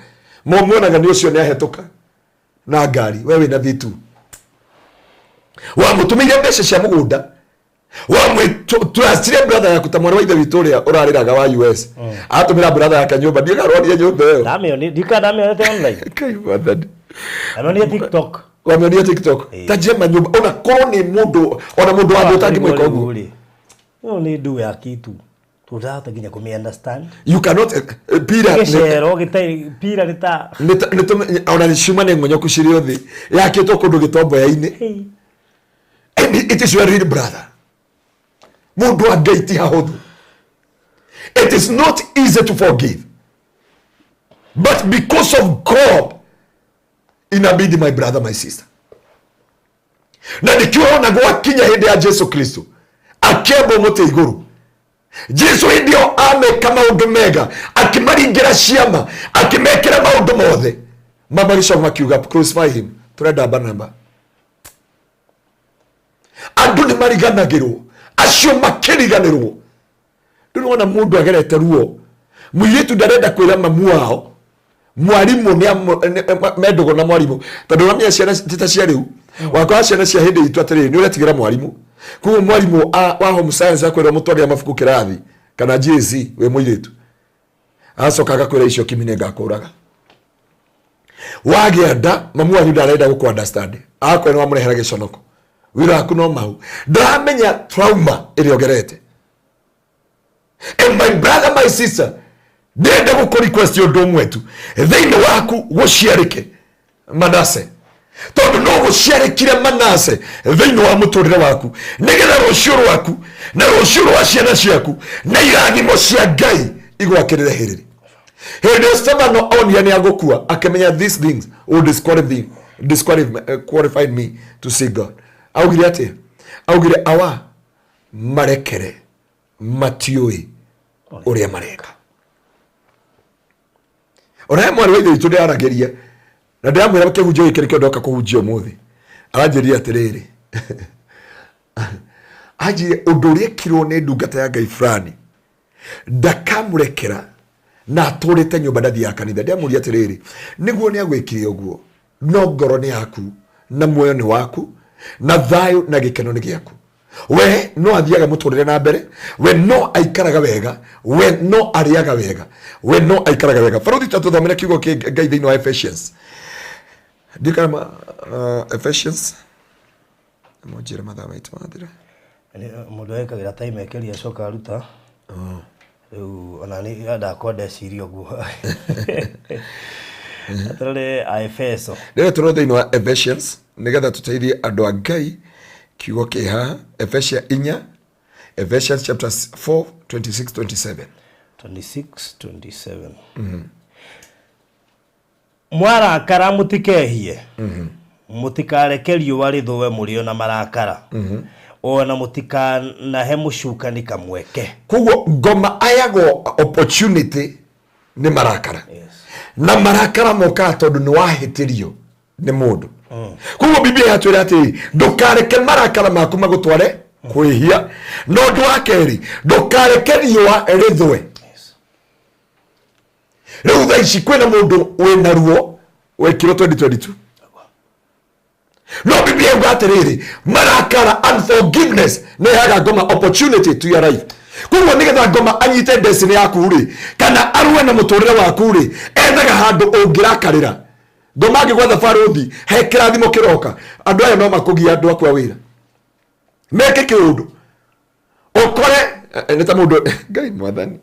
muonaga nĩ ũcio nĩ ahetũka na ngari, we wĩna thitu. Wamũtũmĩire mbeca cia mũgũnda, wamwĩtrustire brother yaku ta mwarĩ wa ithe witũ ũrĩa ũrarĩraga wa US, atũmĩra brother yake nyũmba, ndiĩkarwaria nyũmba ĩyo. Ndamĩonire, ndamĩonete online. Ngai mwathani. Ndamĩonire TikTok. Wamĩonire TikTok. Ta njema nyũmba, ona korwo nĩ mũndũ, ona mũndũ wa thĩ ũtangĩmwĩka ũguo. Ĩyo nĩ ndu ya kitu. Tũndahota nginya kũmĩ understand. You cannot pira Gĩcero gĩtarĩ pira nĩ ta ona ciuma nĩ ng'onyoku cirĩ thĩ, yakĩtwo kũndũ gĩtomboya-inĩ. Hey. And it is your real brother. Mũndũ wa Ngai ti hahũthũ. It is not easy to forgive. But because of God, inabidi my brother, my sister. Na nĩkĩo ona gwakinya hĩndĩ ya Jesu Kristo akĩambwo mũtĩ igũrũ, Jesu hĩndĩ ĩyo ameka maũndũ mega, akĩmaringĩra ciama, akĩmekĩra maũndũ mothe, mamagĩcoka makiuga crucify him, tũrenda Barnaba. Andũ nĩ mariganagĩrwo, acio makĩriganĩrwo. Rĩu nĩwona mũndũ agerete ruo, mũirĩtu ndarenda kwĩra mamu wao, mwarimũ mendũgũ na mwarimũ, tondũ ũramenya ciana ti ta cia rĩu. Wakora ciana cia hĩndĩ itũ atĩrĩrĩ, nĩ ũretigĩra mwarimũ, koguo mwarimũ wa home science akwĩra mũtwarĩre mabuku kĩrathi kana GAC wĩ mũirĩtu, agacoka agakwĩra icio kimi nĩ ngakũraga. Wagĩa nda, mamu wanyu ndarenda gũkũ understand, agakwĩra nĩ wamũrehera gĩconoko, wĩra waku no mahu, ndaramenya trauma ĩrĩa ũgerete. And my brother, my sister, ndĩrenda gũkũ request ũndũ ũmwe tu, thĩinĩ waku gũciarĩke Manase, tondũ no gũciarĩkire Manase thĩinĩ wa mũtũrĩre waku, nĩgetha rũciũ rwaku na rũciũ rwa ciana ciaku na irathimo cia Ngai igwakĩrĩre hĩrĩrĩ. Hĩndĩ ĩyo Stefano onire nĩ agũkua, akĩmenya these things will disqualify, disqualify, qualify me to see God. Augire atĩa? Augire awa marekere, matiũĩ ũrĩa mareka. Ona he mwarĩ wa ithe witũ ndĩraragĩria na ndĩramwĩra kĩhunjio gĩkĩ nĩkĩo ndoka kũhunjia ũmũthĩ, aranjĩrire atĩrĩrĩ, anjĩrire ũndũ ũrĩa ekirwo nĩ ndungata ya Ngai fulani ndakamũrekera na atũrĩte nyũmba ndathiaga kanitha. Ndĩramũria atĩrĩrĩ, nĩguo nĩ agwĩkire ũguo, no ngoro nĩ yaku na muoyo nĩ waku na thayũ na gĩkeno nĩ gĩaku. We no athiaga mũtũrĩre na mbere, we no aikaraga wega, we no arĩaga wega, we no aikaraga wega. Barũthi, ta tũthomere kiugo kĩa Ngai thĩinĩ wa Ephesians. Ndiũĩ kana Ephesians mũnjĩre mathaa maitũ mathira. Mũndũ ekagĩra time ekĩria acoka aruta. Rĩu ona nĩ ndakwa ndeciria ũguo. Atũrore a Efeso. Rĩrĩa tũrĩ thĩinĩ wa Ephesians, nĩgetha tũteithie andũ a Ngai, kiugo kĩ haha Ephesia inya, Ephesians chapter 4 26 27. 26 27. Mwarakara mũtikehie, mũtikareke riũa rĩthũe mũrĩ o na marakara, ona mũtikanahe mũcukani kamweke. Koguo ngoma ayagwo opportunity nĩ marakara. Na marakara mokaga tondũ nĩ wahĩtĩrio nĩ mũndũ. Koguo Biblia yatwĩra atĩrĩ, ndũkareke marakara maku magũtware kwĩhia, na ũndũ wa kerĩ, ndũkareke riũa rĩthũe. Rĩu thaa ici kwĩna mũndũ wĩna ruo wekirwo 2022, no Biblia yuga atĩrĩrĩ, marakara, unforgiveness nĩ ĩheaga ngoma opportunity to your life. Koguo nĩgetha ngoma anyite destiny yaku rĩ, kana arũe na mũtũrĩre waku rĩ, ethaga handũ ũngĩrakarĩra ngoma. Angĩgwatha barũthi, he kĩrathimo kĩroka, andũ aya no makũgia andũ aku a wĩra meke kĩũndũ ũkore nĩ ta mũndũ. Ngai mwathani,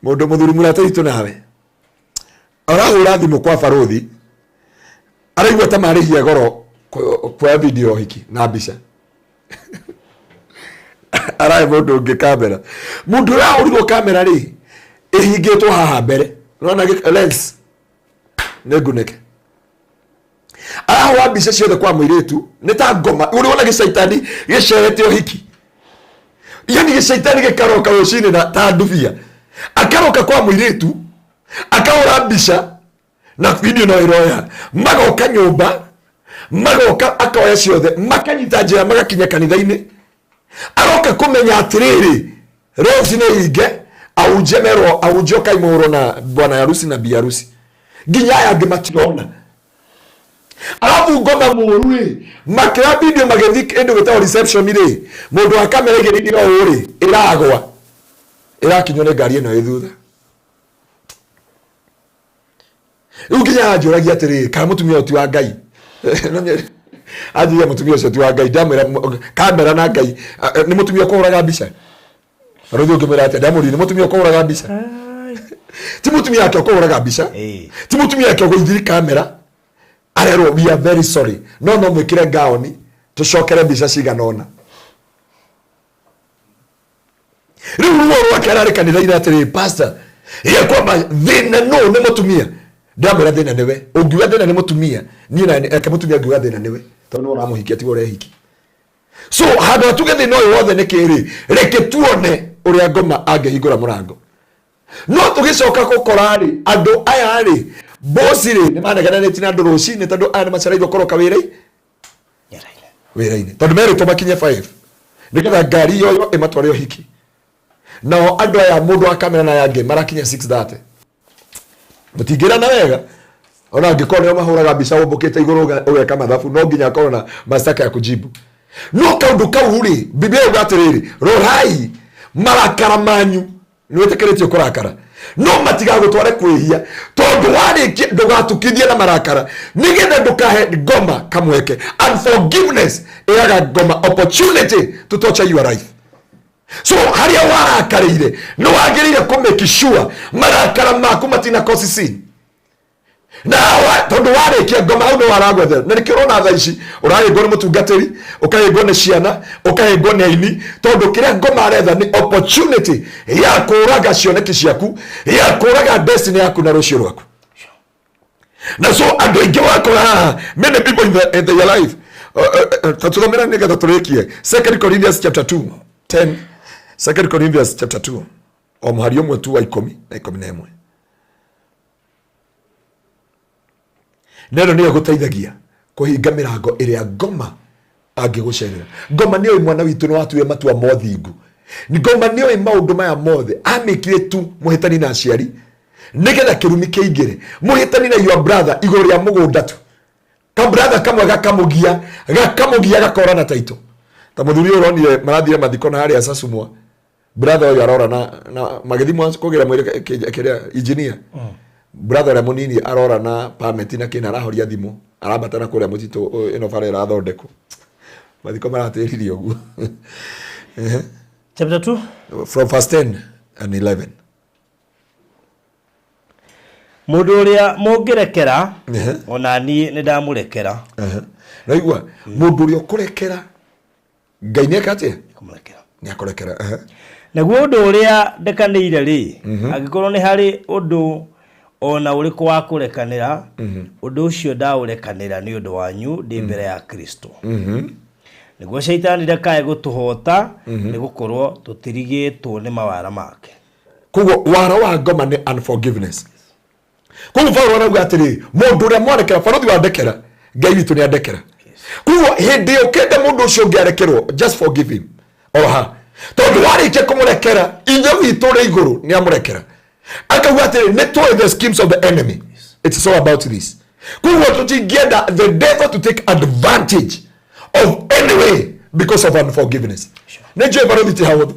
mũndũ mũthuri mũrata witũ nawe arahũra thimũ kwa barũthi, araigua ta marĩhia goro. Kuoya video hiki na mbica arahe mũndũ ũngĩ kamera. Mũndũ ũrĩa ahũrirwo kamera rĩ, ĩhingĩtwo haha mbere, ũrona lens nĩ ngunĩke. Arahũra mbica ciothe kwa mũirĩtu, nĩ ta ngoma ũrĩ wona gĩcaitani gĩcerete ũhiki, yani gĩcaitani gĩkaroka rũcinĩ na ta ndubia, akaroka kwa mũirĩtu akahũra mbica na video no ĩroya, magoka nyũmba, magoka akoya ciothe, makanyita njĩra magakinya kanitha-inĩ. Aroka kũmenya atĩrĩrĩ, Rose nĩ hinge ahunjie merwo ahunjie ũkaimũrwo na bwana harusi na bi harusi, nginya aya angĩ matirona. Arabu ngoma mũru rĩ, makĩoya video magĩthiĩ kĩndũ gĩtagwo reception rĩ, mũndũ wa kamera igĩrĩire ũũ rĩ, ĩragwa ĩrakinywo nĩ ngari ĩno ĩ thutha. Rĩu nginya anjũragia atĩrĩrĩ, kana mũtumia ũyũ ti wa Ngai? Anjũria mũtumia ũcio ti wa Ngai, ndamwĩra kamera na Ngai nĩ mũtumia ũkũhũraga mbica. Rĩu ũngĩmwĩra atĩa? Ndamũria nĩ mũtumia ũkũhũraga mbica, ti mũtumia wake ũkũhũraga mbica, ti mũtumia wake ũgũithiri kamera. Arerwo we are very sorry, no no mwĩkĩre gaoni tũcokere mbica cigana ũna. Rĩu ruo rwake ararĩ kanitha-inĩ atĩrĩrĩ, pastor, ye kwamba thĩna no nĩ mũtumia. Ndamwĩra thĩna nĩwe ũngiuga thĩna nĩ mũtumia, niĩ na eke mũtumia ngiuga thĩna nĩwe, tondũ nĩwe ũramũhikia, tiwe ũrehiki. So handũ hatuge thĩna ũyũ wothe nĩ kĩrĩ, reke tuone ũrĩa ngoma angĩhingũra mũrango. No tũgĩcoka gũkora rĩ, andũ aya rĩ, bosi rĩ, nĩ manegenanĩtie na andũ rũcinĩ, tondũ aya nĩ macereirwo kũroka wĩra wĩra-inĩ, tondũ merĩtwo makinye 5 nĩgetha ngari yoyo ĩmatware ũhiki. Nao andũ aya, mũndũ wa kamera na aya angĩ, marakinya 6:30. Mũtingĩrana wega ona angĩkorwo nĩo mahũraga mbica ũmbũkĩte igũrũ ũgeka mathabu, no nginya akorwo na mashtaka ya kujibu. No kaũndũ kau rĩ, Biblia yuga atĩrĩrĩ, rorai marakara manyu. Nĩ wĩtĩkĩrĩtio kũrakara, no matigagũtware kwĩhia, tondũ warĩkia ndũgatukithie na marakara, nĩgetha ndũkahe ngoma kamweke. Unforgiveness ĩaga ngoma opportunity to torture your life. So harĩa warakarĩire, nĩ wagĩrĩire kũ make sure marakara maku matina cause sin na tondũ warĩkia ngoma hau nĩ waragwethera. Na nĩkĩo ũrona thaa ici ũrahĩngwo nĩ mũtungatĩri, ũkahĩngwo nĩ ciana, ũkahĩngwo nĩ aini, tondũ kĩrĩa ngoma aretha nĩ opportunity ya kũraga cioneki ciaku, ya kũraga destiny yaku na rũciũ rwaku. Na so andũ aingĩ wakora haha, many people in their life, tũthomera nĩgetha tũrĩkie Second Corinthians chapter 2 10, Second Corinthians chapter 2, o mũhari ũmwe tu wa 10 na 11. Na ĩno nĩyo ĩgũteithagia kũhinga mĩrango ĩrĩa ngoma angĩgũcerera. Ngoma nĩoĩ mwana witũ nĩ watuire matua mothingu. Ngoma nĩoĩ maũndũ maya mothe, amĩkire tu mũhĩtani na aciari nĩgetha kĩrumi kĩingĩre. Mũhĩtani na your brother igũrũ rĩa mũgũnda tu, ka brother kamwe gakamũgia gakamũgia gakora na taito. Ta mũthuri ũyũ ũronire marathire mathiko na harĩa Sasumwa, brother ũyũ arora na magĩthimwo kũgĩra mwĩrĩ kĩrĩa engineer, brother ũrĩa mũnini arora na permit na kĩna, arahoria thimũ, arambata na kũrĩa mũtitũ ĩno bara ĩrathondekwo, mathiko maratĩririe ũguo. Chapter 2. From verse 10 and 11. Mũndũ ũrĩa mũngĩrekera, ona niĩ nĩ ndamũrekera. Naigua mũndũ ũrĩa ũkũrekera, Ngai nĩ eka atĩa? Kũmũrekera. Nĩ akũrekera. Naguo ũndũ ũrĩa ndekanĩire rĩ, angĩkorwo nĩ harĩ ũndũ ona ũrĩkũ wa kũrekanĩra, ũndũ ũcio ndaũrekanĩra nĩ ũndũ wanyu ndĩ mbere ya Kristo, nĩguo Caitani ndakae gũtũhoota, nĩ gũkorwo tũtirigĩtwo nĩ mawara make. Koguo wara wa ngoma nĩ unforgiveness. Koguo Paulo arauga atĩrĩ, mũndũ ũrĩa mwarekera, barothi wandekera, Ngai witũ nĩ andekera. Koguo hĩndĩ ĩyo ũkenda mũndũ ũcio ũngĩ arekerwo, just forgive him or her, tondũ warĩkia kũmũrekera, ithe witũ ũrĩ igũrũ nĩ amũrekera. Akauga atĩrĩ, nĩ tũĩ the schemes of the enemy, it's all about this. Koguo tũtingĩenda the devil to take advantage of any way because of unforgiveness. Nĩ njũĩ barothi ti hahũthũ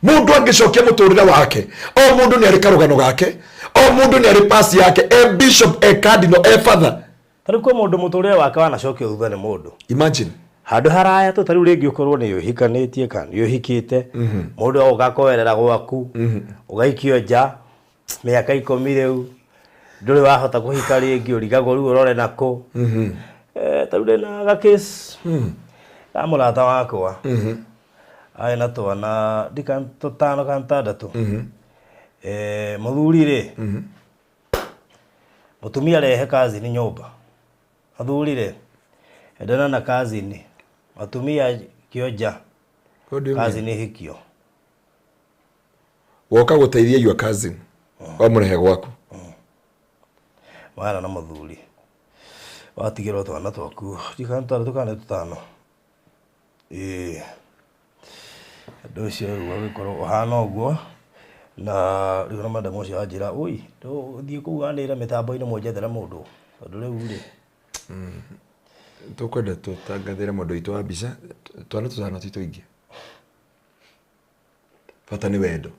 mũndũ angĩcokia mũtũrĩre wake. O mũndũ nĩ arĩ karũgano gake, o mũndũ nĩ arĩ pasi yake, e bishop, e cardinal, e father. Ta rĩu kwĩ mũndũ mũtũrĩre wake wanacokio thutha nĩ mũndũ Imagine. Handũ haraya tu. Ta rĩu rĩngĩ ũkorwo nĩ ũhikanĩtie kana nĩ ũhikĩte, mũndũ agoka akoerera gwaku, ũgaikio nja mĩaka 10, rĩu ndũrĩ wahota kũhika rĩngĩ, ũrigagwo rĩu ũrore nakũ. Ta rĩu ndĩna gakĩsi ka mũrata wakwa arĩ na twana ndika tũtano kana tũtandatũ. Mũthuri rĩ, mũtumia rehe cousin nyũmba, athuri rĩ endana na cousin, atumia kĩonja. What do you mean? Cousin hikio. Woka gũteithia your cousin, wamũrehe gwaku. Wana na mũthuri watigĩrwo twana twaku ndikana tũtandatũ kana nĩ tũtano. Ĩĩ, ũndũ ũcio rĩu ũgĩkorwo ũhana ũguo, na rĩu na madam ũcio anjĩra ũi thiĩ kũu anĩrĩre mĩtambo-inĩ mũnjethere mũndũ, tondũ rĩu rĩ Tũkwenda tũtangathĩre mũndũ witũ wa mbica, twana tũtano ti tũingĩ, bata nĩ wendo,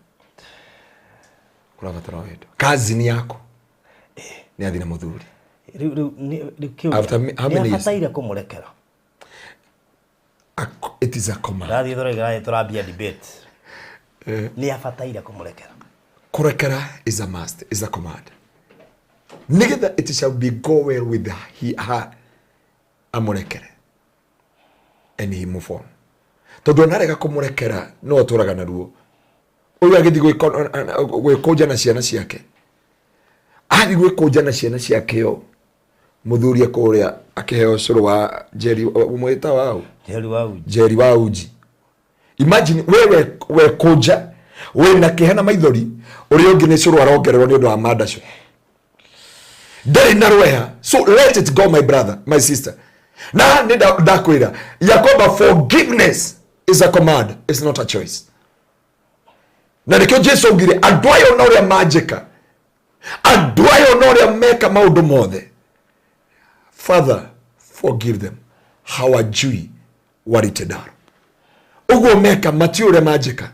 kũrabatara wendo. Cousin yaku nĩ athi na mũthuri. Rĩu kĩũria, After how many years? nĩabataire kũmũrekera? It is a command. Rathiĩ tũraiga tũrambia debate, nĩ abataire kũmũrekera? Kũrekera is a must, is a command, nĩgetha it shall be go well with he, her. Amũrekere and he move on, tondũ onarega kũmũrekera no atũraga na ruo. Ũyũ agĩthiĩ gwĩkũnja na ciana ciake, athiĩ gwĩkũnja na ciana ciake yo mũthuri ekũrĩa akĩheo cũrũ wa Njeri, mwĩta wau. Njeri wa uji. Njeri wa uji. Imagine we wekũnja wĩna kĩeha na maithori, ũrĩa ũngĩ nĩ cũrũ arongererwo nĩ ũndũ wa mandaco, ndarĩ na rweha. So let it go, my brother, my sister. Na nĩ ndakwĩra ya kwamba forgiveness is a command, it's not a choice. Na nĩkĩo Jesu augire, andũ aya ona ũrĩa manjĩka, andũ aya ona ũrĩa meka maũndũ mothe, Father, forgive them, hawajui walitendalo. Ũguo meka matiũ ũrĩa manjĩka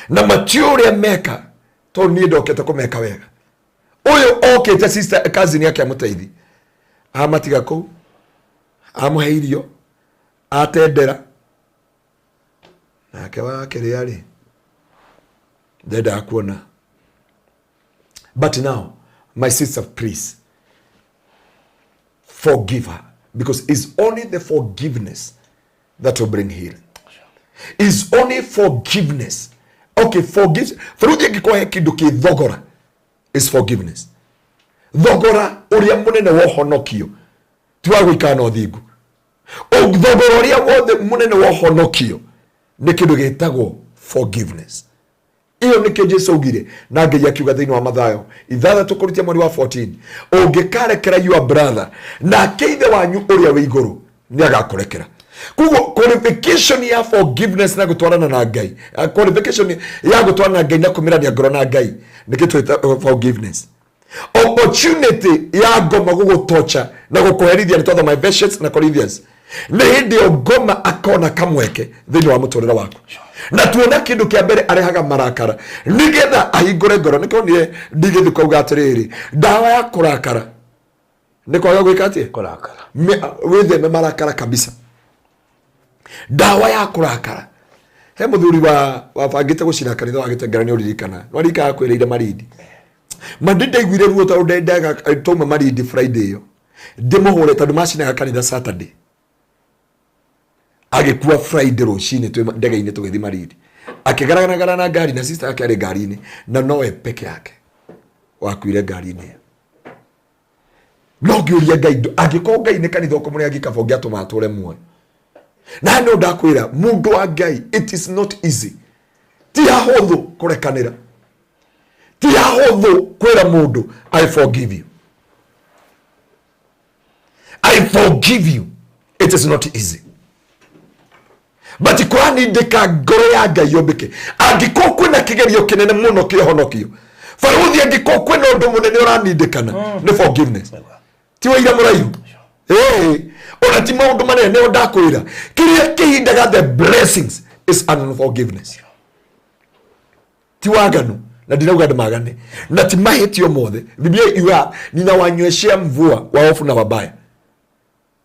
na matiũ ũrĩa meka, tondũ niĩ ndokete kũmeka wega. Ũyũ okĩte sister cousin yake amũteithi, amatiga kũu, amũhe irio, atendera nake wa kĩrĩa rĩ ndendaga kuona. But now, my sister, please forgive her, because it's only the forgiveness that will bring healing. Is only forgiveness. Okay, forgive. Bũrũri angĩkorwo he kĩndũ kĩ thogora is forgiveness. Thogora ũrĩa mũnene wa ũhonokio ti wa gũikara na ũthingu. Thogora ũrĩa wothe mũnene wa ũhonokio nĩ kĩndũ gĩtagwo forgiveness. Iyo nĩkĩo Jesu augire na Ngai akiuga thĩinĩ wa Mathayo 6 kũrutia mweri wa 14, ũngĩkarekera your brother, nake Ithe wanyu ũrĩa wĩ igũrũ nĩ agakũrekera. Koguo qualification ya forgiveness na gũtwarana na Ngai, qualification ya gũtwarana na Ngai na kũmĩrania ngoro na Ngai nĩkĩ twĩta forgiveness. Opportunity ya ngoma gũgũtocha na gũkũherithia nĩ twathoma Ephesians na Corinthians, nĩ hĩndĩ ĩyo ngoma akona kamweke thĩinĩ wa mũtũrĩre waku. Na tuona kĩndũ kĩa mbere arehaga marakara nĩgetha ahingũre ngoro. Nĩkĩo niĩ ndigĩthiĩ kauga atĩrĩrĩ, ndawa ya kũrakara nĩ kwaga gwĩka atĩa? Kũrakara. Wĩtheme marakara kabisa, ndawa ya kũrakara. He mũthuri wa wabangĩte gũcina kanitha wa Gĩtengera, nĩ ũririkana nĩwaririkana kwĩrĩire Marindi mandi. Ndaiguire ruo tondũ ndendaga twauma Marindi Friday ĩyo ndĩmũhũre, tondũ macinaga kanitha Saturday. Agĩkua Friday rũcinĩ twĩ ndege-inĩ tũgĩthiĩ Marindi, akĩgaragara na ngari na sister yake arĩ ngari-inĩ, na nowe peke yake wakuire ngari-inĩ ĩyo. No ngĩũria Ngai, angĩkorwo Ngai nĩ kanitha ũkũmũrĩa ngĩkaba ũngĩatũma atũre muoyo. Na no ndakwĩra, mũndũ wa Ngai, it is not easy. Ti hahũthũ kũrekanĩra, ti hahũthũ kwĩra mũndũ, "I forgive you, I forgive you." It is not easy, but kũranindĩka ngoro ya Ngai yũmbĩke. Angĩkorwo kwĩna kĩgerio kĩnene mũno kĩhonokio barũthi, angĩkorwo kwĩna ũndũ mũnene ũranindĩkana nĩ forgiveness, ti waira mũraihu. Ĩĩ, ona ti maũndũ manene. Nĩo ndakwĩra, kĩrĩa kĩhindaga the blessings is unforgiveness, ti waganu. Na ndinauga andũ magane, na ti mahĩtio mothe. Biblia iuga, "Ninawanyweshea mvua waofu na wabaya,"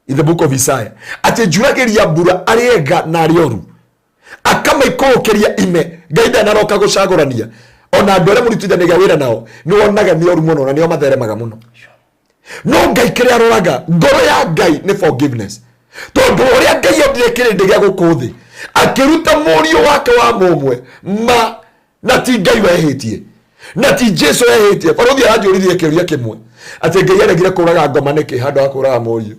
in the Book of Isaiah, atĩ njuragĩria mbura arĩa ega na arĩa oru, akamaikũrũkĩria ime. Ngai ndanaroka gũcagũrania. Ona andũ arĩa mũrutithanagia wĩra nao nĩ wonaga nĩ oru mũno na nĩo matheremaga mũno. No Ngai kĩrĩa aroraga ngoro ya Ngai nĩ forgiveness, tondũ ũrĩa Ngai endire kĩrĩndĩ gĩa gũkũ thĩ akĩruta mũriũ wake wa mũmwe ma, na ti Ngai wehĩtie na ti Jesu ehĩtie. Barũthi aranjũririe kĩũria kĩmwe atĩ Ngai aregire kũraga ngoma nĩkĩ handũ ha kũraga mũriũ.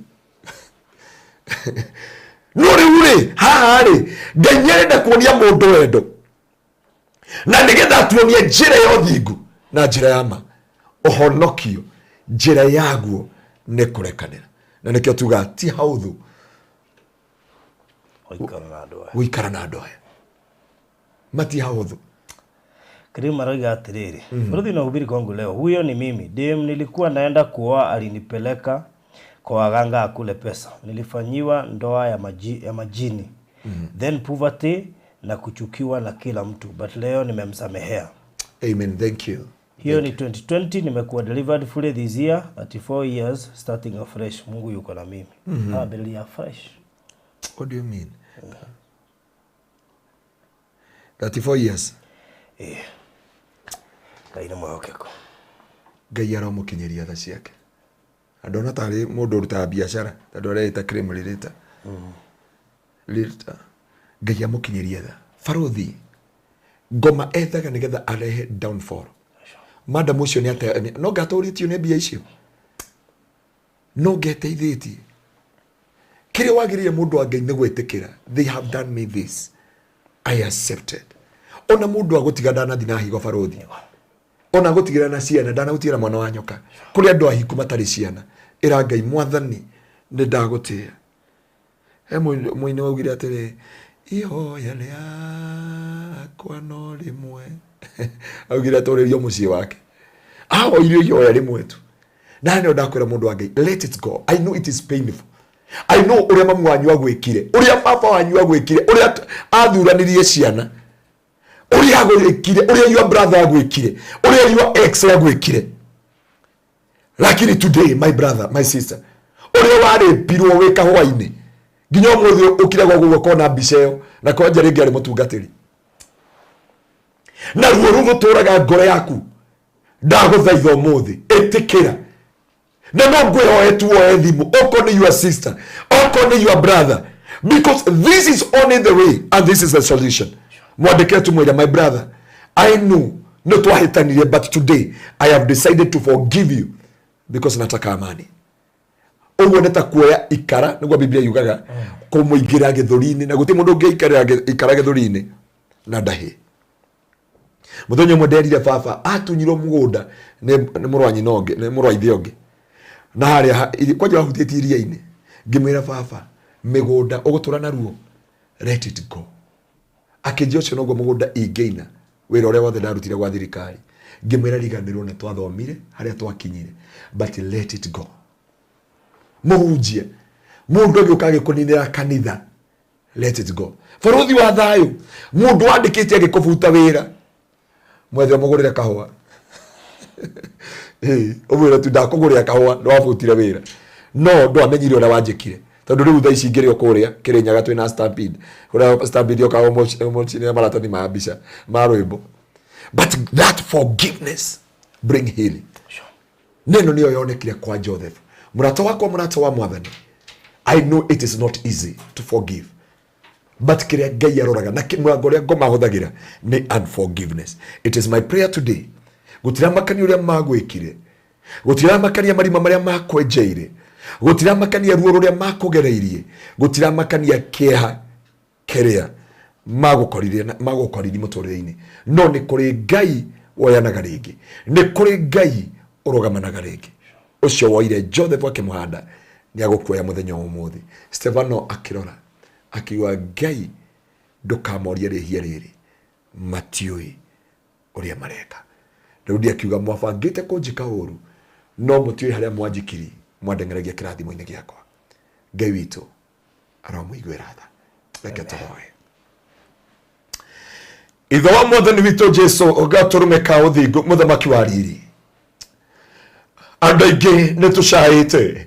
No rĩu rĩ, haha rĩ, Ngai nĩarenda kuonia mũndũ wendo na nĩgetha atuonie njĩra ya ũthingu na njĩra ya ma. Ũhonokio njĩra yaguo nĩ kũrekanĩra, na nĩkĩo tugaga ti haũthũ gũikara na andũ aya. Gũikara na andũ aya mati haũthũ. Karimu aroiga atiriri, "Bũrũthi na uhubiri kwangu leo, huyo ni mimi. Dem nilikuwa naenda kuoa alinipeleka kwa waganga akule pesa. Nilifanyiwa ndoa ya majini. Then poverty na kuchukiwa na kila mtu, but leo nimemsamehea." Amen, thank you. Hiyo ni 2020. Nimekuwa delivered fully this year, 34 years, starting afresh. Mungu yuko na mimi. Mm-hmm. Afresh. What do you mean, 34 years? Eh. Ngai nĩ mwĩhokeku. Ngai aramũkinyĩria tha ciake. Andona tarĩ mũndũ ũrutaga biacara tondũ areĩta cream rirĩta rĩta. Ngai amũkinyĩrie tha. Barũthi, ngoma ethaga nĩgetha arehe downfall. Madam ũcio nĩ ate no ngatũrĩtio nĩ mbia icio, no ngeteithĩtie. Kĩrĩa wagĩrĩire mũndũ wa Ngai nĩ gwĩtĩkĩra, "They have done me this, I accepted." Ona mũndũ agũtiga ndanathi na higo, barũthi, ona gũtigĩra na ciana ndanagũtigĩra mwana wa nyoka. Kũrĩ andũ ahiku matarĩ ciana. Ĩra Ngai, "Mwathani, nĩ ndagũtĩĩa." He mũini waugire atĩrĩ, "Ihoya rĩakwa no rĩmwe." Augire atũrĩrio mũciĩ wake, ahoirio ihoya rĩmwe tu. Na nĩo ndakwĩra, mũndũ wa Ngai, let it go. I know it is painful. I know ũrĩa mamu wanyu agwĩkire, ũrĩa baba wanyu agwĩkire, ũrĩa athuranirie ciana, ũrĩa agwĩkire, ũrĩa your brother agwĩkire, ũrĩa your ex agwĩkire. Lakini today, my brother, my sister, ũrĩa warĩpirwo wĩ kahũa-inĩ nginya ũmũthĩ ũkiragwo guo kona mbica ĩyo na kwanja rĩngĩ arĩ mũtungatĩri na ruo rũgũtũraga ngoro yaku, ndagũthaitha ũmũthĩ ĩtĩkĩra. Na no ngwĩhoe tu woe thimũ, okorwo nĩ your sister, okorwo nĩ your brother, because this is only the way and this is the solution. Mwandĩkĩre tu, mwĩre, "My brother, I know no twahĩtanirie, but today I have decided to forgive you because nataka amani." Ũguo nĩ ta kuoya ikara, nĩguo Biblia yugaga, kũmũingĩra gĩthũri-inĩ, na gũtirĩ mũndũ ũngĩikarĩra ikara gĩthũri-inĩ na ndahĩ. Mũthenya ũmwe nderire baba atunyirwo mũgũnda nĩ mũrũ wa nyina ũngĩ, nĩ mũrũ wa ithe ũngĩ, na harĩa kwanja wahutĩtie iria-inĩ. Ngĩmwĩra, "Baba, mĩgũnda ũgũtũra naruo, let it go." Akĩnjia, "Ũcio noguo mũgũnda ingĩina wĩra ũrĩa wothe ndarutire gwa thirikari." Ngĩmwĩra, "Riganĩrwo nĩ twathomire harĩa twakinyire, but let it go." Mũhunjia, mũndũ agĩũka agĩkũninĩra kanitha, let it go. Barũthi wa thayũ, mũndũ wandĩkĩte agĩkũbuta wĩra, mwethe ũmũgũrĩre kahũa. Ĩĩ, ũmwĩre tu, "Ndakũgũrĩra kahũa, ndwabutire wĩra no ndwamenyire ũrĩa wanjĩkire." Tondũ rĩu thaa ici ngĩrĩ o kũrĩa Kĩrĩnyaga twĩna Stampede, kũrĩa Stampede yokaga ũmũcinĩre maratathi ma mbica ma rwĩmbo. But that forgiveness bring healing. Neno nĩyo yonekire kwa Joseph. Mũrata wakwa, mũrata wa Mwathani, I know it is not easy to forgive, but kĩrĩa Ngai aroraga na mũrango ũrĩa ngoma ahũthagĩra nĩ unforgiveness. It is my prayer today, gũtiramakania ũrĩa magwĩkire, gũtiramakania marima marĩa makwenjeire, gũtiramakania ruo rũrĩa makũgereirie, gũtiramakania kĩeha kĩrĩa magũkorire magũkoriri mũtũrĩre-inĩ, no nĩ kũrĩ Ngai woyanaga rĩngĩ, nĩ kũrĩ Ngai ũrũgamanaga rĩngĩ. Ũcio woire Joseph akĩmũhanda nĩ agũkuoya mũthenya wa ũmũthĩ. Stefano akĩrora akiuga, "Ngai, ndũkamorie rĩhia rĩrĩ, matiũĩ ũrĩa mareka." Daudi akiuga, "Mwabangĩte kũnjĩka ũru, no mũtiũĩ harĩa mwanjikiri, mwandeng'eragia kĩrathimo-inĩ gĩakwa." Ngai witũ aromũiguĩra tha. Reke tũhoe. Ithe wa Mwathani witũ Jesu, gatũrũme ka ũthingu, mũthamaki wa riri, andũ aingĩ nĩ tũcaĩte,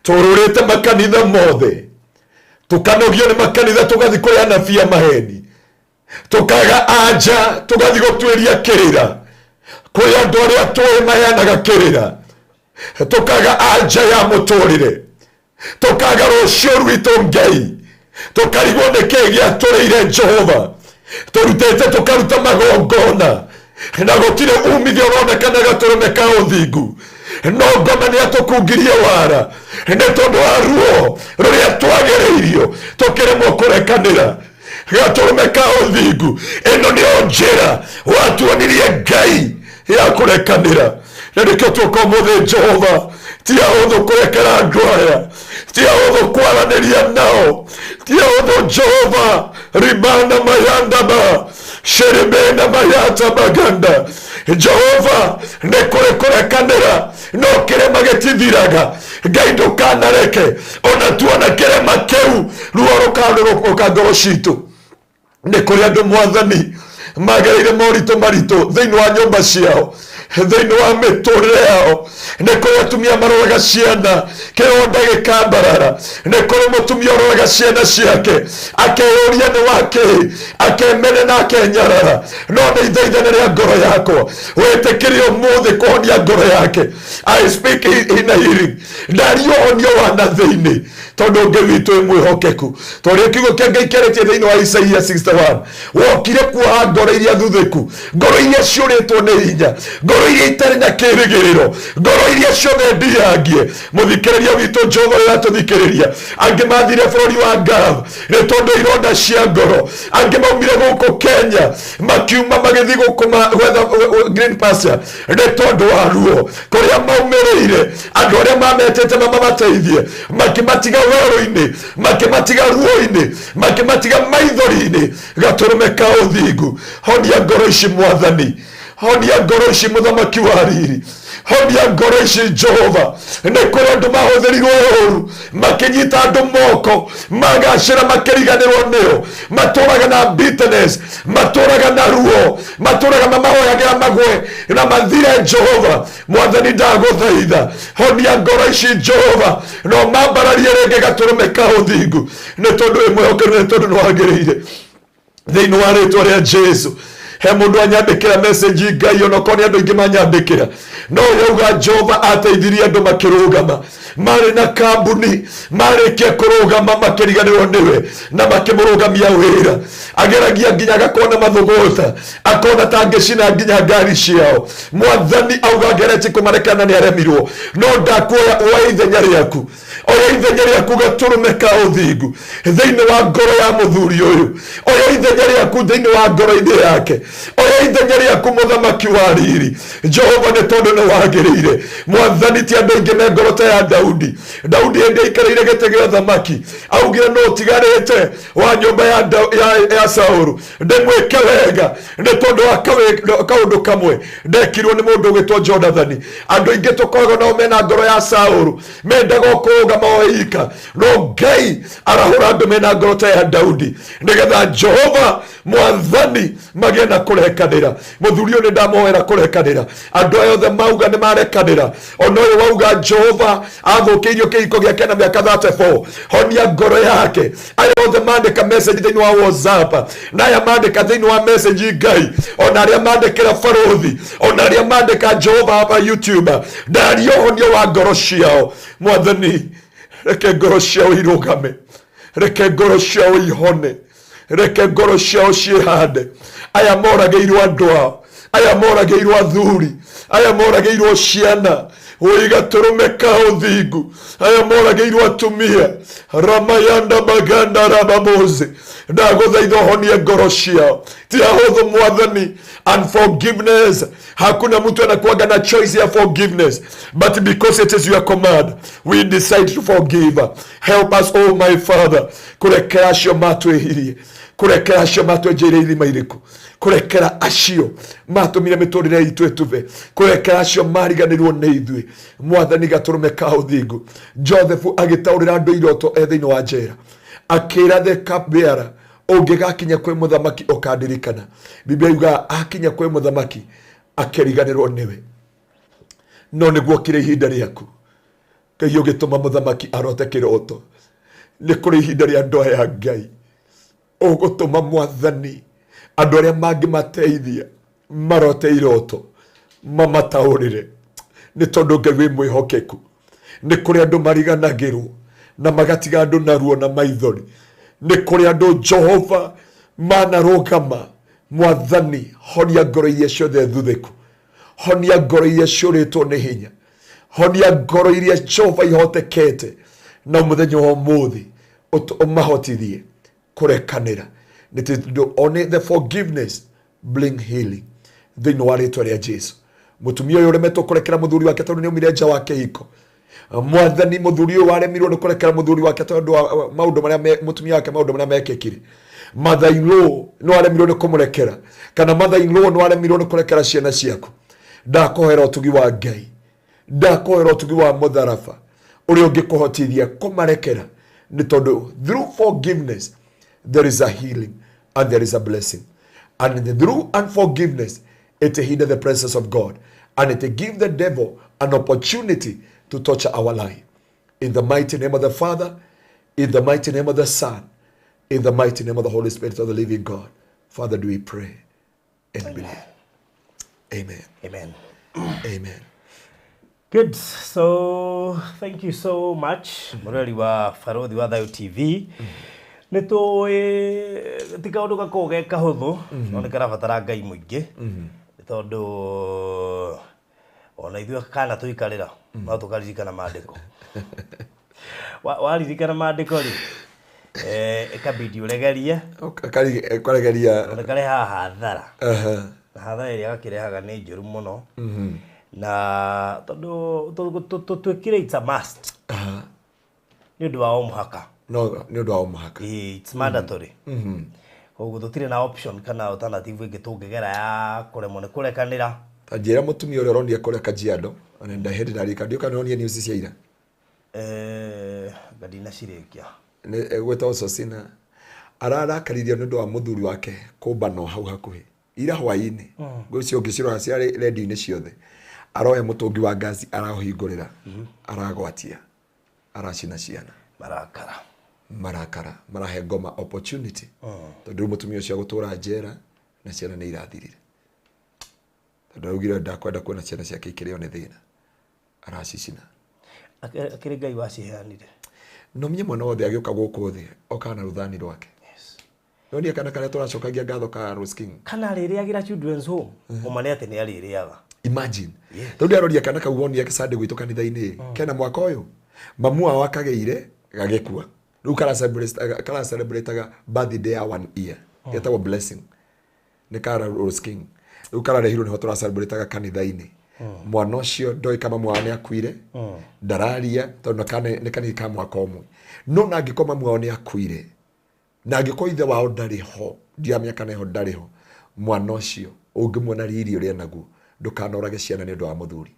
tũrũrĩte makanitha mothe, tũkanogio nĩ makanitha, tũgathiĩ kũrĩ anabii a maheni, tũkaga anja, tũgathiĩ gũtuĩria kĩrĩra kũrĩ andũ arĩa tũĩ maheanaga kĩrĩra. Tũkaga anja ya mũtũrĩre, tũkaga rũciũ rwitũ Ngai, tũkarigwo nĩ kĩĩ gĩatũrĩire Jehova. Tũrutĩte tũkaruta magongona na gũtirĩ umithio ũronekana gatũrũme ka ũthingu. No ngoma nĩ atũkungirie wara nĩ tondũ wa ruo rũrĩa twagereirio tũkĩremwo kũrekanĩra. Gatũrũme ka ũthingu, ĩno nĩyo njĩra watuonirie Ngai ya kũrekanĩra, na nĩkĩo tuoka ũmũthĩ Jehova. Ti ahũthũ kũrekera andũ aya, ti ahũthũ kwaranĩria nao, ti ahũthũ Jehova. Rimana mayandaba sherimena mayata maganda. Jehova, nĩ kũrĩ kũrekanĩra no kĩrema gĩtithiraga. Ngai, ndũkanareke ona tuona kĩrema kĩu ruo rũkarũrũka ngoro citũ. Nĩ kũrĩ andũ, Mwathani, magereire moritũ maritũ thĩinĩ wa nyũmba ciao, thĩinĩ wa mĩtũrĩre yao. Nĩ kũrĩ atumia maroraga ciana kĩronda gĩkambarara. Nĩ kũrĩ mũtumia ũroraga ciana ciake akeyũria nĩ wakĩ, akemene na akenyarara. No nĩ ithaithana rĩa ngoro yakwa wĩtĩkĩre ũmũthĩ kũhonia ngoro yake. I speak in a healing, ndaria ũhonio wa na thĩinĩ, tondũ Ngai witũ ĩ mwĩhokeku, tondũ kiugo kĩa Ngai kĩarĩtie thĩinĩ wa Isaia 61, wokire kuoha ngoro iria thuthĩku, ngoro iria ciũrĩtwo nĩ hinya, ngoro iria itarĩ na kĩĩrĩgĩrĩro, ngoro iria ciothe ndiangie. Mũthikĩrĩria witũ Jehova ũrĩa ũratũthikĩrĩria, angĩ mathire bũrũri wa Gulf nĩ tondũ ironda cia ngoro, angĩ maumire gũkũ Kenya makiuma magĩthiĩ gũkũ gwetha green pasture nĩ tondũ wa ruo. Kũrĩa maumĩrĩire, andũ arĩa mametĩte mamamateithie makĩmatiga werũ-inĩ, makĩmatiga ruo-inĩ, makĩmatiga maithori-inĩ. Gatũrũme ka ũthingu, honia ngoro ici Mwathani, honia ngoro ici Mũthamaki wa riri, honia ngoro ici Jehova. Nĩ kũrĩ andũ mahũthĩrirwo ũru, makĩnyita andũ moko, magacĩra, makĩriganĩrwo nĩo. Matũraga na bitterness, matũraga na ruo, matũraga mamahoyagĩra magwe na mathire. Jehova Mwathani, ndagũthaitha, honia ngoro ici Jehova, no mambararie rĩngĩ gatũrũme ka ũthingu, nĩ tondũ wĩ mwĩhokeru, nĩ tondũ nĩ wagĩrĩire. Thĩinĩ wa rĩtwa rĩa Jesu. He mũndũ anyandĩkĩra message, Ngai, onokorwo nĩ andũ aingĩ manyandĩkĩra, no yauga Jehova ateithirie andũ makĩrũgama, marĩ na kambuni, marĩkia kũrũgama makĩriganĩrwo nĩwe na makĩmũrũgamia wĩra. Ageragia nginya agakorwo na mathũgũta, akona ta angĩcina nginya ngari ciao. Mwathani auga ageretie kũmarekana nĩ aremirwo, no ndakuoya. Oya ithenya rĩaku, oya ithenya rĩaku gatũrũme ka ũthingu thĩinĩ wa ngoro ya mũthuri ũyũ. Oya ithenya rĩaku thĩinĩ wa ngoro-inĩ yake. Oya ithenya rĩaku, Mũthamaki wa riri Jehova, nĩ tondũ nĩ wagĩrĩire. Mwathani, ti andũ aingĩ me ngoro ta ya Daudi. Daudi hĩndĩ aikarĩire gĩtĩ gĩa ũthamaki augire, no ũtigarĩte wa nyũmba ya Saulu ndĩmwĩke wega nĩ tondũ wa kaũndũ kamwe ndekirwo nĩ mũndũ ũgĩtwo Jonathani. Andũ aingĩ tũkoragwo nao mena ngoro ya Saulu, mendaga o kũrũgama o ika. No Ngai, arahũra andũ mena ngoro ta ya Daudi, nĩgetha Jehova Mwathani magĩe na kũrekanĩra. Mũthuri ũyũ nĩ ndamoera kũrekanĩra. Andũ aya othe mauga nĩ marekanĩra, ona ũyũ wauga Jehova athũkĩirio kĩhiko gĩake na mĩaka 34, honia ngoro yake. Aya othe mandĩka message thĩinĩ wa WhatsApp, na aya mandĩka thĩinĩ wa message Ngai, ona arĩa mandĩkĩra barũthi, ona arĩa mandĩka Jehova hapa YouTube, ndaria ũhonio wa ngoro ciao. Mwathani, reke ngoro ciao irũgame, reke ngoro ciao ihone, reke ngoro ciao ciĩhande. Aya moragĩirwo andũ ao, aya moragĩirwo athuri, aya moragĩirwo ciana, wĩ gatũrũme ka ũthingu, aya moragĩirwo atumia, ramayanda maganda rabamoze, ndagũthaitha ũhonie ngoro ciao. Ti ahũthũ Mwathani. Unforgiveness, hakuna mtu anakuaga na choice ya forgiveness, but because it is your command, we decide to forgive. Help us, oh my Father, kũrekera acio matwĩhirie, kũrekera acio matwenjeire irima irĩku, kũrekera acio matũmire mĩtũrĩre itũ ĩtube, kũrekera acio mariganĩrwo nĩ ithuĩ. Mwathani, gatũrũme ka ũthingu, Joseph agĩtaũrĩra andũ iroto e thĩinĩ wa njera, akĩra the cup bearer, ũngĩgakinya kwĩ mũthamaki ũkandirikana. Biblia yugaga akinya kwĩ mũthamaki akĩriganĩrwo nĩwe. No nĩguo kĩrĩ ihinda rĩaku Ngai ũgĩtũma mũthamaki arote kĩroto. Nĩ kũrĩ ihinda rĩa andũ aya Ngai ũgũtũma, Mwathani, andũ arĩa mangĩmateithia marote iroto mamataũrĩre. Nĩ tondũ Ngai wĩ mwĩhokeku. Nĩ kũrĩ andũ mariganagĩrwo na magatiga andũ na ruo na maithori. Nĩ kũrĩ andũ Jehova manarũgama. Mwathani, honia ngoro iria ciothe thuthĩku. Honia ngoro iria ciũrĩtwo nĩ hinya. Honia ngoro iria Jehova ihotekete na mũthenya wa ũmũthĩ ũmahotithie kũrekanĩra. Nĩ tondũ only the forgiveness bring healing. Thĩinĩ wa rĩtwa rĩa Jesu. Mũtumia ũyũ ũremetwo kũrekera mũthuri wake tondũ nĩ aumire nja wa kĩhiko. Mwathani, mũthuri ũyũ waremirwo nĩ kũrekera mũthuri wake tondũ wa maũndũ marĩa mũtumia wake maũndũ marĩa mekĩkire. Mother-in-law nĩ waremirwo nĩ kũmũrekera, kana mother-in-law nĩ waremirwo nĩ kũrekera ciana ciaku. Ndakũhoera ũtugi wa Ngai, ndakũhoera ũtugi wa mũtharaba ũrĩa ũngĩkũhotithia kũmarekera, nĩ tondũ through forgiveness there is a healing and there is a blessing, and through unforgiveness it hinder the presence of God and it give the devil an opportunity to torture our life. In the mighty name of the Father, in the mighty name of the Son, in the mighty name of the Holy Spirit of the living God, Father, do we pray and believe. Amen. Amen. Amen. Good. So thank you so much, mũrori wa Barothi wa Thayo TV. Nĩ tũĩ ti kaũndũ gakoragwo ge kahũthũ, no nĩ karabatara Ngai mũingĩ. Nĩ tondũ ona ithuĩ kana tũikarĩra no tũkaririkana maandĩko. Waririkana maandĩko rĩ, ĩkabidi ũregerie. Karegeria. Tondũ karehaga hathara. Na hathara ĩrĩa gakĩrehaga nĩ njũru mũno. Na tondũ tũtwĩkire it's a must. Nĩ ũndũ wa o mũhaka. No, nĩ ũndũ wa o mũhaka. It's mandatory. Koguo tũtirĩ na option kana alternative ĩngĩ tũngĩgera ya kũremwo nĩ kũrekanĩra. Ta njĩra mũtumia ũrĩa ũronire kũrĩa Kajiado, ona ndahĩndĩ ndarika, ndiũĩ kana nĩwonire news cia ira. Anga ndinacirĩkia. Nĩ egwĩtwo Sosina. Ararakaririo nĩ ũndũ wa mũthuri wake kũmbanwo hau hakuhĩ. Ira hwaĩ-inĩ. Ngũcio ũngĩcirora ciarĩ redio-inĩ ciothe. Aroya mũtũngi wa ngaci araũhingũrĩra. Aragwatia. Aracina ciana. Marakara. Marakara. Marahe ngoma opportunity. Tondũ rĩu mũtumia ũcio agũtũra njera na ciana nĩ irathirire. Tondũ augire ndakwenda kuona ciana ciake ikĩrĩo nĩ thĩna. Aracicina. Akĩrĩ Ngai waciheanire. No menye mwana wothe agĩũka gũkũ thĩ okaga na rũthani rwake. No niĩ kana karĩa tũracokagia ngatho ka Rose King. Kana arĩrĩagĩra Children's Home. Ũma nĩ atĩ nĩ arĩrĩaga. Imagine. Tondũ aroria kana kau wonire Sunday gwitũ kanitha-inĩ. Kena mwaka ũyũ. Mamu wao akagĩire gagĩkua. Rĩu kara celebrate-aga birthday ya 1 year. Getagwo Blessing. Nĩ kara Rose King. Rĩu kararehirwo nĩho tũra celebrate-aga kanitha-inĩ. Mwana ũcio ndoĩ kama mamu wao nĩ akuire. Ndararia tondũ nĩ kanini ka mwaka ũmwe. No na angĩkorwo mamu wao nĩ akuire, na angĩkorwo ithe wao ndarĩ ho, ndiramenya kana eho ndarĩ ho, mwana ũcio ũngĩmuona riri ũrĩa naguo, ndũkanorage ciana nĩ ũndũ wa mũthuri.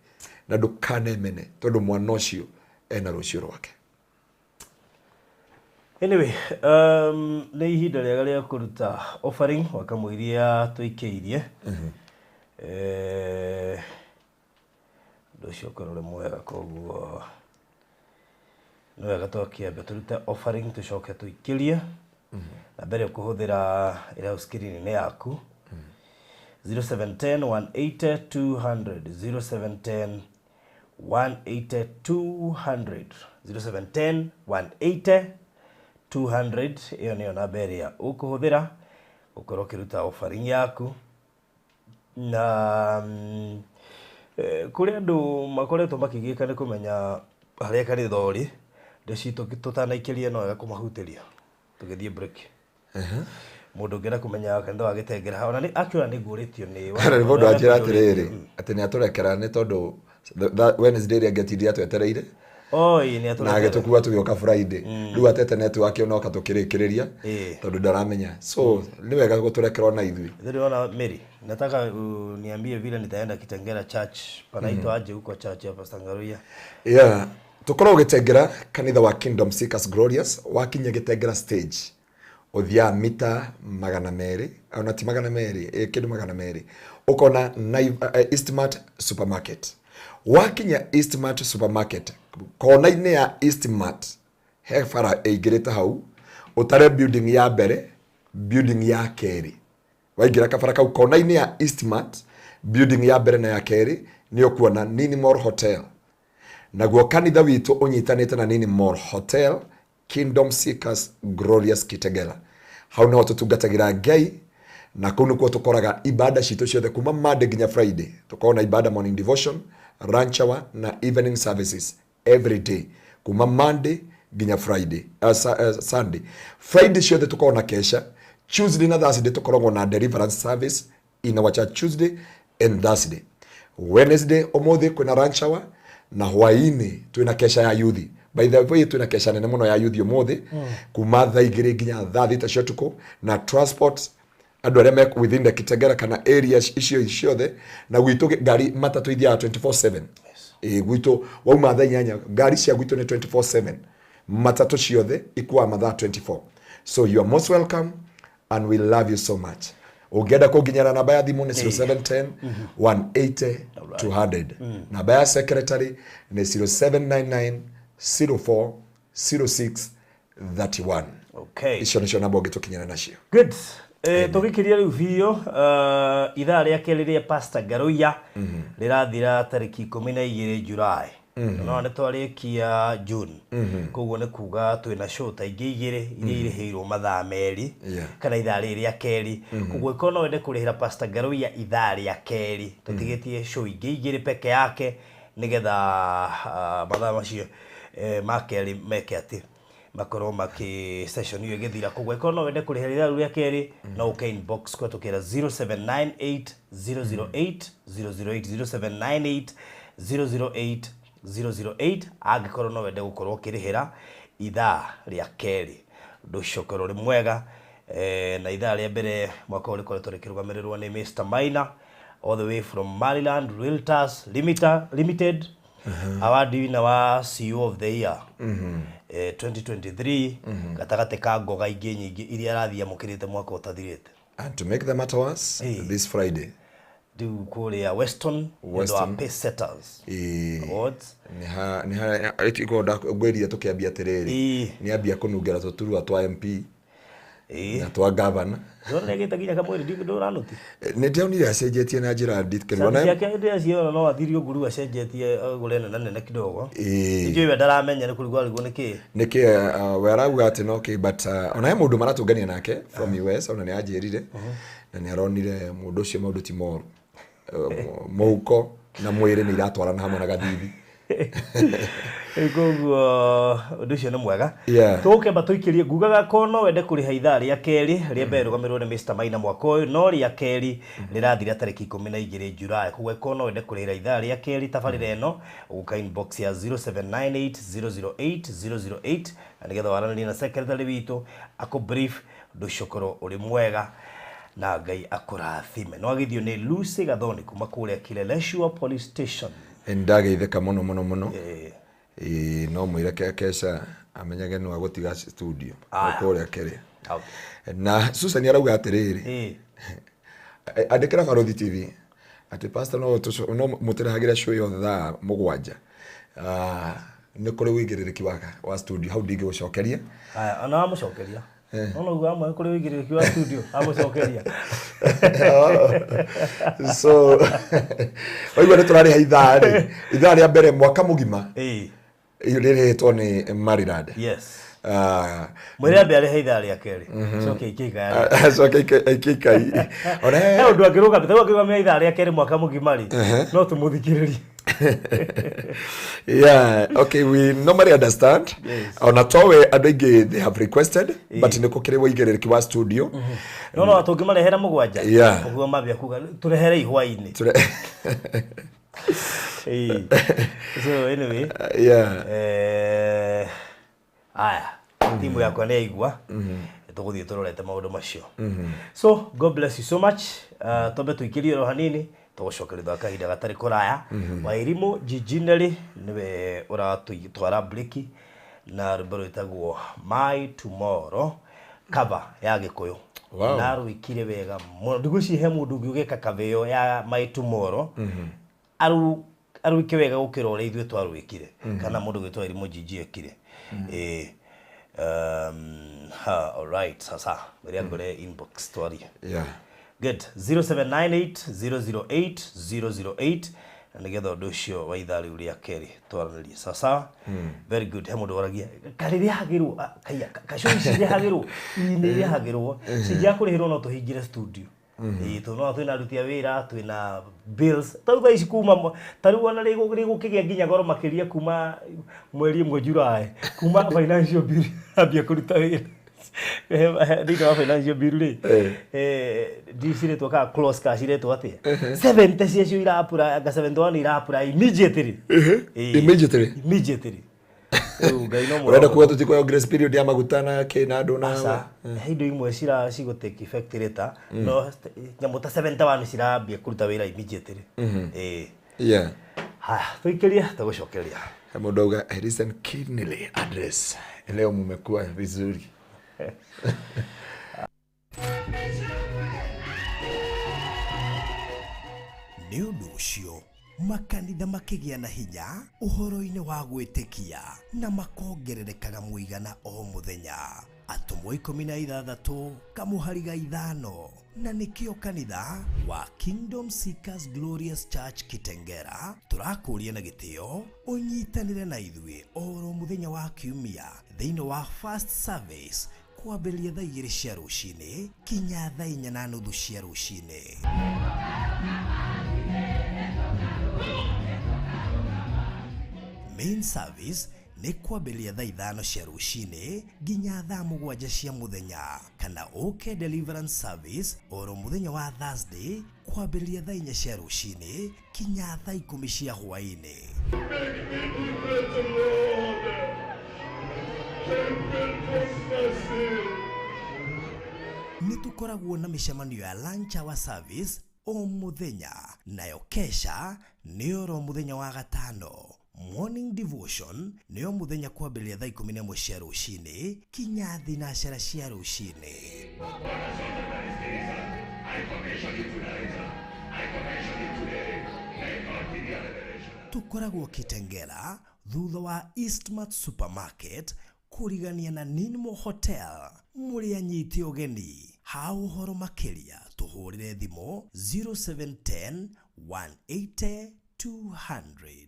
Na ndũkanemene tondũ mwana ũcio ena rũciũ rwake. Anyway, nĩ ihinda rĩega rĩa kũruta offering wakamũiria tũikĩirie. Ũndũ ũcio ũkorwo ũrĩ mwega, koguo nĩ wega twakĩambe tũrute offering tũcoke tũikĩrie. Na mbere ũkũhũthĩra ĩrĩa hau screen-inĩ yaku. 0710 180 200, 0710 180 200, 0710 180 200. Ĩyo nĩyo namba ĩrĩa ũkũhũthĩra gũkorwo ũkĩruta offering yaku. Na kũrĩ andũ makoretwo makĩgiĩka nĩ kũmenya harĩa kanitha ũrĩ, ndĩcitũ tũtanaikĩria no wega kũmahutĩria tũgĩthiĩ break. Mũndũ ũngĩenda kũmenya kanitha wa Gĩtengera, ona nĩ actually nĩ ngũrĩtio nĩ Kana nĩ mũndũ anjĩra atĩrĩrĩ, atĩ nĩ atũrekera nĩ tondũ Wednesday ĩrĩa ngetindire atwetereire. Oi, nĩ atũrekera. Na agĩtũkua tũgĩũka Friday. Rĩu atete network ĩyo noka tũkĩrĩkĩrĩria, tondũ ndaramenya. So, nĩ wega gũtũrekera ona ithuĩ. Ndĩrona Mary, nataka uniambie vile nitaenda Kitengela Church. Panaitwa aje huko church ya Pastor Ngaruiya? Yeah, tukoragwo Gĩtengera kanitha wa Kingdom Seekers Glorious, wakinya Gĩtengera stage. Ũthiaga mita magana merĩ, ona ti magana merĩ, kĩndũ magana merĩ. Ũkona Eastmart Supermarket. Wakinya Eastmart Supermarket, kona-inĩ ya Eastmart, he bara ĩingĩrĩte hau, ũtare building ya mbere, building ya kerĩ. Waingĩra kabara kau kona-inĩ ya Eastmart, Building ya mbere na ya kerĩ nĩ ũkuona Nini Mall Hotel. Naguo kanitha witũ ũnyitanĩte na Nini Mall Hotel, Kingdom Seekers Glorious Kitegela. Hau nĩho tũtungatagĩra Ngai, na kũu nĩkuo tũkoraga ibada citũ ciothe kuma Monday nginya Friday. Tũkoragwo na ibada morning devotion, lunch hour na evening services every day kuma Monday nginya Friday, Sunday. Friday ciothe tũkoragwo na kesha. Tuesday na Thursday tũkoragwo na deliverance service in our church Tuesday and Thursday. Wednesday ũmũthĩ kwĩna lunch hour na hwaĩ-inĩ twĩna kesha ya youth. By the way, twĩna kesha nene mũno ya youth ũmũthĩ kuma thaa 2 nginya thaa 6 cia ũtukũ, na transport andũ arĩa me within the Kitegera kana areas icio ciothe, na gwitũ ngari matatũ ithiaga 24/7. Ĩ gwitũ wauma thaa 8, ngari cia gwitũ nĩ 24/7, matatũ ciothe ikuaga mathaa 24. So you are most welcome and we love you so much. Ũngĩenda kũnginyĩra, namba ya thimũ nĩ 0710 180 200. Namba ya secretary nĩ 0799 04 06 31. Icio nĩcio namba ũngĩtũkinyĩra nacio. Good. Tũgĩkĩria rĩu biũ, ithaa rĩa kerĩ rĩa Pastor Ngaruiya rĩrathira tarĩki 12 July. No nĩ twarĩkia June, koguo nĩ kuga twĩna show ta ingĩ igĩrĩ iria irĩhĩirwo mathaa merĩ kana ithaa rĩrĩ rĩa kerĩ. Koguo ĩkorwo no wende kũrĩhĩra Pastor Ngaruiya ithaa rĩa kerĩ, tũtigĩtie show ingĩ igĩrĩ peke yake nĩgetha mathaa macio ma kerĩ meke atĩ makorwo maki session iyo ĩgĩthira. Koguo ĩkorwo no wende kũrĩhĩra ithaa rĩu rĩa kerĩ, no ũke inbox kũhetũkĩra 0798 008 008, 0798 008 008, angĩkorwo no wende gũkorwo ũkĩrĩhĩra ithaa rĩa kerĩ. Ũndũ ũcio ũkorwo ũrĩ mwega. Na ithaa rĩa mbere mwaka ũyũ rĩkoretwo rĩkĩrũgamĩrĩrwo nĩ Mr. Maina all the way from Maryland Realtors Limited, award winner wa CEO of the Year 2023, gatagatĩ ka ngoga ingĩ nyingĩ iria arathiĩ amũkĩrĩte mwaka ũtathirĩte. And to make the matter worse, this Friday rĩu kũrĩa Weston nĩ ũndũ wa Weston. Pace Setters Awards. Nĩ ha ngwĩrire tũkĩambia atĩrĩrĩ, nĩ ambia kũnungĩra tũturwa twa MP na twa governor. Ndona nĩagĩte nginya kamwĩrĩ ndũranũti. Nĩ ndĩronire acenjetie na njĩra ndikĩru. Cati ciake ndĩraciona no athirio nguru acenjetie agũre nene nene kidogo. Njũĩ we ndaramenya nĩ kũrigwo arigwo nĩ kĩĩ. Nĩkĩ we arauga atĩ no kĩ, but ona he mũndũ maratũngania nake from US, ona nĩ anjĩrire na nĩ aronire mũndũ ũcio maũndũ ti moru. Mũhuko na mwĩrĩ nĩ iratwarana hamwe na gathithi. Koguo ũndũ ũcio nĩ mwega. Tũgũkĩamba tũikĩrie ngugaga ko no wende kũrĩha ithaa rĩa kerĩ rĩa mbere rũgamĩrĩrwo nĩ Mr. Maina mwaka ũyũ, no rĩa kerĩ rĩrathira tarĩki 12 July. Koguo ko no wende kũrĩhĩra ithaa rĩa kerĩ tabarĩra ĩno, ũgũka inbox ya 0798 008 008 na nĩgetha waranĩrie na secretary witũ akũ brief. Ũndũ ũcio ũkorwo ũrĩ mwega na Ngai akũrathime. No agithio nĩ Lucy Gathoni kuma kũrĩa Kileleshwa Police Station. Ndageithĩka mũno mũno mũno. Ĩĩ, no mwĩre Kesha amenyage no agũtiga studio kũrĩa kĩrĩa. Na Susan arauga atĩrĩrĩ, andĩkĩra Barothi TV atĩ pastor no no mũtĩrehagĩre show ĩyo thaa 7. Nĩ kũrĩ ũigĩrĩrĩki wa studio hau ndingĩgũcokeria. Aya, ona wamũcokeria. Ona uga amwe kũrĩ ũigĩrĩrĩki wa studio amũcokeria. So waigua nĩ tũrarĩha ithaa rĩ, ithaa rĩa mbere mwaka mũgima rĩrĩhĩtwo nĩ Maryland. Mwĩre ambe arĩhe ithaa rĩa kerĩ coke aikie ikaya. Acoke aikie ikai ona He ũndũ angĩrũgamia, tarĩu angĩrũgamia ithaa rĩa kerĩ mwaka mũgima rĩ, no tũmũthikĩrĩrie. Yeah, okay, we normally understand. Ona towe andũ aingĩ they have requested, but nĩ kũkĩrĩ ũigĩrĩrĩki wa studio. No tũngĩmarehera 7 ũguo mambia kuga tũrehere ihwainĩ. So anyway, aya timu yakwa nĩ yaigua tũgũthiĩ tũrorete maũndũ macio. So God bless you so much. Twambe tũikĩrie oro hanini, tũgũcokeria kahinda gatarĩ kũraya. Wairimũ Jijineri nĩwe ũratwara breki na rwĩmbo rwĩtagwo My Tomorrow, cover ya Gĩkũyũ. Na rwĩkire wega mũno. Ndigwĩciria he mũndũ ũngĩ ũgeka cover ĩyo ya My Tomorrow arwĩke wega gũkĩra ũrĩa ithuĩ twarwĩkire kana mũndũ gwĩtwo Wairimũ Jiji ekire. Alright, sasa rĩrĩa ngore inbox twarie. Good. 0798 008 008 na nigetha ũndũ ũcio wa ithaa rĩu rĩa kerĩ twaranĩrie sawa sawa. Very good. He mũndũ waragia karĩrĩhagĩrwo kacũi cirĩhagĩrwo nĩ irĩhagĩrwo cingĩaga kũrĩhĩrwo no tũhingĩre studio. Ĩĩ tondũ no twĩna aruti a wĩra, twĩna bills tarĩu thaa ici kuma tarĩu ona rĩgũkĩgĩa nginya goro makĩria kuma mweri ĩmwe July kuma financial bill ambia kũruta wĩra thĩinĩ wa financial bill rĩ ndiciretwo kana clause ka ciretwo atĩa 70 ciacio ira anga 71 ira immediately. Immediately. Immediately. Rĩu Ngai no Ũrenda kuga tũtikuoya grace period ya maguta na kĩ na andũ na Aca, he indo imwe cira cigũ take effect later, no nyamũ ta 71 cirambia kũruta wĩra immediately. Ĩĩ. Yeah. Haya, tũikĩrie tũgũcokeria. He mũndũ auga I listen keenly address. Leo mumekuwa vizuri. Nĩ ũndũ ũcio makanitha makĩgĩa na hinya ũhoro-inĩ wa gwĩtĩkia na makongererekaga mũigana o mũthenya. Atũmwo 16 kamũhari ga 5 na nĩkĩo kanitha wa Kingdom Seekers Glorious Church Kitengera tũrakũria na gĩtĩo ũnyitanĩre na ithuĩ oro mũthenya wa kiumia thĩinĩ wa first service kwambĩrĩria thaa 2 cia rũcinĩ kinya thaa 4:30 cia rũcinĩ. Main service nĩ kwambĩrĩria thaa 5 cia rũcinĩ nginya thaa 7 cia mũthenya, kana ũke deliverance service oro mũthenya wa Thursday kwambĩrĩria thaa 4 cia rũcinĩ kinya thaa 10 cia hwaĩ-inĩ. Nĩ tũkoragwo na mĩcemanio ya lunch hour service o mũthenya, nayo kesha nĩ oro mũthenya wa gatano. Morning devotion nĩyo mũthenya kwambĩrĩria thaa 11 cia rũcinĩ kinya 9 cia rũcinĩ. Tũkoragwo Kitengela thutha wa Eastmart Supermarket kũrigania na Ninmo Hotel. Mũrĩ anyite ũgeni. Ha ũhoro makĩria tũhũrĩre thimũ 0710 180 200.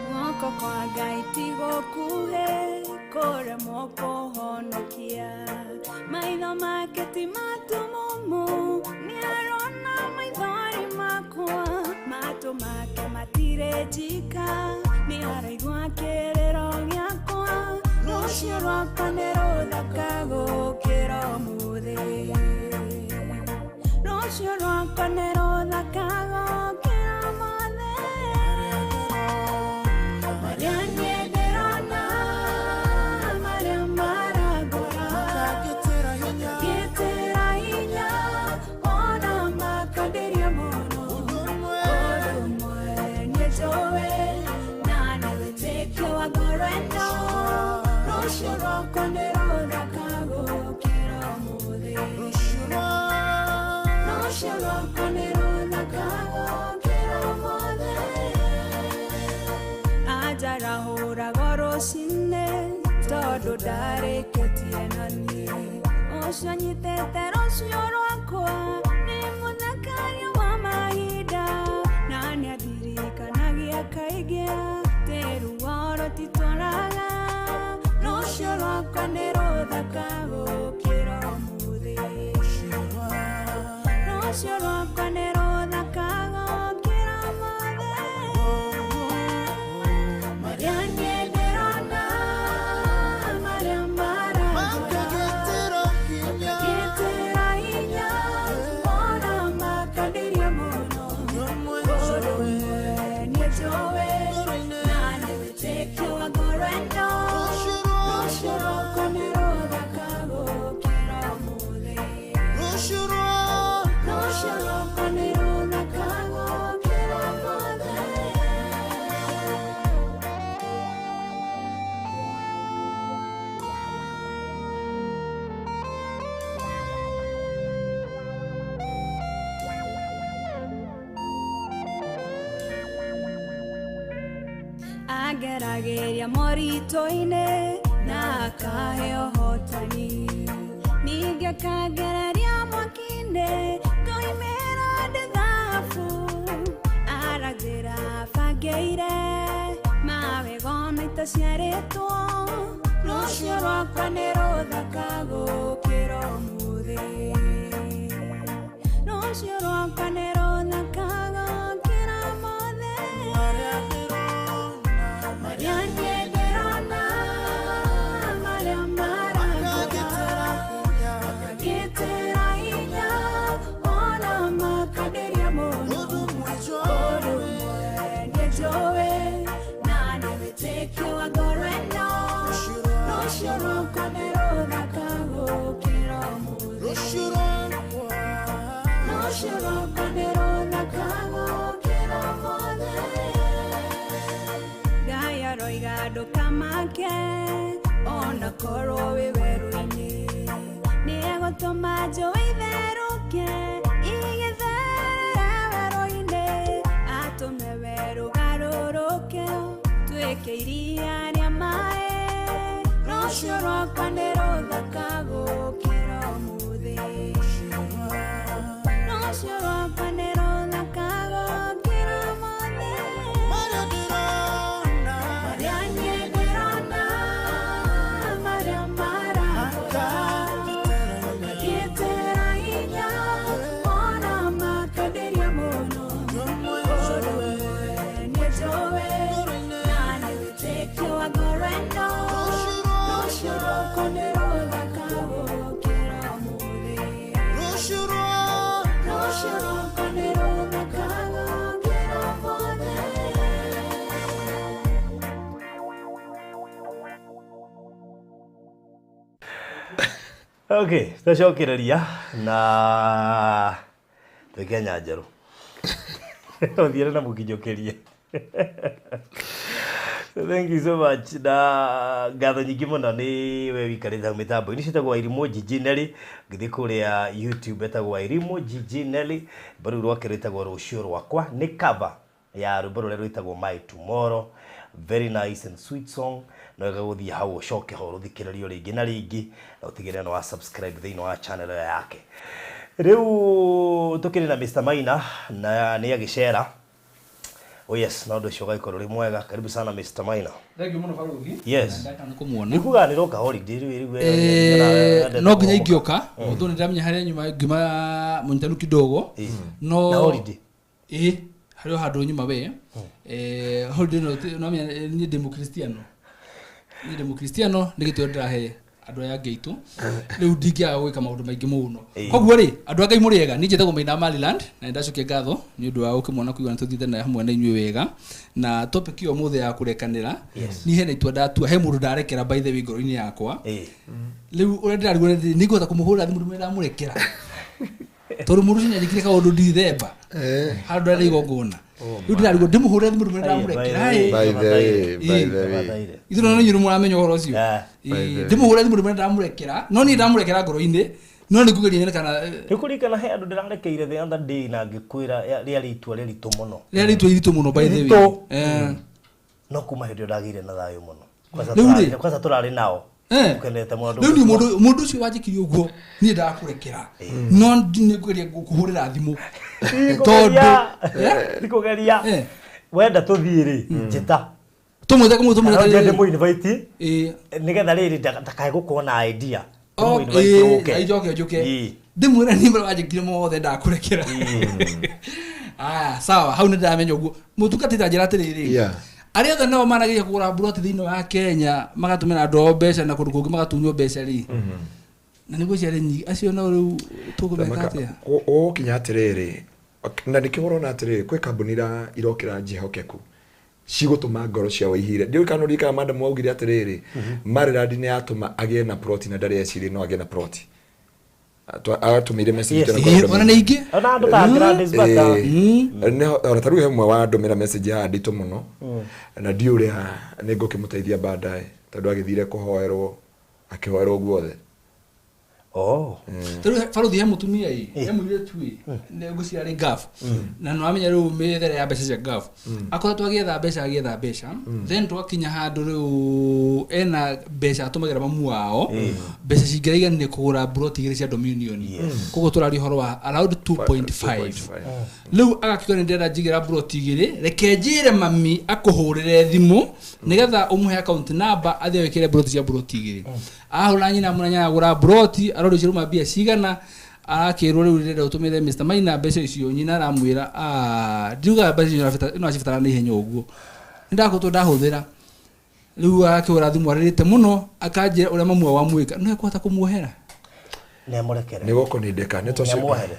Guoko kwa Ngai ti gũkuhĩ kũremwo kũhonokia, maitho make ti matumumu nĩarona maithori makwa, matũ make matirĩ njika nĩaraigua kĩrĩro gĩakwa, rũciũ rwakwa nĩ rũthaka gũkĩra ũmũthĩ, rũciũ rwakwa nĩ rũthaka gũkĩra ũmũthĩ. Maria ndĩrona marĩa marangora, gĩtĩra hinya ona makandĩria mũno, ũndũ ũmwe nĩnjũĩ na nĩ wĩtĩkio wa ngoro ĩno, rũciũ rwakwa nĩ rũthaka gũkĩra ũmũthĩ, rũciũ rwakwa nĩ rũthaka gũkĩra ũmũthĩ. Anjarahũraga rũcinĩ tondũ ndarĩkĩtie na niĩ, ũcio anyitĩte rũciũ rwakwa nĩ mũthakaria wa mahinda, na nĩandirikanagia kaingĩ atĩ ruo rũtitũraga, rũciũ rwakwa nĩ rũthaka gũkĩra ũmũthĩ, rũciũ rwakwa nĩ rũthaka gũkĩra ũmũthĩ. Maria ndĩrona marĩa marangora, gĩtĩra hinya ona makandĩria mũno, ũndũ ũmwe nĩnjũĩ na nĩ wĩtĩkio wa ngoro ĩno, rũciũ rwakwa nĩ rũthaka gũkĩra ũmũthĩ, rũciũ rwakwa Angeragĩria moritũ-inĩ na akahe ũhotani. Ningĩ akangereria mwaki-inĩ ngoimĩra ndĩ thahabu. Arangĩra bangĩire mawega ona itaciarĩtwo. Rũciũ rwakwa nĩ rũthaka gũkĩra ũmũthĩ. Rũciũ rwakwa nĩ rũthaka gũkĩra ũmũthĩ. Marĩa niĩ ndĩrona, marĩa marangora, makangitĩra hinya, ona makanderia mũno. Ũndũ ũmwe nĩnjũĩ, na nĩ wĩtĩkio wa ngoro ĩno, rũciũ rwakwa nĩ rũthaka gũkĩra ũmũthĩ. Rũciũ rwakwa nĩ rũthaka gũkĩra ũmũthĩ. Ngai aroiga ndũkamake ona korwo wĩ werũ-inĩ nĩegũtũma njũĩ itherũke igĩtherera werũ-inĩ atũme werũ garũrũke tuĩke iria rĩa maĩ rũciũ rwakwa nĩ rũthaka gũkĩra ũmũthĩ rũciũ rwakwa nĩ rũthaka gũkĩra ũmũthĩ. Marĩa niĩ ndĩrona, marĩa marangora, makangitĩra hinya, ona makanderia mũno. Ũndũ ũmwe nĩnjũĩ, na nĩ wĩtĩkio wa ngoro ĩno, rũciũ rwakwa nĩ rũthaka gũkĩra ũmũthĩ. Rũciũ rwakwa nĩ rũthaka gũkĩra ũmũthĩ. Okay, twacokereria na twĩ Kenya njerũ. Ũthiĩre na mũkinyũkĩrie. So thank you so much na ngatho nyingĩ mũno nĩ we wikarĩte hau mĩtambo-inĩ ciĩtagwo Wairimũ Gigi Nelly ngĩthiĩ kũrĩa YouTube etagwo Wairimũ Gigi Nelly rwĩmbo rũu rwake rwĩtagwo Rũciũ Rwakwa nĩ cover ya rwĩmbo rũrĩa rwĩtagwo My Tomorrow very nice and sweet song no wega gũthiĩ hau ũcoke ho rũthikĩrĩrio rĩngĩ na rĩngĩ na ũtigĩrĩre nĩ wa subscribe thĩinĩ wa channel ĩyo yake rĩu tũkĩrĩ na Mr Maina na nĩ agĩcera. Oh yes, na ũndũ ũcio ũgagĩkorwo ũrĩ mwega. Karibu sana Mr Maina. Thank you mũno baruthi. Yes. Na ndakana kũmuona. Nĩ kuga nĩ roka holiday rĩu rĩu Eh, no nginya ingĩũka ũndũ nĩ ndamenya harĩa nyuma ngiuma mũnyitanu kidogo no Na holiday? ĩ harĩ o handũ nyuma we eh holiday no no menya niĩ ndĩ mũkristiano niĩ ndĩ mũkristiano nĩ gĩtĩo ndĩrahe andũ aya angĩ aitũ rĩu ndingĩaga gwĩka maũndũ maingĩ mũno koguo rĩ andũ a Ngai mũrĩ ega niĩ njĩtagwo Maina Maryland na nĩndacokia ngatho nĩ ũndũ wa gũkĩmwona kũigua nĩ tũthiĩte na hamwe na inyuĩ wega na topic ĩyo ũmũthĩ ya kũrekanĩra niĩ hena itua ndatua he mũndũ ndarekera by the way ngoro-inĩ yakwa rĩu ũrĩa ndĩrarigwo nĩ nĩngũhota kũmũhũrĩra thimũ ndĩmwĩre ndamũrekera tondũ mũndũ ũcio nĩanjĩkire kaũndũ ndithemba handũ ndarĩ igongona rĩu ndĩrarigwo ndĩmũhũrĩre thimũ ndĩmwĩre ndamũrekera ĩ By the way, by the way. ithuĩ no inyuĩ nĩmũramenya ũhoro ũcio Yeah. Ĩ, ndĩmũhũrĩre thimũ ndĩmwĩre ndamũrekera no niĩ ndamũrekera ngoro-inĩ no nĩ ngũgeria nyone kana Nĩ kũririkana he andũ ndĩrarekeire the other day na ngĩkwĩra rĩarĩ itua rĩritũ mũno rĩarĩ itua iritũ mũno by the way Iritũ. Eh. no kuma hĩndĩ ĩyo ndagĩire na thayũ mũno Kwanza Rĩu rĩ? kwanza tũrarĩ nao Eh. Tũkenete mũno rĩu niĩ mũndũ mũndũ ũcio wanjĩkire ũguo niĩ ndakũrekera no nĩ ngũgeria kũhũrĩra thimũ tondũ Eh? Ndikũgeria Eh. wenda tũthiĩ rĩ njĩta tũmwĩte kũmwe Kana tũmwĩte njende mũinvite ĩ nĩgetha rĩrĩ ndakae gũkorwo na idea Oh, Tũmũinvite ĩ, ũke. na ijoke njuke Ĩ. ndĩmwĩra niĩ marĩa wanjĩkire mothe ndakũrekera aya sawa hau nĩ ndamenya ũguo mũtungatĩri anjĩra atĩrĩrĩ Yeah. arĩa othe nao manageria kũgũra mburoti thĩinĩ wa Kenya magatũmĩra andũ ao mbeca na kũndũ kũngĩ magatunywo mbeca rĩ na nĩguo ciarĩ nyingĩ acio nao rĩu tũkũmeka atĩa Gũgũkinya atĩrĩrĩ na nĩkĩo ũrona atĩrĩrĩ kwĩ kambuni irokĩra njĩhokeku cigũtũma ngoro ciao ihire ndiũĩ kana ũririkana madam augire atĩrĩrĩ Maryland nĩ yatũma agĩe na ploti na ndarĩ ecirie no agĩe na ploti aratũmĩire message Yes. tena Ĩ, kwa andũ ona nĩ ingĩ Ona andũ ta Gladys Bata. Ona ta rĩu he ũmwe wandũmĩra message haha nditũ mũno na ndiũ ũrĩa nĩ ngũkĩmũteithia baadaye tondũ agĩthire kũhoerwo akĩhoerwo guothe. Oh. Tarĩu barothi he mũtumia ĩ, he mũirĩtu ĩ, nĩ ngwĩciria arĩ Gulf. Na nĩ wamenya rĩu mĩethere ya mbeca cia Gulf. Akoretwo agĩetha mbeca agĩetha mbeca, then twakinya handũ rĩu ena mbeca atũmagĩra mamu wao, mbeca cingĩraiganire kũgũra mburoti igĩrĩ cia Dominion. Koguo tũraria ũhoro wa around 2.5. Rĩu agakiuga nĩ ndĩrenda njigĩra mburoti igĩrĩ, reke njĩre mami akũhũrĩre thimũ nĩgetha ũmũhe account number athiĩ wĩkĩre mburoti cia mburoti igĩrĩ. Ahũra nyina mũnanya agũra mburoti, arorio ciruma mbia cigana, arakĩrwo rĩu ndĩrenda ũtũmĩre Mr. Maina mbeca icio, nyina aramwĩra "Ah, ndiugaga mbeca icio no acibatara na ihenya ũguo, nĩndakũtwo ndahũthĩra. Rĩu akĩhũra thimũ arĩrĩte mũno, akanjĩra ũrĩa mamu wao amwĩka, no ekũhota kũmuohera. Nĩ amũrekere. Nĩ gũkũnindĩka nĩ tũcio. Nĩamuohere.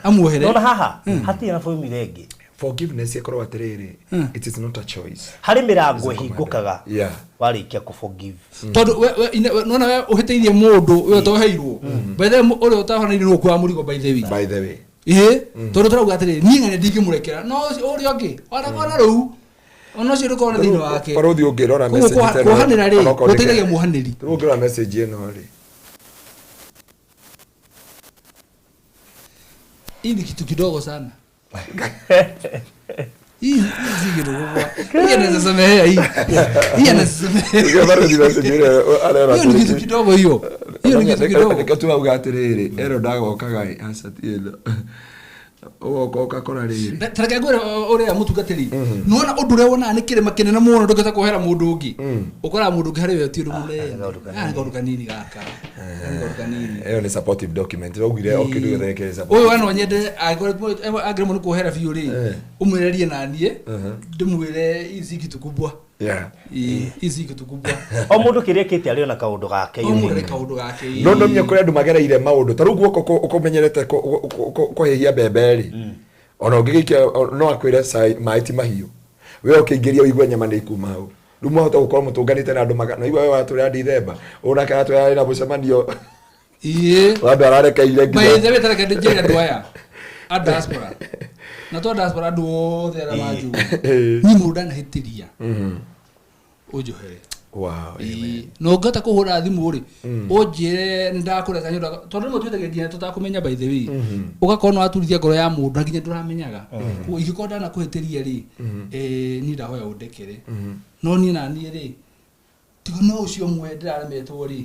Amuohere. Nona haha hatirĩ na formula ĩngĩ. Forgiveness ĩkorwo atĩrĩrĩ, it is not a choice. Harĩ mĩrango ĩhingũkaga Yeah. warĩkia kũ forgive. Tondũ nona we ũhĩtĩirie mũndũ we ũtoheirwo, by the way, ũrĩa ũtahoranĩire nĩ ũkuaga mũrigo, by the way. By the way. Ĩĩ, tondũ tũrauga atĩrĩrĩ, niĩ ng'ania ndingĩmũrekera, no ũcio ũrĩa ũngĩ ona rĩu ona ũcio ndũkorwo na thĩinĩ wake. Barothi ũngĩrora Koguo message ta ĩno- kuohanĩra rĩ, onokorwo nĩ gũteithagia muohanĩri. Rĩu ũngĩrora message ĩno rĩ, Hii ni kitu kidogo sana. Hii si kitu kubwa. Hii anaweza samehea hii. Hii anaweza samehea. Ũngĩrora barothi message ĩrĩa arera Hiyo ni kitu kidogo hiyo. Hiyo ni kitu kidogo. Nĩkĩo turauga atĩrĩrĩ, ero ndagokaga ĩ, aca ti ĩno. Ũgoka ũgakora rĩrĩ. Tareke ngwĩre ũrĩa mũtungatĩri, nĩwona ũndũ ũrĩa wonaga nĩ kĩrĩma kĩnene mũno ndũngĩhota kuohera mũndũ ũngĩ, ũkoraga mũndũ ũngĩ harĩ we ti ũndũ mũnene. Nĩ kaũndũ kanini. Ah, nĩ kaũndũ kanini gaka. Nĩ kaũndũ kanini. Ĩyo nĩ supportive document. Waugire o kĩndũ gĩothe kĩrĩ Ũyũ supportive. we no nyende angĩkorwo angĩremwo nĩ kuohera biũ rĩ, Eh. ũmwĩrerie na niĩ ndĩmwĩre hii si kitu kubwa. Yeah. Ĩĩ, hii si kitu kubwa. O mũndũ kĩrĩa ekĩte arĩ ona kaũndũ gake. O mũndũ arĩ kaũndũ gake, ĩĩ. No ndomia kũrĩ andũ magereire maũndũ ta rĩu guoko ũkũmenyerete kũhĩhia mbembe rĩ, ona ũngĩgĩikia no akwĩre cai maĩ ti mahiũ, we ũkĩingĩria ũigue nyama nĩ ikuma hau. Rĩu mwahota gũkorwo mũtũnganĩte na andũ na igua we watũrĩa Ndithemba, ũyũ nake aratwĩra arĩ na mũcemanio Ĩĩ. wa andũ ararekeire By nginya the way, tareke ndĩnjĩre andũ aya a diaspora, na to diaspora, andũ othe arĩa manjũĩ, niĩ mũndũ ndanahĩtĩria ũnjohere. Wow, amen. Ĩĩ. Na ũngĩhota kũhũra thimũ rĩ, ũnjĩre nĩndakũreka nĩ ũndũ tondũ rĩmwe twĩtagia nginya tũtakũmenya, by the way, ũgakorwo nĩ waturithia ngoro ya mũndũ na nginya ndũramenyaga. Koguo ingĩkorwo ndanakũhĩtĩria rĩ, niĩ ndahoya ũndekere, no niĩ na niĩ rĩ, tiga no ũcio ũmwe ndĩraremetwo rĩ,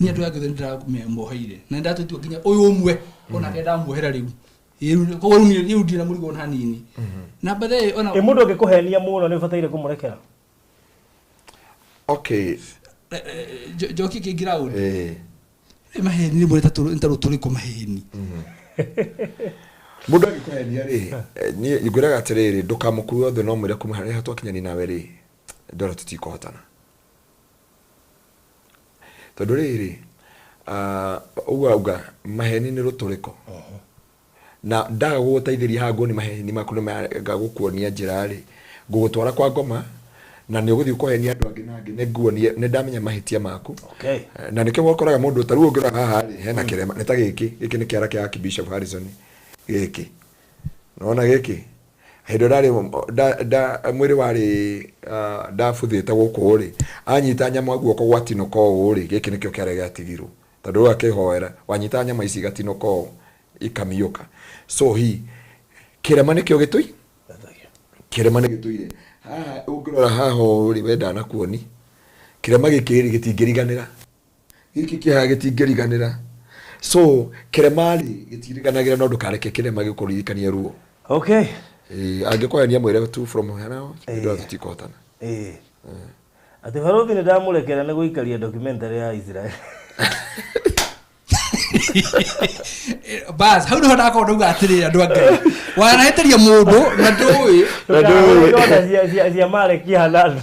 niĩ andũ aya angĩ othe nĩndĩramoheire na nĩndatũtua nginya ũyũ ũmwe onake ndamuohera rĩu. Ĩĩ, rĩu koguo rĩu niĩ rĩu ndirĩ na mũrigo ona hanini na by the way, ona Ĩ mũndũ angĩkũhenia mũno nĩ ũbataire kũmũrekera? Okay. Njoki kĩngĩraũndi. Eh. Maheni rĩmwe nĩ ta rũtũrĩko maheni. Mũndũ angĩkũhenia rĩ, niĩ ngwĩraga atĩrĩrĩ, ndũkamũkue othe, no mwĩre kuma harĩa twakinyani nawe rĩ, ndora tũtikũhotana, tondũ rĩrĩ, ũguo auga maheni nĩ rũtũrĩko na ndaga gũgũteithĩria haha nguoni maheni maku nĩ maga gũkuonia njĩra rĩ, ngũgũtwara kwa ngoma na nĩ ũgũthiĩ kũhenia andũ angĩ na angĩ, nĩ nguonie nĩ ndamenya mahĩtia maku. Okay. Na nĩkĩo wakoraga mũndũ ta rĩu ũngĩrora haha rĩ, hena kĩrema nĩ ta gĩkĩ, gĩkĩ nĩ kĩara kĩa Archbishop Harrison gĩkĩ, nona gĩkĩ hĩndĩ ĩrĩa ndarĩ mwĩrĩ warĩ ndabuthĩte gũkũ rĩ, anyita nyama guoko gwatinũka ũũ rĩ, gĩkĩ nĩkĩo kĩara gĩatigirwo, tondũ rĩu akĩhoera wanyita nyama ici igatinũka ũũ ikamiũka, so hi kĩrema nĩkĩo gĩtũi, kĩrema nĩ gĩtũire haha. Ũngĩrora haha ũũ rĩ, we ndanakuoni kĩrema gĩkĩ rĩ, gĩtingĩriganĩra, gĩkĩ kĩhaha gĩtingĩriganĩra, so kĩrema rĩ gĩtiriganagĩra, no ndũkareke kĩrema gĩkũririkanie ruo. Okay. Ĩĩ, angĩkũhenia mwĩre tu from here now ndũra tũtikũhotana. Ĩĩ. Atĩ barothi nĩ ndamũrekera nĩ gũikaria documentary ya Israel. Bas hau niho ndakorwo ndauga atĩrĩrĩ, andũ a Ngai, wanahĩtĩria mũndũ na ndũĩ. Ndũkona cia Marek Hanan.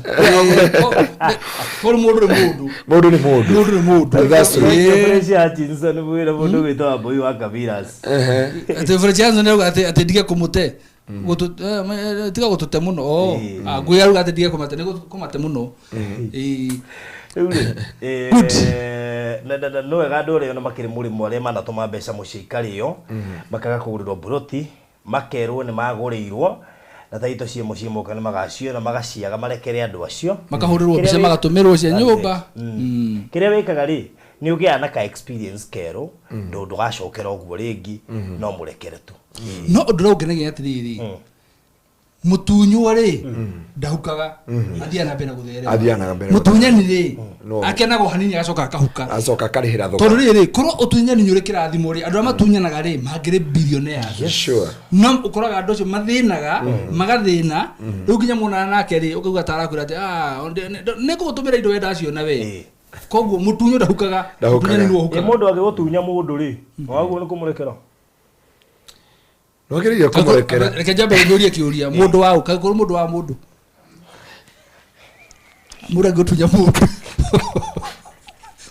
Tondũ mũndũ nĩ mũndũ. Mũndũ nĩ mũndũ. Mũndũ nĩ mũndũ. That's true. Fresh Hutchinson mwĩra mũndũ gwĩtwo Wambui wa Kabiras. Atĩ Fred Johnson arauga atĩ ndige kũmũte. Tiga gũtũte mũno. Oh, Ĩĩ. ah, ngũi arauga atĩ ndige kũmate, nĩ kũmate mũno. Ĩĩ. Rĩu rĩ, na nĩ wega andũ arĩa ona makĩrĩ mũrĩmo arĩa manatũma mbeca mũciĩ ikarĩo, makaga kũgũrĩrwo mburoti, makerwo nĩ magũrĩirwo na taito ciĩ mũciĩ moka nĩ magaciona magaciaga marekere andũ acio. Makahũrĩrwo Kĩrĩa mbica, magatũmĩrwo cia That's it. nyũmba. Kĩrĩa wĩkaga rĩ, Nĩ ũgĩaga na ka experience kerũ, ndũgacokera ũguo rĩngĩ, no mũrekere tu. No ũndũ ũrĩa ũngenagia nĩ atĩrĩrĩ, mũtunywo rĩ ndahukaga, athiaga na mbere na gũtherema. Athiaga na mbere. Mũtunyani rĩ No. akenaga o hanini agacoka akahuka. Acoka akarĩhĩra Tondũ thogora. rĩrĩ, korwo ũtunyani nĩ ũrĩ kĩrathimo rĩ, andũ arĩa matunyanaga rĩ mangĩrĩ billionaires. No ũkoraga andũ acio mathĩnaga, magathĩna rĩu nginya monana nake rĩ, ũkauga ta arakwĩra atĩ, "Ah, nĩ ngũgũtũmĩra indo wenda ciona we." Koguo mũtunyo ndahukaga. Ndahukaga. Mũtunyani nĩwe Ĩ, ũhukaga. mũndũ agĩgũtunya mũndũ rĩ, waguo nĩ kũmũrekera? Nĩwagĩrĩire kũmũrekera. Reke njambe ngũrie kĩũria, mũndũ wa ũ? Kangĩkorwo mũndũ wa mũndũ, mũndũ angĩgũtunya mũndũ,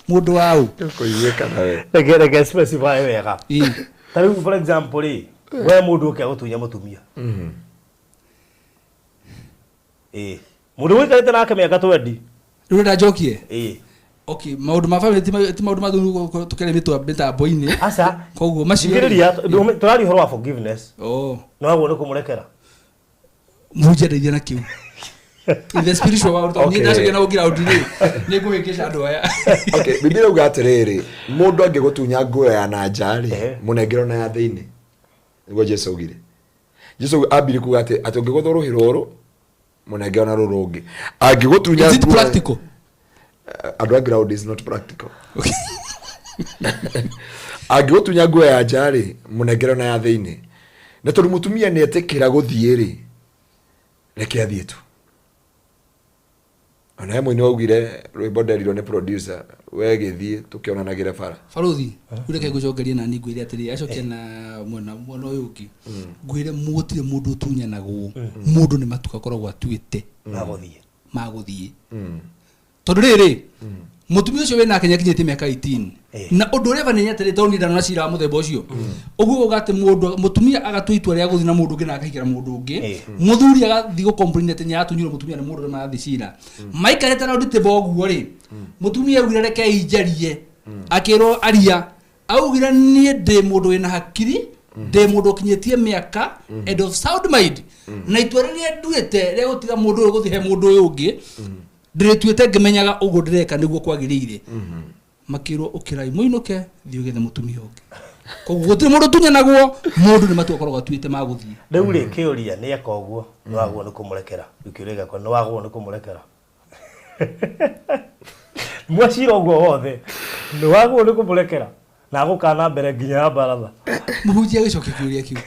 mũndũ wa ũ? Kũiguĩkana we. Reke specify wega. Ĩ. Ta rĩu for example rĩ, we mũndũ ũke agũtunya mũtumia. Ĩ, mũndũ ũikarĩte nake mĩaka 20. Rĩu ũrenda njokie? Ĩ. Okay, maũndũ ma family ti maũndũ ma tũkĩaria mĩtambo-inĩ. Aca. Koguo macio Thikĩrĩria, tũraria ũhoro wa forgiveness. Oh. Nĩ wagwo nĩ kũmũrekera? Mũhunjia ndeithia na kĩu. In the spiritual world, tondũ niĩ Okay. ndacokia na gũkira ũndũ rĩ, nĩ ngũhĩngĩca andũ aya. Okay, Biblia yauga atĩrĩrĩ, mũndũ angĩgũtunya nguo ya na nja rĩ, Ehe. mũnengere ona ya thĩinĩ. Nĩguo Jesu augire. Jesu ambire kuga atĩ ũngĩgũthwo rũhĩ rũrũ, mũnengere ona rũrũ rũngĩ. Angĩgũtunya Is it nguo- practical? Andũ a ground is not practical. Okay. Angĩgũtunya nguo ya nja rĩ, mũnengere ona ya thĩinĩ. Na tondũ mũtumia nĩ etĩkĩra gũthiĩ rĩ, reke athiĩ tu. Ona he mũini waugire rwĩmbo nderirwo nĩ producer, we gĩthiĩ tũkĩonanagĩre bara. Baruthi, reke ngũcokerie na niĩ ngwĩre atĩrĩrĩ, acokia na mwena ũyũ ũngĩ. Ngwĩre gũtirĩ mũndũ ũtunyanagwo, mũndũ nĩ matua akoragwo atuĩte Magũthiĩ. Magũthiĩ. Tondũ rĩrĩ, mũtumia ũcio wĩnake nĩakinyĩtie mĩaka 18. Na ũndũ ũrĩa bani nĩ atĩrĩ, tondũ niĩ ndanona cira wa mũthemba ũcio, ũguo uga atĩ mũndũ mũtumia agatua itua rĩa gũthiĩ na mũndũ ũngĩ na akahikĩra mũndũ ũngĩ, mũthuri agathiĩ gũ-complain atĩ nĩaratunyirwo mũtumia nĩ mũndũ ũrĩa marathiĩ cira maikarĩte round table ũguo rĩ, mũtumia augire rekei njarie, akĩrwo aria, augire niĩ ndĩ mũndũ wĩna hakiri, ndĩ mũndũ ũkinyĩtie mĩaka and of sound mind, na itua rĩrĩa nduĩte rĩa gũtiga mũndũ ũyũ gũthiĩ he mũndũ ũyũ ũngĩ ndĩrĩtuĩte ngĩmenyaga ũguo ndĩreka nĩguo kwagĩrĩire. Makĩrwo ũkĩrai mũinũke, thiĩ ũgethe mũtumia ũngĩ. Koguo gũtirĩ mũndũ ũtunyanagwo, mũndũ nĩ matua akoragwo atuĩte magũthiĩ. Rĩu rĩ, kĩũria nĩ eka ũguo, nĩ wagwo nĩ kũmũrekera? Rĩu kĩũria gĩakwa, nĩ wagwo nĩ kũmũrekera? Mwacira ũguo wothe, nĩ wagwo nĩ kũmũrekera na agũka na mbere nginya ya baratha? Mũhunjia agĩcokia kĩũria kĩu.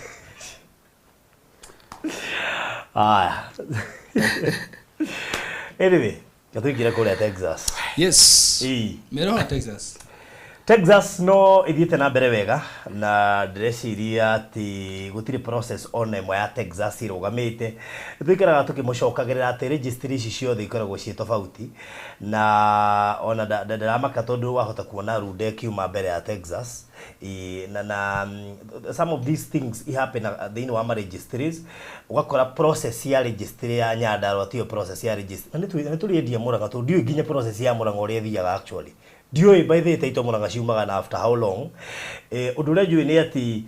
Aya, anyway, tũingĩre kũrĩa Texas. Yes. Ĩĩ. Merona Texas. Texas no ithiĩte na mbere wega, na ndĩreciria atĩ gũtirĩ process ona ĩmwe ya Texas ĩrũgamĩte. Tũikaraga tũkĩmũcokagĩrĩra atĩ registry ici ciothe ikoragwo ciĩ tofauti, na ona ndĩramaka tondũ wahota kuona Runda ĩkiuma mbere ya Texas. Na some of these things i happen thĩinĩ wa ma registries, ũgakora process ya registry ya Nyandarua tiyo process ya registry, na nĩ tũrĩendia Murang'a, tondũ ndiũĩ nginya process ya Murang'a ũrĩa ĩthiaga. Actually ndiũĩ, by the way, taito Murang'a ciumaga na after how long. Ũndũ ũrĩa njũĩ nĩ atĩ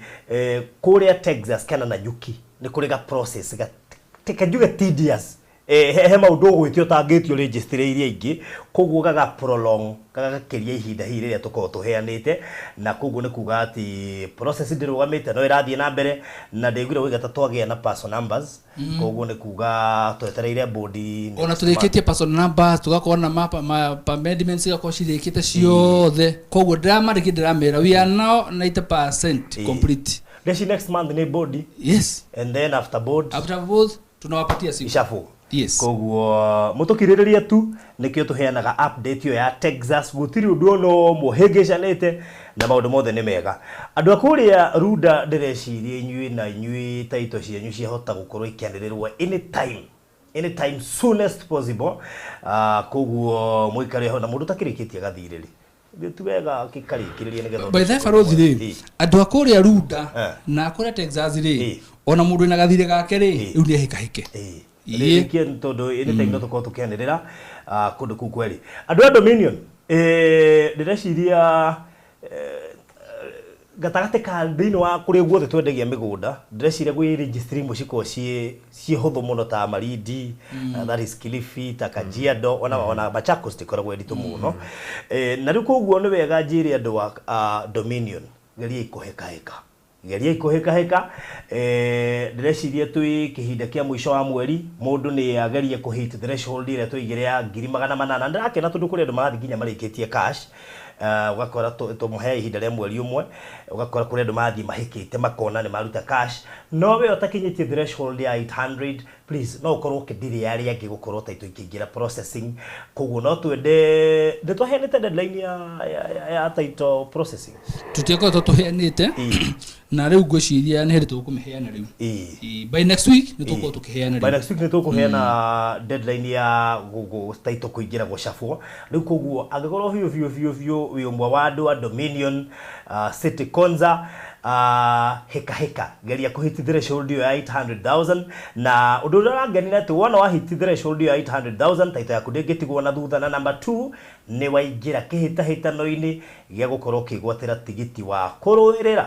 kũrĩa Texas kana Nanyuki nĩ kũrĩ ga process ga njuge tedious. He maũndũ ũgwĩtio ũtangĩtio registry iria ingĩ, koguo gaga prolong, gagakĩria ihinda hihi rĩrĩa tũkoragwo tũheanĩte, na koguo nĩ kuga atĩ process ndĩrũgamĩte, no ĩrathiĩ na mbere, na ndĩguire wĩga ta twagĩa na person numbers, koguo nĩ kuga twetereire board Ona next tũrĩkĩtie person numbers, tũgakorwo na amendments igakorwo cirĩkĩte ciothe, koguo ndĩramarĩkia, ndĩramera we are now 90% complete. Ndeci next month nĩ board. Yes. And then after board, after both tunawapatia siku. Ishafu. Yes. Koguo mũtũkirĩrĩrie tu, nĩkĩo tũheanaga update ĩyo ya Texas. Gũtirĩ ũndũ ona ũmwe ũhĩngĩcanĩte, na maũndũ mothe nĩ mega. Andũ a kũrĩa Runda, ndĩreciria inyuĩ na inyuĩ taito cianyu ciahota gũkorwo ikĩanĩrĩrwo anytime, anytime soonest possible. Koguo mũikare ho, na mũndũ ũtakĩrĩkĩtie gathirĩ rĩ, ti wega akĩkarĩkĩrĩria nĩgetha By the way, barothi rĩ, andũ a kũrĩa Runda na a kũrĩa Texas rĩ, ona mũndũ wĩna gathirĩ gake rĩ, rĩu nĩ ahĩkahĩke. Ĩĩ. Rĩkia, tondũ anytime no tũkorwo tũkĩanĩrĩra kũndũ kũu kwerĩ. Andũ a Dominion, ndĩreciria Gatagatĩ ka thĩinĩ wa kũrĩa guothe twendagia mĩgũnda, ndĩreciria gwĩ registry imwe cikoragwo ciĩ hũthũ mũno ta Malindi, that is Kilifi, ta Kajiado, ona Machakos ndĩkoragwo ĩ nditũ mũno. Na rĩu koguo nĩ wega njĩre andũ a Dominion, geriai kũhĩkahĩka. Geriai kũhĩkahĩka. Ndĩreciria twĩ kĩhinda kĩa mũico wa mweri, mũndũ nĩ agerie kũ hit threshold ĩrĩa twaigire ya 800,000. Ndĩrakena tondũ kũrĩ andũ marathiĩ nginya marĩkĩtie cash. Ũgakora tũmũhe ihinda rĩa mweri ũmwe, ũgakora kũrĩ andũ marathiĩ mahĩkĩte makona nĩ maruta cash. No we ũtakinyĩtie threshold ya 800, please no ũkorwo ũkĩndirĩa arĩa angĩ gũkorwo title ikĩingĩra processing. Koguo no twende, nĩ twaheanĩte deadline ya title processing? Tũtiakoretwo tũheanĩte, na rĩu ngwĩciria nĩ hĩndĩ tũkũmĩheana rĩu. By next week nĩ tũgũkorwo tũkĩheana By rĩu. next week nĩ tũkũheana deadline ya title kũingĩra gũcabwo. Rĩu koguo angĩkorwo biũ biũ biũ biũ wĩ ũmwe wa andũ a Dominion, City Konza, hĩka hĩka, geria kũhit threshold ĩyo ya 800,000. Na ũndũ ũrĩa ũrangenia atĩ wona wa hit threshold ĩyo ya 800,000, title yaku ndĩngĩtigwo na thutha. Na number 2, nĩ waingĩra kĩhĩtahĩtano-inĩ gĩa gũkorwo ũkĩgwatĩra tigiti wa kũrũĩrĩra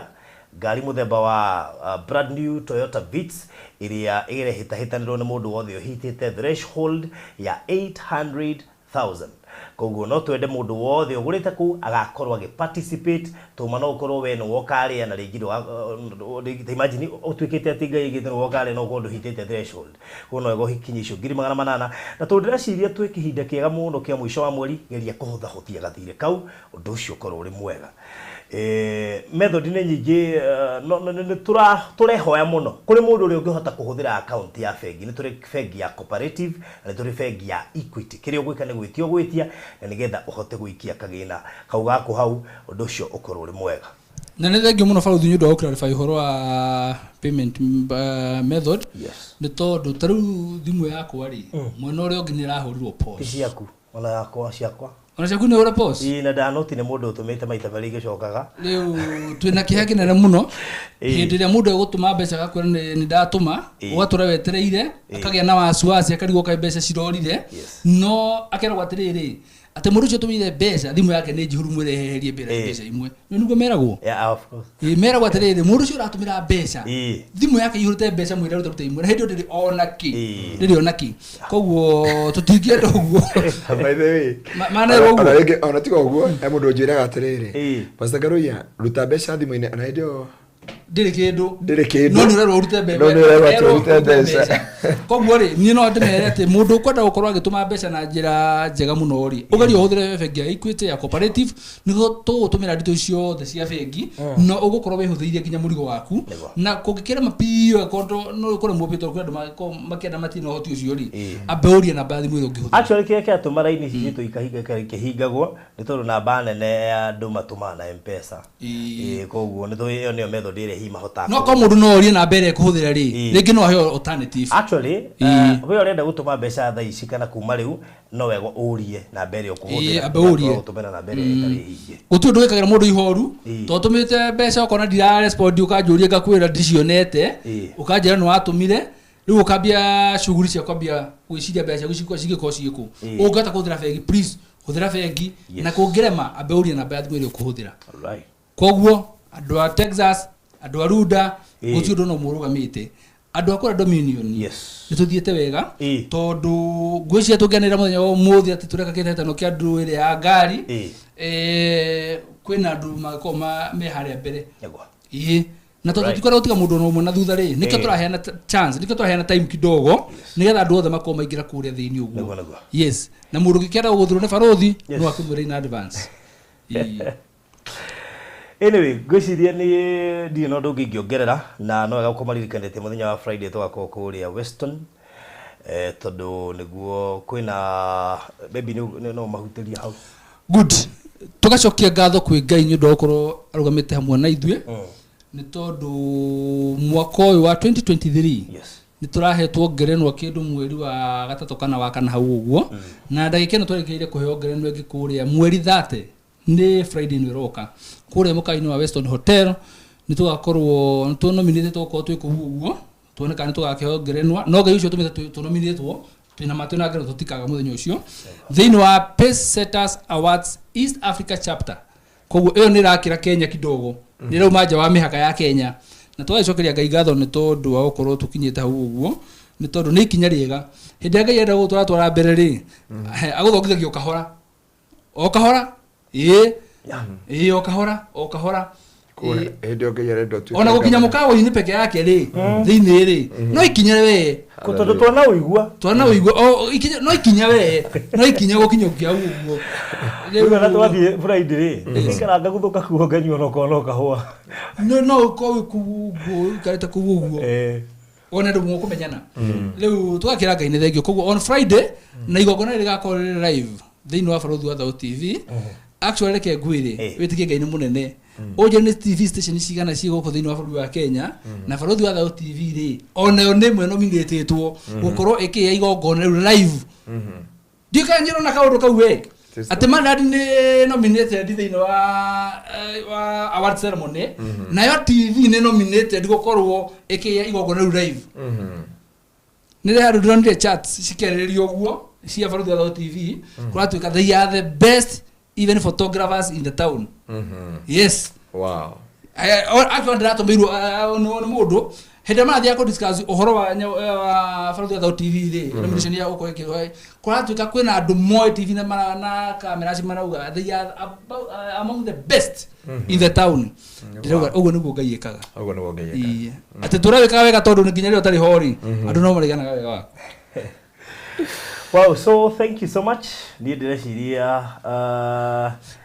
ngari mũthemba wa brand new Toyota Vitz ĩrĩa ĩrehĩtahĩtanĩrwo nĩ mũndũ wothe ũhitĩte threshold ya 800,000. Koguo no twende mũndũ wothe ũgũrĩte kũu agakorwo agĩ participate. Tũma no ũkorwo we nĩ woka arĩa na rĩngĩ imagine ũtuĩkĩte atĩ Ngai aigĩte nĩ woka arĩa no ũkorwo ndũhitĩte threshold. Koguo no wega ũkinyie icio 800,000. Na tondũ ndĩreciria twĩ kĩhinda kĩega mũno kĩa mũico wa mweri, geria kũhũthahũthia gathirĩ kau, ũndũ ũcio ũkorwo ũrĩ mwega. Method nĩ nyingĩ, nĩ tũrehoya mũno kũrĩ mũndũ ũrĩa ũngĩhota kũhũthĩra account ya bengi. Nĩ tũrĩ bengi ya Cooperative na nĩ tũrĩ bengi ya Equity. Kĩrĩa ũgwĩka nĩ gwĩtia ũgwĩtia na nĩgetha ũhote gũikia kagĩna kau gaku hau, ũndũ ũcio ũkorwo ũrĩ mwega. Na nĩ thengiũ mũno baruthi nĩ ũndũ wa gũclarify ũhoro wa payment method. Nĩ tondũ ta rĩu thimũ yakwa rĩ, mwena ũrĩa ũngĩ nĩ ĩrahũrirwo pause. Ti ciaku, ona yakwa, ciakwa. Ona ciaku nĩ ũre pause? Ĩĩ, na ndanoti nĩ mũndũ ũtũmĩte maita merĩ igĩcokaga. Rĩu twĩna kĩeha kĩnene mũno. Hĩndĩ ĩrĩa mũndũ egũtũma mbeca agakwĩra nĩ ndatũma, ũgatũra wetereire, akagĩa na wasiwasi, akarigwo kaĩ mbeca cirorire. No akeragwo atĩrĩrĩ, atĩ mũndũ ũcio ũtũmĩire mbeca thimũ yake nĩ njihũru, mwĩre eherie mbeca imwe. Nĩ nĩguo meragwo? Yeah, of course. Meragwo atĩrĩrĩ, mũndũ ũcio ũratũmĩra mbeca thimũ yake ihũrĩte mbeca, mwĩre arute imwe, na hĩndĩ ĩyo ndĩrĩ ona kĩ. Ndĩrĩ ona kĩ. Koguo tũtingĩenda ũguo. By the way, Manerwo ũguo. Ona rĩngĩ, ona tiga ũguo, he mũndũ ũnjĩraga atĩrĩrĩ, Pastor Karuiya, ruta mbeca thimũ-inĩ, ona hĩndĩ ĩyo ndĩrĩ kĩndũ. Ndĩrĩ kĩndũ. No nĩ ũrerwo ũrute mbeca. No nĩ ũrerwo atĩ ũrute mbeca. Koguo rĩ, niĩ no ndĩmere atĩ mũndũ ũkwenda gũkorwo agĩtũma mbeca na njĩra njega mũno rĩ, ũgerie ũhũthĩre bengi ya Equity, ya Cooperative, nĩguo tũgũtũmĩra ndito ciothe cia bengi, na ũgũkorwo wĩhũthĩirie nginya mũrigo waku. Na kũngĩkĩrema biũ, angĩkorwo no ũkũremwo biũ, tondũ kwĩ andũ mangĩkorwo makĩenda matirĩ na ũhoti ũcio rĩ, ambe ũrie namba ya thimũ ĩrĩa ũngĩhũthĩra. Actually, kĩrĩa kĩratũma raini ici citũ ikĩhingagwo nĩ tondũ namba nene ya andũ matũmaga na M-Pesa. Koguo nĩ tũĩ ĩyo nĩyo method ĩrĩa hihi mahotaga. No korwo mũndũ no orie namba ĩrĩa ekũhũthĩra rĩ, rĩngĩ no aheo alternative. Actually, we ũrenda gũtũma mbeca thaa ici kana kuma rĩu, no wega ũrie namba ĩrĩa ũkũhũthĩra. Ambe ũrie. Gũtũmĩra namba ĩrĩa ĩtarĩ hinge. Gũtirĩ ũndũ wĩkagĩra mũndũ ihoru, tondũ ũtũmĩte mbeca ũkona ndirarespond, ũkanjũria ngakwĩra ndicionete, ũkanjĩra nĩ watũmire, rĩu ũkambia shughuli cia kwambia gwĩciria mbeca ciaku cingĩkorwo ciĩ kũ. Ũngĩhota kũhũthĩra bengi, please hũthĩra bengi, na kũngĩrema ambe ũrie namba ya thimũ ĩrĩa ũkũhũthĩra. Koguo andũ a Texas, andũ a Runda, gũtirĩ ũndũ no mũrũgamĩte. Andũ a kũrĩa Dominion, nĩ tũthiĩte wega, tondũ ngwĩciria tũngĩanĩrĩra mũthenya wa ũmũthĩ atĩ tũreka kĩhĩtahĩtano kĩa andũ ĩrĩa ya ngari, kwĩna andũ mangĩkorwo me harĩa mbere. Na tondũ tũtikoragwo gũtiga mũndũ ona ũmwe na thutha rĩ, nĩkĩo tũraheana chance, nĩkĩo tũraheana time kidogo, nĩgetha andũ othe makorwo maingĩra kũrĩa thĩinĩ ũguo. Yes. Na mũndũ ũngĩkĩenda gũgũthurwo nĩ barothi, no akĩmwĩre in advance. Anyway, ngwĩciria nĩ ndirĩ na ũndũ ũngĩ ingĩongerera, na no wega kũmaririkanĩtie mũthenya wa Friday tũgakorwo kũrĩa Weston, tondũ nĩguo kwĩna maybe no mahutĩrie hau. Good. Tũgacokia ngatho kwĩ Ngai nĩ ũndũ wa gũkorwo arũgamĩte hamwe na ithuĩ. Nĩ tondũ mwaka ũyũ wa 2023, nĩ tũrahetwo ngerenwa kĩndũ mweri wa gatatũ kana wa kana hau ũguo, na ndagĩka ĩno twerekeire kũheo ngerenwa ĩngĩ kũrĩa mweri 30, nĩ Friday ĩno ĩroka, kũrĩa mũkawa-inĩ wa Weston Hotel. Nĩ tũgakorwo nĩ tũnominĩtwo gũkorwo twĩ kũu ũguo, tuone kana nĩ tũgakĩheo ngerenwa, no Ngai ũcio ũtũmĩte tũnominĩtwo twĩna ma twĩna ngerenwa tũtikaga mũthenya ũcio. Thĩinĩ wa Pace Setters Awards East Africa Chapter, Koguo ĩyo nĩ ĩrakĩra Kenya kidogo, nĩ ĩrauma nja wa mĩhaka ya Kenya, na tũgagĩcokeria Ngai ngatho nĩ tondũ wa gũkorwo tũkinyĩte hau ũguo, nĩ tondũ nĩ ikinya rĩega. Hĩndĩ ĩrĩa Ngai enda gũtũratwara mbere rĩ, agũthongithagia o kahora o kahora, ĩĩ ĩĩ, o kahora o kahora. Hĩndĩ ĩyo Ngai arenda ũtuĩke Ona gũkinya mũkawa-inĩ peke yake rĩ, thĩinĩ rĩ, no ikinya we. Tondũ twana ũigua. Twana ũigua o ikinya, no ikinya we, no ikinya gũkinyũkia hau ũguo. Rĩu ona twathiĩ Friday rĩ, ikaranga gũthũka kuo nganyua onokorwo no kahũa. No ũkorwo wĩ kũu ũguo, ũikarĩte kũu ũguo, wone andũ mũkũmenyana. Rĩu tũgakĩra Ngai nĩ thengio. Koguo on Friday na igongona rĩrĩ rĩgakorwo rĩrĩ live thĩinĩ wa Barũthi wa Thaũ TV. Actually, reke ngwĩre, wĩtĩkie Ngai nĩ mũnene. Ũnjĩre nĩ TV station cigana ciĩ gũkũ thĩinĩ wa bũrũri wa Kenya, na Barũthi wa Thaũ TV rĩ, onayo nĩ ĩmwe nominatĩtwo gũkorwo ĩkĩya igongona rĩu live. Ndiũĩ kana nĩũrona kaũndũ kau we, atĩ Madad nĩ nominated thĩinĩ wa award ceremony, nayo TV nĩ nominated gũkorwo ĩkĩya igongona rĩu live. Nĩ rĩ handũ ndĩronire chats cikĩarĩrĩrio ũguo cia Barũthi wa Thaũ TV, kũratuĩka they are the best even photographers in the town. Yes. Actually ndĩratũmĩirwo nĩ mũndũ hĩndĩ ĩrĩa marathiaga kũ discuss ũhoro wa Barũthi wa Thaũ TV rĩ, nomination ya gũkorwo ĩkĩoe, kũratuĩka kwĩna andũ moĩ TV na kamera ci marauga they are among the best in the town. Ndĩrauga ũguo nĩguo Ngai ĩkaga. Ũguo nĩguo Ngai ekaga. Ĩĩ. Atĩ tũrawĩkaga wega tondũ nginya rĩrĩa ũtarĩ ho rĩ, andũ no mariganaga wega waku. Wow, so thank you so much. Niĩ ndĩreciria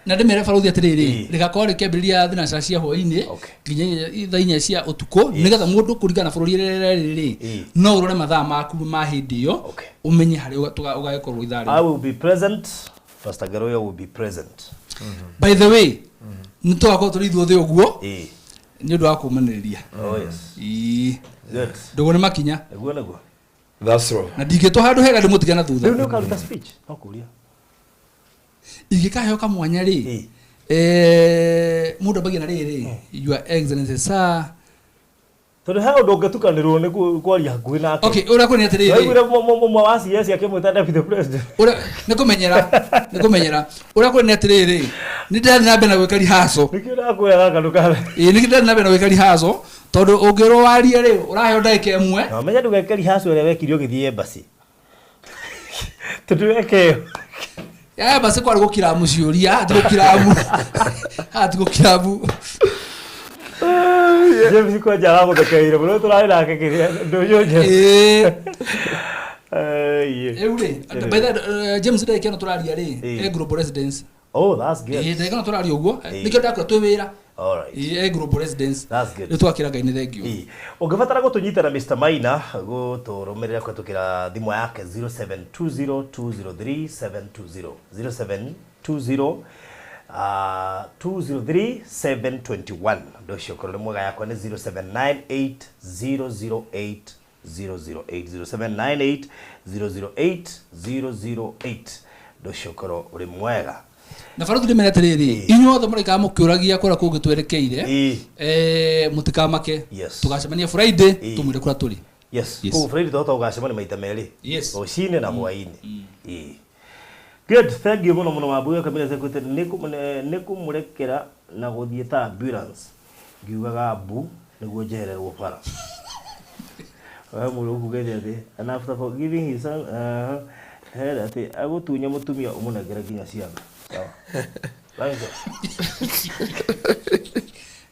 Na ndĩmere barũthi atĩrĩrĩ, rĩgakorwo rĩkĩambĩrĩria thinacara cia hwaĩ-inĩ nginya thaa 4 cia ũtukũ, nĩgetha mũndũ kũringana na bũrũri rĩrĩa rĩrĩ, no ũrore mathaa maku ma hĩndĩ ĩyo, ũmenye harĩa ũgagĩkorwo ithaa I rĩu. will be present. Pastor Garoya will be present. By the way, nĩ tũgakorwo tũrĩ ithuothe ũguo nĩ ũndũ wa kũmanĩrĩria. Oh yes. Ĩĩ. Good. Ndũgũ nĩ makinya. Nĩguo nĩguo. That's true. Na ndingĩtwo handũ hega ndĩmũtige na thutha. Rĩu nĩ ũkaruta speech? No kũria. Ingĩkaheo kamwanya rĩ, mũndũ ambagia na rĩrĩ, Your Excellency sir. Tondũ he ũndũ ũngĩtukanĩrwo nĩ kwaria hakuhĩ nake. Okay, ũrĩa kũrĩ nĩ atĩrĩrĩ. Waiguire mũmwe wa CS akĩmwĩta deputy president. Ũrĩa nĩ kũmenyera, nĩ kũmenyera. Ũrĩa kũrĩ nĩ atĩrĩrĩ, nĩ ndĩrathiĩ na mbere na gwĩka rehearsal. Nĩkĩo ndakwĩra gaka ndũkabe. Ĩĩ, nĩkĩo ndĩrathiĩ na mbere na gwĩka rehearsal, tondũ ũngĩrwo warie rĩ, ũraheo ndagĩka ĩmwe. Na ũmenye ndũgeke rehearsal ĩrĩa wekire ũgĩthiĩ embassy. Tondũ weke ĩyo. Ya embassy kwarĩ gũkiramu ciũria, ti gũkiramu. Haha ti gũkiramu. James kwanja aragũthekeire mũno tũrarĩ nake kĩrĩa ndũnyũ njerũ. Ĩĩ. Ĩĩ. Rĩu rĩ, by the way, James, ndagĩka ĩno tũraria rĩ, e Global Residence. Oh, that's good. Ĩĩ, ndagĩka ĩno tũraria ũguo, nĩkĩo ndakwĩra twĩ wĩra. All right. Ĩĩ, e Global Residence. That's good. Rĩu twakĩra Ngai nĩ thengio. Ĩĩ. Ũngĩbatara gũtũnyita na Mr. Maina, gũtũrũmĩrĩra kũhetũkĩra thimũ yake 0720203720, 0720 203 721. Ũndũ ũcio ũkorwo nĩ mwega. Yakwa nĩ 0798008008, 0798008008. Ũndũ ũcio ũkorwo ũrĩ mwega. Na barũthi, ndĩmere atĩrĩrĩ, inyuothe mũraikara mũkĩũragia kũrĩa kũngĩ twerekeire, mũtikamake. Tũgacemania Friday, tũmwĩre kũrĩa tũrĩ. Yes. Yes. Koguo Friday twahota gũgacemania maita merĩ. Yes. Rũcinĩ na hwaĩ-inĩ. Ĩĩ. Good, thank you mũno mũno. Wambui Kamila Sekwete nĩ kũmũrekera na gũthiĩ ta ambulance ngiugaga mbu nĩguo njehererwo bara. We mũndũ ũkugĩte atĩ and after forgiving his son, hera atĩ agũtunya mũtumia ũmũnengere nginya ciana. Sawa. Thank you.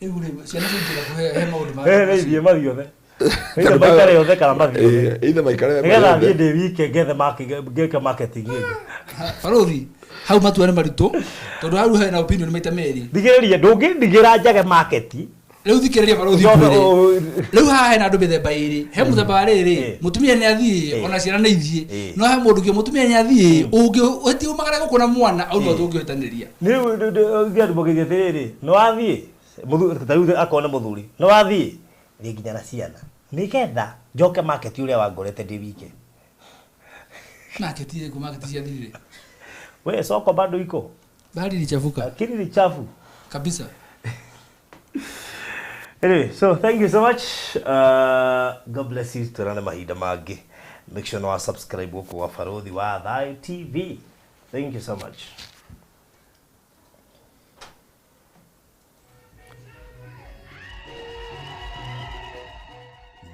Rĩu rĩ, ciana ciingĩra kũhe he maũndũ ma Eh, nĩ ithiĩ mathiĩ othe. Either maikare othe kana mathiĩ othe. Either maikare Nĩgetha thiĩ ndĩ wike ngethe ngeke marketing ĩngĩ. Barũthi, hau matua nĩ maritũ tondũ hau hena opinion maita merĩ. Thikĩrĩria, ndũngĩndigĩra njage market. Rĩu thikĩrĩria, barũthi, Njoke ngwĩre. Rĩu haha hena andũ mĩthemba ĩrĩ. He mũthemba wa rĩrĩ, mũtumia nĩ athiĩ ona ciana nĩ ithiĩ, no he mũndũ ũngĩ, mũtumia nĩ athiĩ ũngĩ ũhĩtie umagare gũkũ na mwana au no tũngĩhĩtanĩria. Rĩu ngĩ andũ mũgĩthiĩ atĩrĩrĩ, nĩ wathiĩ ta rĩu akorwo nĩ mũthuri, nĩ wathiĩ thiĩ nginya na ciana nĩgetha njoke market ũrĩa wangorete ndĩ wike. Market ĩrĩkũ? Market ciathirire. We soko bado iko. Bahari ilichafuka. Lakini ni chafu kabisa. Anyway, so thank you so much. God bless you. Tuonane mahinda mangĩ. Make sure no subscribe gũkũ gwa Barũthi wa Thayu TV. Thank you so much.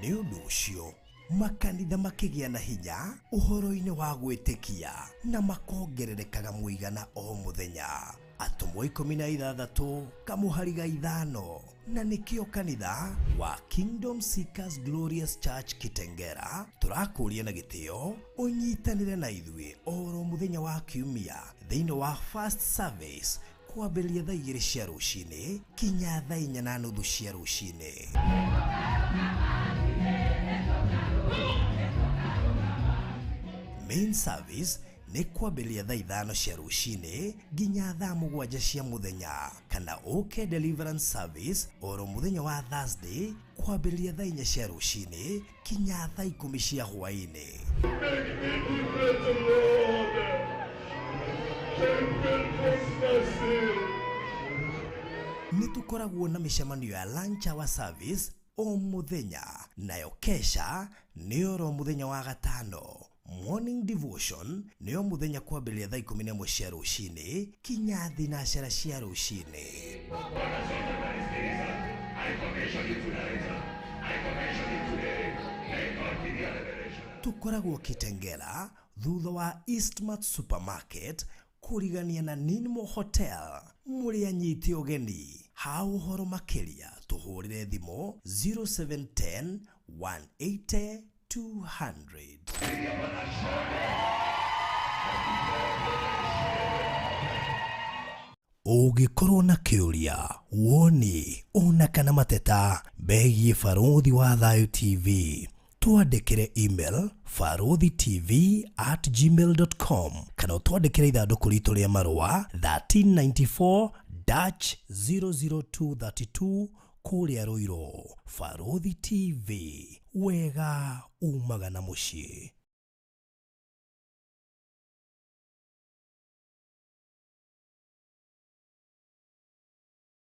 Nĩ ũndũ ũcio makanitha makĩgĩa na hinya ũhoro-inĩ wa gwĩtĩkia na makongererekaga mũigana o mũthenya. Atũmwo 16 kamũhari ga 5. Na nĩkĩo kanitha wa Kingdom Seekers Glorious Church Kitengera tũrakũria na gĩtĩo ũnyitanĩre na ithuĩ oro mũthenya wa kiumia thĩinĩ wa first service kwambĩrĩria thaa 2 cia rũcinĩ kinya thaa 4:30 cia rũcinĩ. Main service nĩ kwambĩrĩria thaa 5 cia rũcinĩ nginya thaa 7 cia mũthenya, kana ũke deliverance service oro mũthenya wa Thursday kwambĩrĩria thaa 4 cia rũcinĩ kinya thaa 10 cia hwaĩ-inĩ. Make me be better, Lord. Champion constancy. Nĩ tũkoragwo na mĩcemanio ya lunch hour service o mũthenya, nayo kesha nĩ oro mũthenya wa gatano. Morning devotion nĩyo mũthenya kwambĩrĩria thaa 11 cia rũcinĩ kinya 9 cia rũcinĩ. I commission you tonight. I commission you today. May God give you a revelation. Tũkoragwo Kitengela thutha wa Eastmart Supermarket kũrigania na Ninmo Hotel. Mũrĩ anyite ũgeni. Ha ũhoro makĩria tũhũrĩre thimũ 0710 180 200. Ũngĩkorwo na kĩũria, woni, ona kana mateta megiĩ Barũthi wa Thayũ TV, twandĩkĩre email baruthitv@gmail.com kana ũtwandĩkĩre ithandũkũ ritũ rĩa marũa 1394 dash 00232 kũrĩa Ruiru. Barũthi TV, wega umaga na mũciĩ.